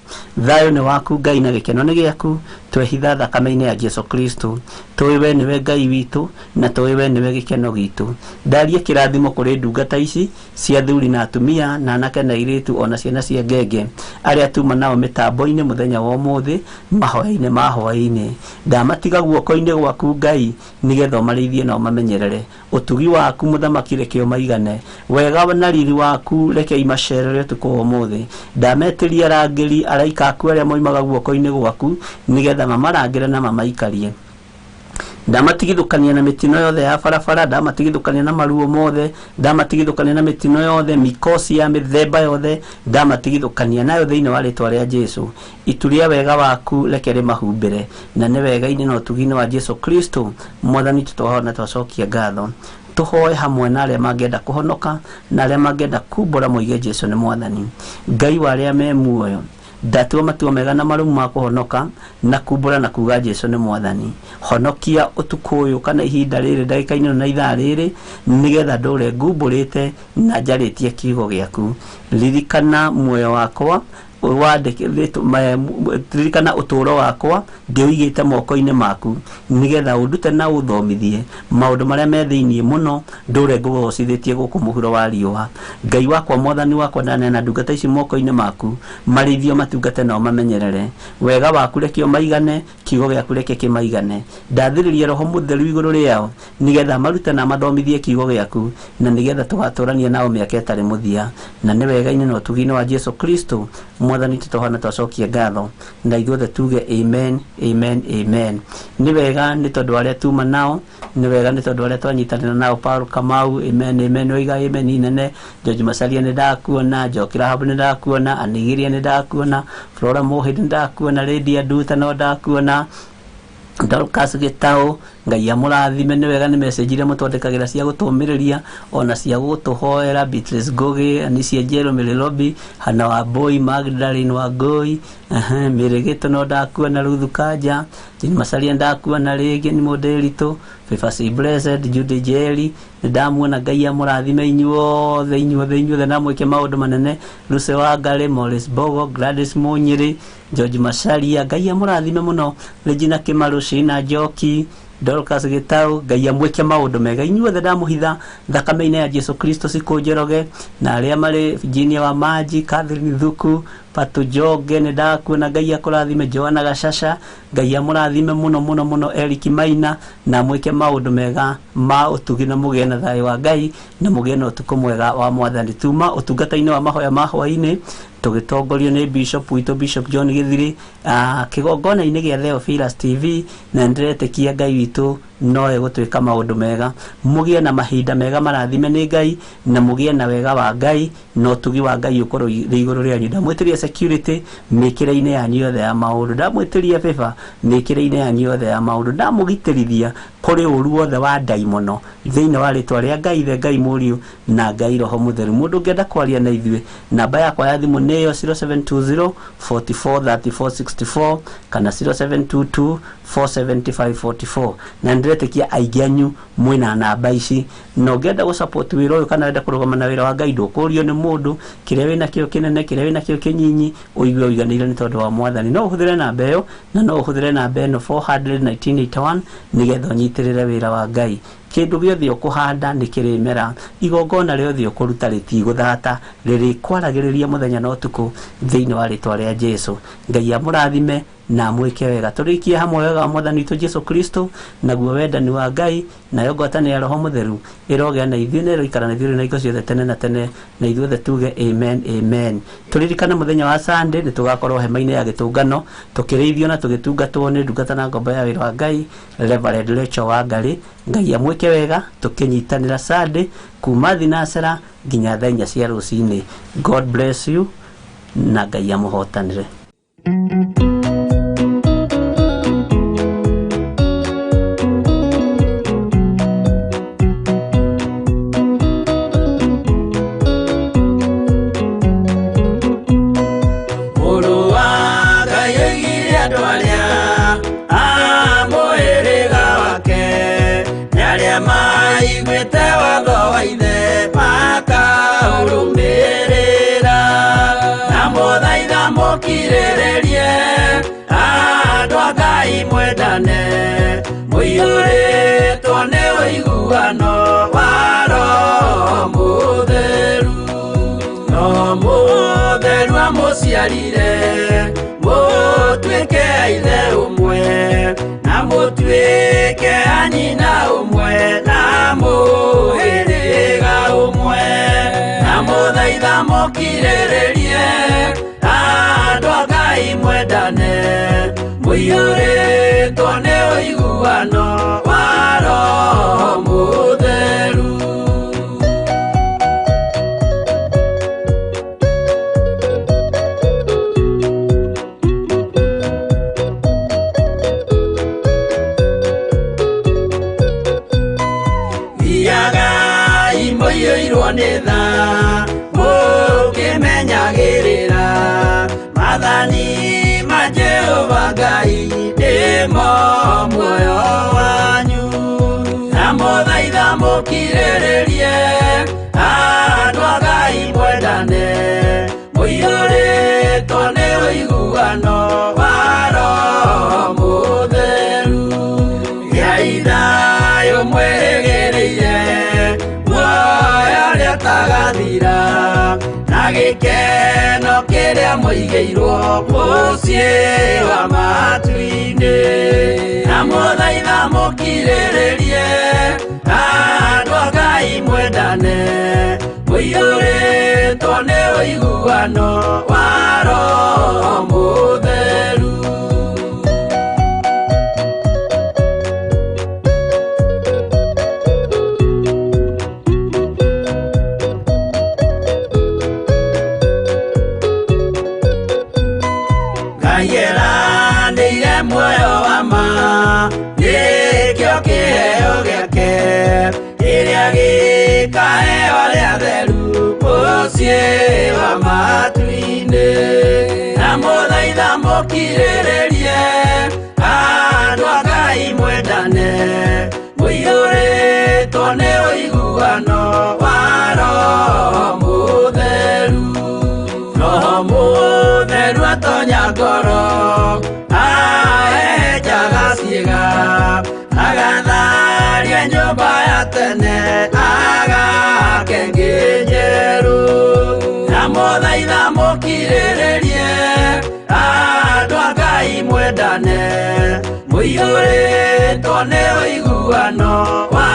Thayũ nĩ waku Ngai na gĩkeno nĩ gĩaku, twehitha thakame-inĩ ya Jesu Kristo. Tũĩ we nĩwe Ngai witũ na tũĩ we nĩwe gĩkeno gitũ. Ndaria kĩrathimo kũrĩ ndungata ici cia athuri na atumia na anake na airĩtu ona ciana cia ngenge arĩa tuma nao mĩtambo-inĩ mũthenya wa ũmũthĩ mahoya-inĩ ma hwaĩ-inĩ. Ndamatiga guoko-inĩ gwaku Ngai nĩgetha ũmarĩithie na ũmamenyerere. Ũtugi waku mũthamaki reke ũmaigane, wega na riri waku reke imacerere ũtukũ wa ũmũthĩ. Ndametĩria arangĩri araika aku arĩa moimaga guoko-inĩ gwaku nĩgetha mamarangĩre na mamaikarie. Ndamatigithũkania na mĩtino yothe ya barabara, ndamatigithũkania na maruo mothe, ndamatigithũkania na mĩtino yothe, mikosi ya mĩthemba yothe, ndamatigithũkania nayo thĩinĩ wa rĩtwa rĩa Jesu. Itu rĩa wega waku reke rĩmahumbĩre, na nĩ wega-inĩ na ũtugi-inĩ wa Jesu Kristo mwathani tũtwahoya na twacokia ngatho. Tũhoe hamwe na arĩa mangĩenda kũhonoka na arĩa mangĩenda kumbũra moige Jesu nĩ mwathani. Ngai wa arĩa me muoyo, ndatua matua mega na marũmu ma kũhonoka na kumbũra na kuga Jesu nĩ mwathani. Honokia ũtukũ ũyũ kana ihinda rĩrĩ ndagĩka-inĩ ĩno na ithaa rĩrĩ, nĩgetha ndũre ngumbũrĩte na njarĩtie kiugo gĩaku. Ririkana muoyo wakwa, ririkana ũtũũro wakwa ndĩũigĩte moko-inĩ maku, nĩgetha ũndute na ũthomithie maũndũ marĩa me thĩiniĩ mũno, ndũre ngũgocithĩtie gũkũ mũhuro wa riũa. Ngai wakwa, mwathani wakwa, ndaneana ndungata ici moko-inĩ maku, marĩithio matungate nao mamenyerere. Wega waku reke ũmaigane, kiugo gĩaku reke kĩmaigane. Ndathĩrĩria Roho Mũtheru igũrũ rĩao, nĩgetha marute na mathomithie kiugo gĩaku, na nĩgetha tũgatũrania nao mĩaka ĩtarĩ mũthia. Na nĩ wega-inĩ na ũtugi-inĩ wa Jesu Kristo mwathani tũtohana twacokia ngatho, na ithuothe tuge amen, amen, amen. Nĩ wega nĩ tondũ arĩa tuma nao, nĩ wega nĩ tondũ arĩa twanyitanĩra nao, Paul Kamau, amen, amen, oiga amen inene. George Macharia nĩ ndakuona, Njoki Rahabu nĩ ndakuona, Anigiria nĩ ndakuona, Flora Mũhĩndi nĩ ndakuona, Lydia Nduta no ndakuona, Dorcas Gitau, Ngai amũrathime. Nĩ wega nĩ message iria mũtwandĩkagĩra cia gũtũmĩrĩria ona cia gũtũhoera. Beatrice Ngugi, Anicia Njerũ, Mary Hana Wambui, Magdalene Wangui, Mary Gĩtũ no ndakuona, Ruthu Kanja, Jane Macharia ndakuona rĩngĩ, nĩ Mũndĩritũ, Favor Blessed, Judy Jerry nĩ ndamuona. Ngai amũrathime inyuothe, inyuothe, inyuothe, na mwĩke maũndũ manene. Lucy Wangari, Morris Bogo, Gladys Munyiri, George Macharia, Ngai amũrathime mũno. Regina Kĩmarũ, Sheena Njoki, Dorcas Gitau, Ngai amwĩke maũndũ mega inyuothe. Ndamũhitha thakame-inĩ ya Jesu Kristo. Cikũ Njoroge na arĩa marĩ Virginia wa Maji, Catherine Thuku, Patu Jonge nĩ ndakuona, Ngai akũrathime. Joanna Gacacca, Ngai amũrathime mũno mũno mũno. Eric Maina, na mwĩke maũndũ mega ma ũtugi, na mũgĩe na thayũ wa Ngai, na mũgĩe na ũtukũ mwega wa mwathani. Tuma ũtungata-inĩ wa mahoya ma hwaĩ-inĩ tũgĩtongorio nĩ Bishop witũ, Bishop John Githiri, kĩgongona-inĩ gĩa Theophilus TV, na nĩndĩretĩkia Ngai witũ no egũtwĩka maũndũ mega. Mũgĩe na mahinda mega marathime nĩ Ngai, na mũgĩe na wega wa Ngai na ũtugi wa Ngai ũkorwo ũrĩ igũrũ rĩanyu. Ndamwĩtĩria security mĩkĩre-inĩ yanyu yothe ya maũndũ, ndamwĩtĩria favor mĩkĩre-inĩ yanyu yothe ya maũndũ, ndamũgitĩrithia kũrĩ ũru wothe wa ndaimono thĩinĩ wa rĩtwa rĩa Ngai Ithe, Ngai Mũriũ na Ngai Roho Mũtheru. Mũndũ ũngĩenda kwaria na ithuĩ, namba yakwa ya thimũ nĩyo 0720 44 34 64 kana 0722 475 44, na nĩndĩretĩkia aingĩ anyu mwĩna namba ici. Na ũngĩenda gũ support wĩra ũyũ kana wenda kũrũgama na wĩra wa Ngai, ndũkũrio nĩ mũndũ. Kĩrĩa wĩna kĩo kĩnene, kĩrĩa wĩna kĩo kĩnyinyi, ũigue ũiganĩire nĩ tondũ wa mwathani. No ũhũthĩre namba ĩyo, na no ũhũthĩre namba ĩno 41981 nĩgetha ũnyitĩrĩre wĩra wa Ngai. Kĩndũ gĩothe ũkũhanda nĩ kĩrĩmera, igongona rĩothe ũkũruta rĩtigũthata, rĩrĩkwaragĩrĩria mũthenya na ũtukũ thĩinĩ wa rĩtwa rĩa Jesu. Ngai amũrathime na amwĩke wega. Tũrĩkie hamwe wega wa mwathani witũ Jesu Kristo, naguo wendani wa Ngai, nayo ngwatanĩro ya Roho Mũtheru ĩrogĩa na ithuĩ na ĩroikara na ithuĩ na hingo ciothe tene na tene, na ithuothe tuge amen, amen. Tũririkane mũthenya wa Sunday nĩ tũgakorwo hema-inĩ ya gĩtũngano tũkĩrĩithio na tũgĩtungatwo nĩ ndungata na ngombo ya wĩra wa Ngai, Reverend Rachel Wangari. Ngai amwĩke wega. Tũkĩnyitanĩra Sunday kuma thinacera nginya thaa 4 cia rũcinĩ. God bless you na Ngai amũhotanĩre. Mũrũ wa Ngai oigire andũ arĩa a mũhĩrĩga wake nĩ arĩa maiguĩte watho wa ithe makaũrũmĩrĩra, na mũthaitha mũkirĩrĩrie andũ a Ngai mwendane, mũiyũrĩtwo nĩ ũiguano wa Roho Mũtheru. No mũtheru amũciarire mũtuĩke a ithe ũmwe, na mũtuĩke a nyina ũmwe, na mũhĩrĩga ũmwe, na mũthaitha mũkirĩrĩrie andũ a Ngai mwendane, mũiyũrĩtwo nĩ ũiguano wa Roho Mũtheru. Thiagai mũiyũirwo nĩ tha, mũkĩmenyagĩrĩra maathani ma Jehova Ngai nĩmo muoyo wanyu. Ndamũthaitha mũkirĩrĩrie, andũ a Ngai mwendane, mũiyũrĩtwo nĩ ũiguano wa Roho Mũtheru. Gĩai thayũ mwĩrĩgĩrĩire, muoyo ũrĩa ũtagathira, na gĩkeno kĩrĩa mũigĩirwo mũciĩ wa matu-inĩ. Ndamũthaitha mũkirĩrĩrie, andũ a Ngai mwendane, mũiyũrĩtwo nĩ ũiguano wa Roho Mũtheru. Ngai eranĩire muoyo wa ma, nĩkĩo kĩheo gĩake, kĩrĩa gĩkaheo arĩa atheru mũciĩ wa matu-inĩ. Ndamũthaitha mũkirĩrĩrie, andũ a Ngai mwendane, mũiyũrĩtwo nĩ ũiguano wa Roho Mũtheru. Roho Mũtheru atonya ngoro, ahehenjaga ciĩga, agatharia nyũmba ya tene, agake ĩngĩ njerũ. Ndamũthaitha mũkirĩrĩrie, andũ a Ngai mwendane, mũiyũrĩtwo nĩ ũiguano wa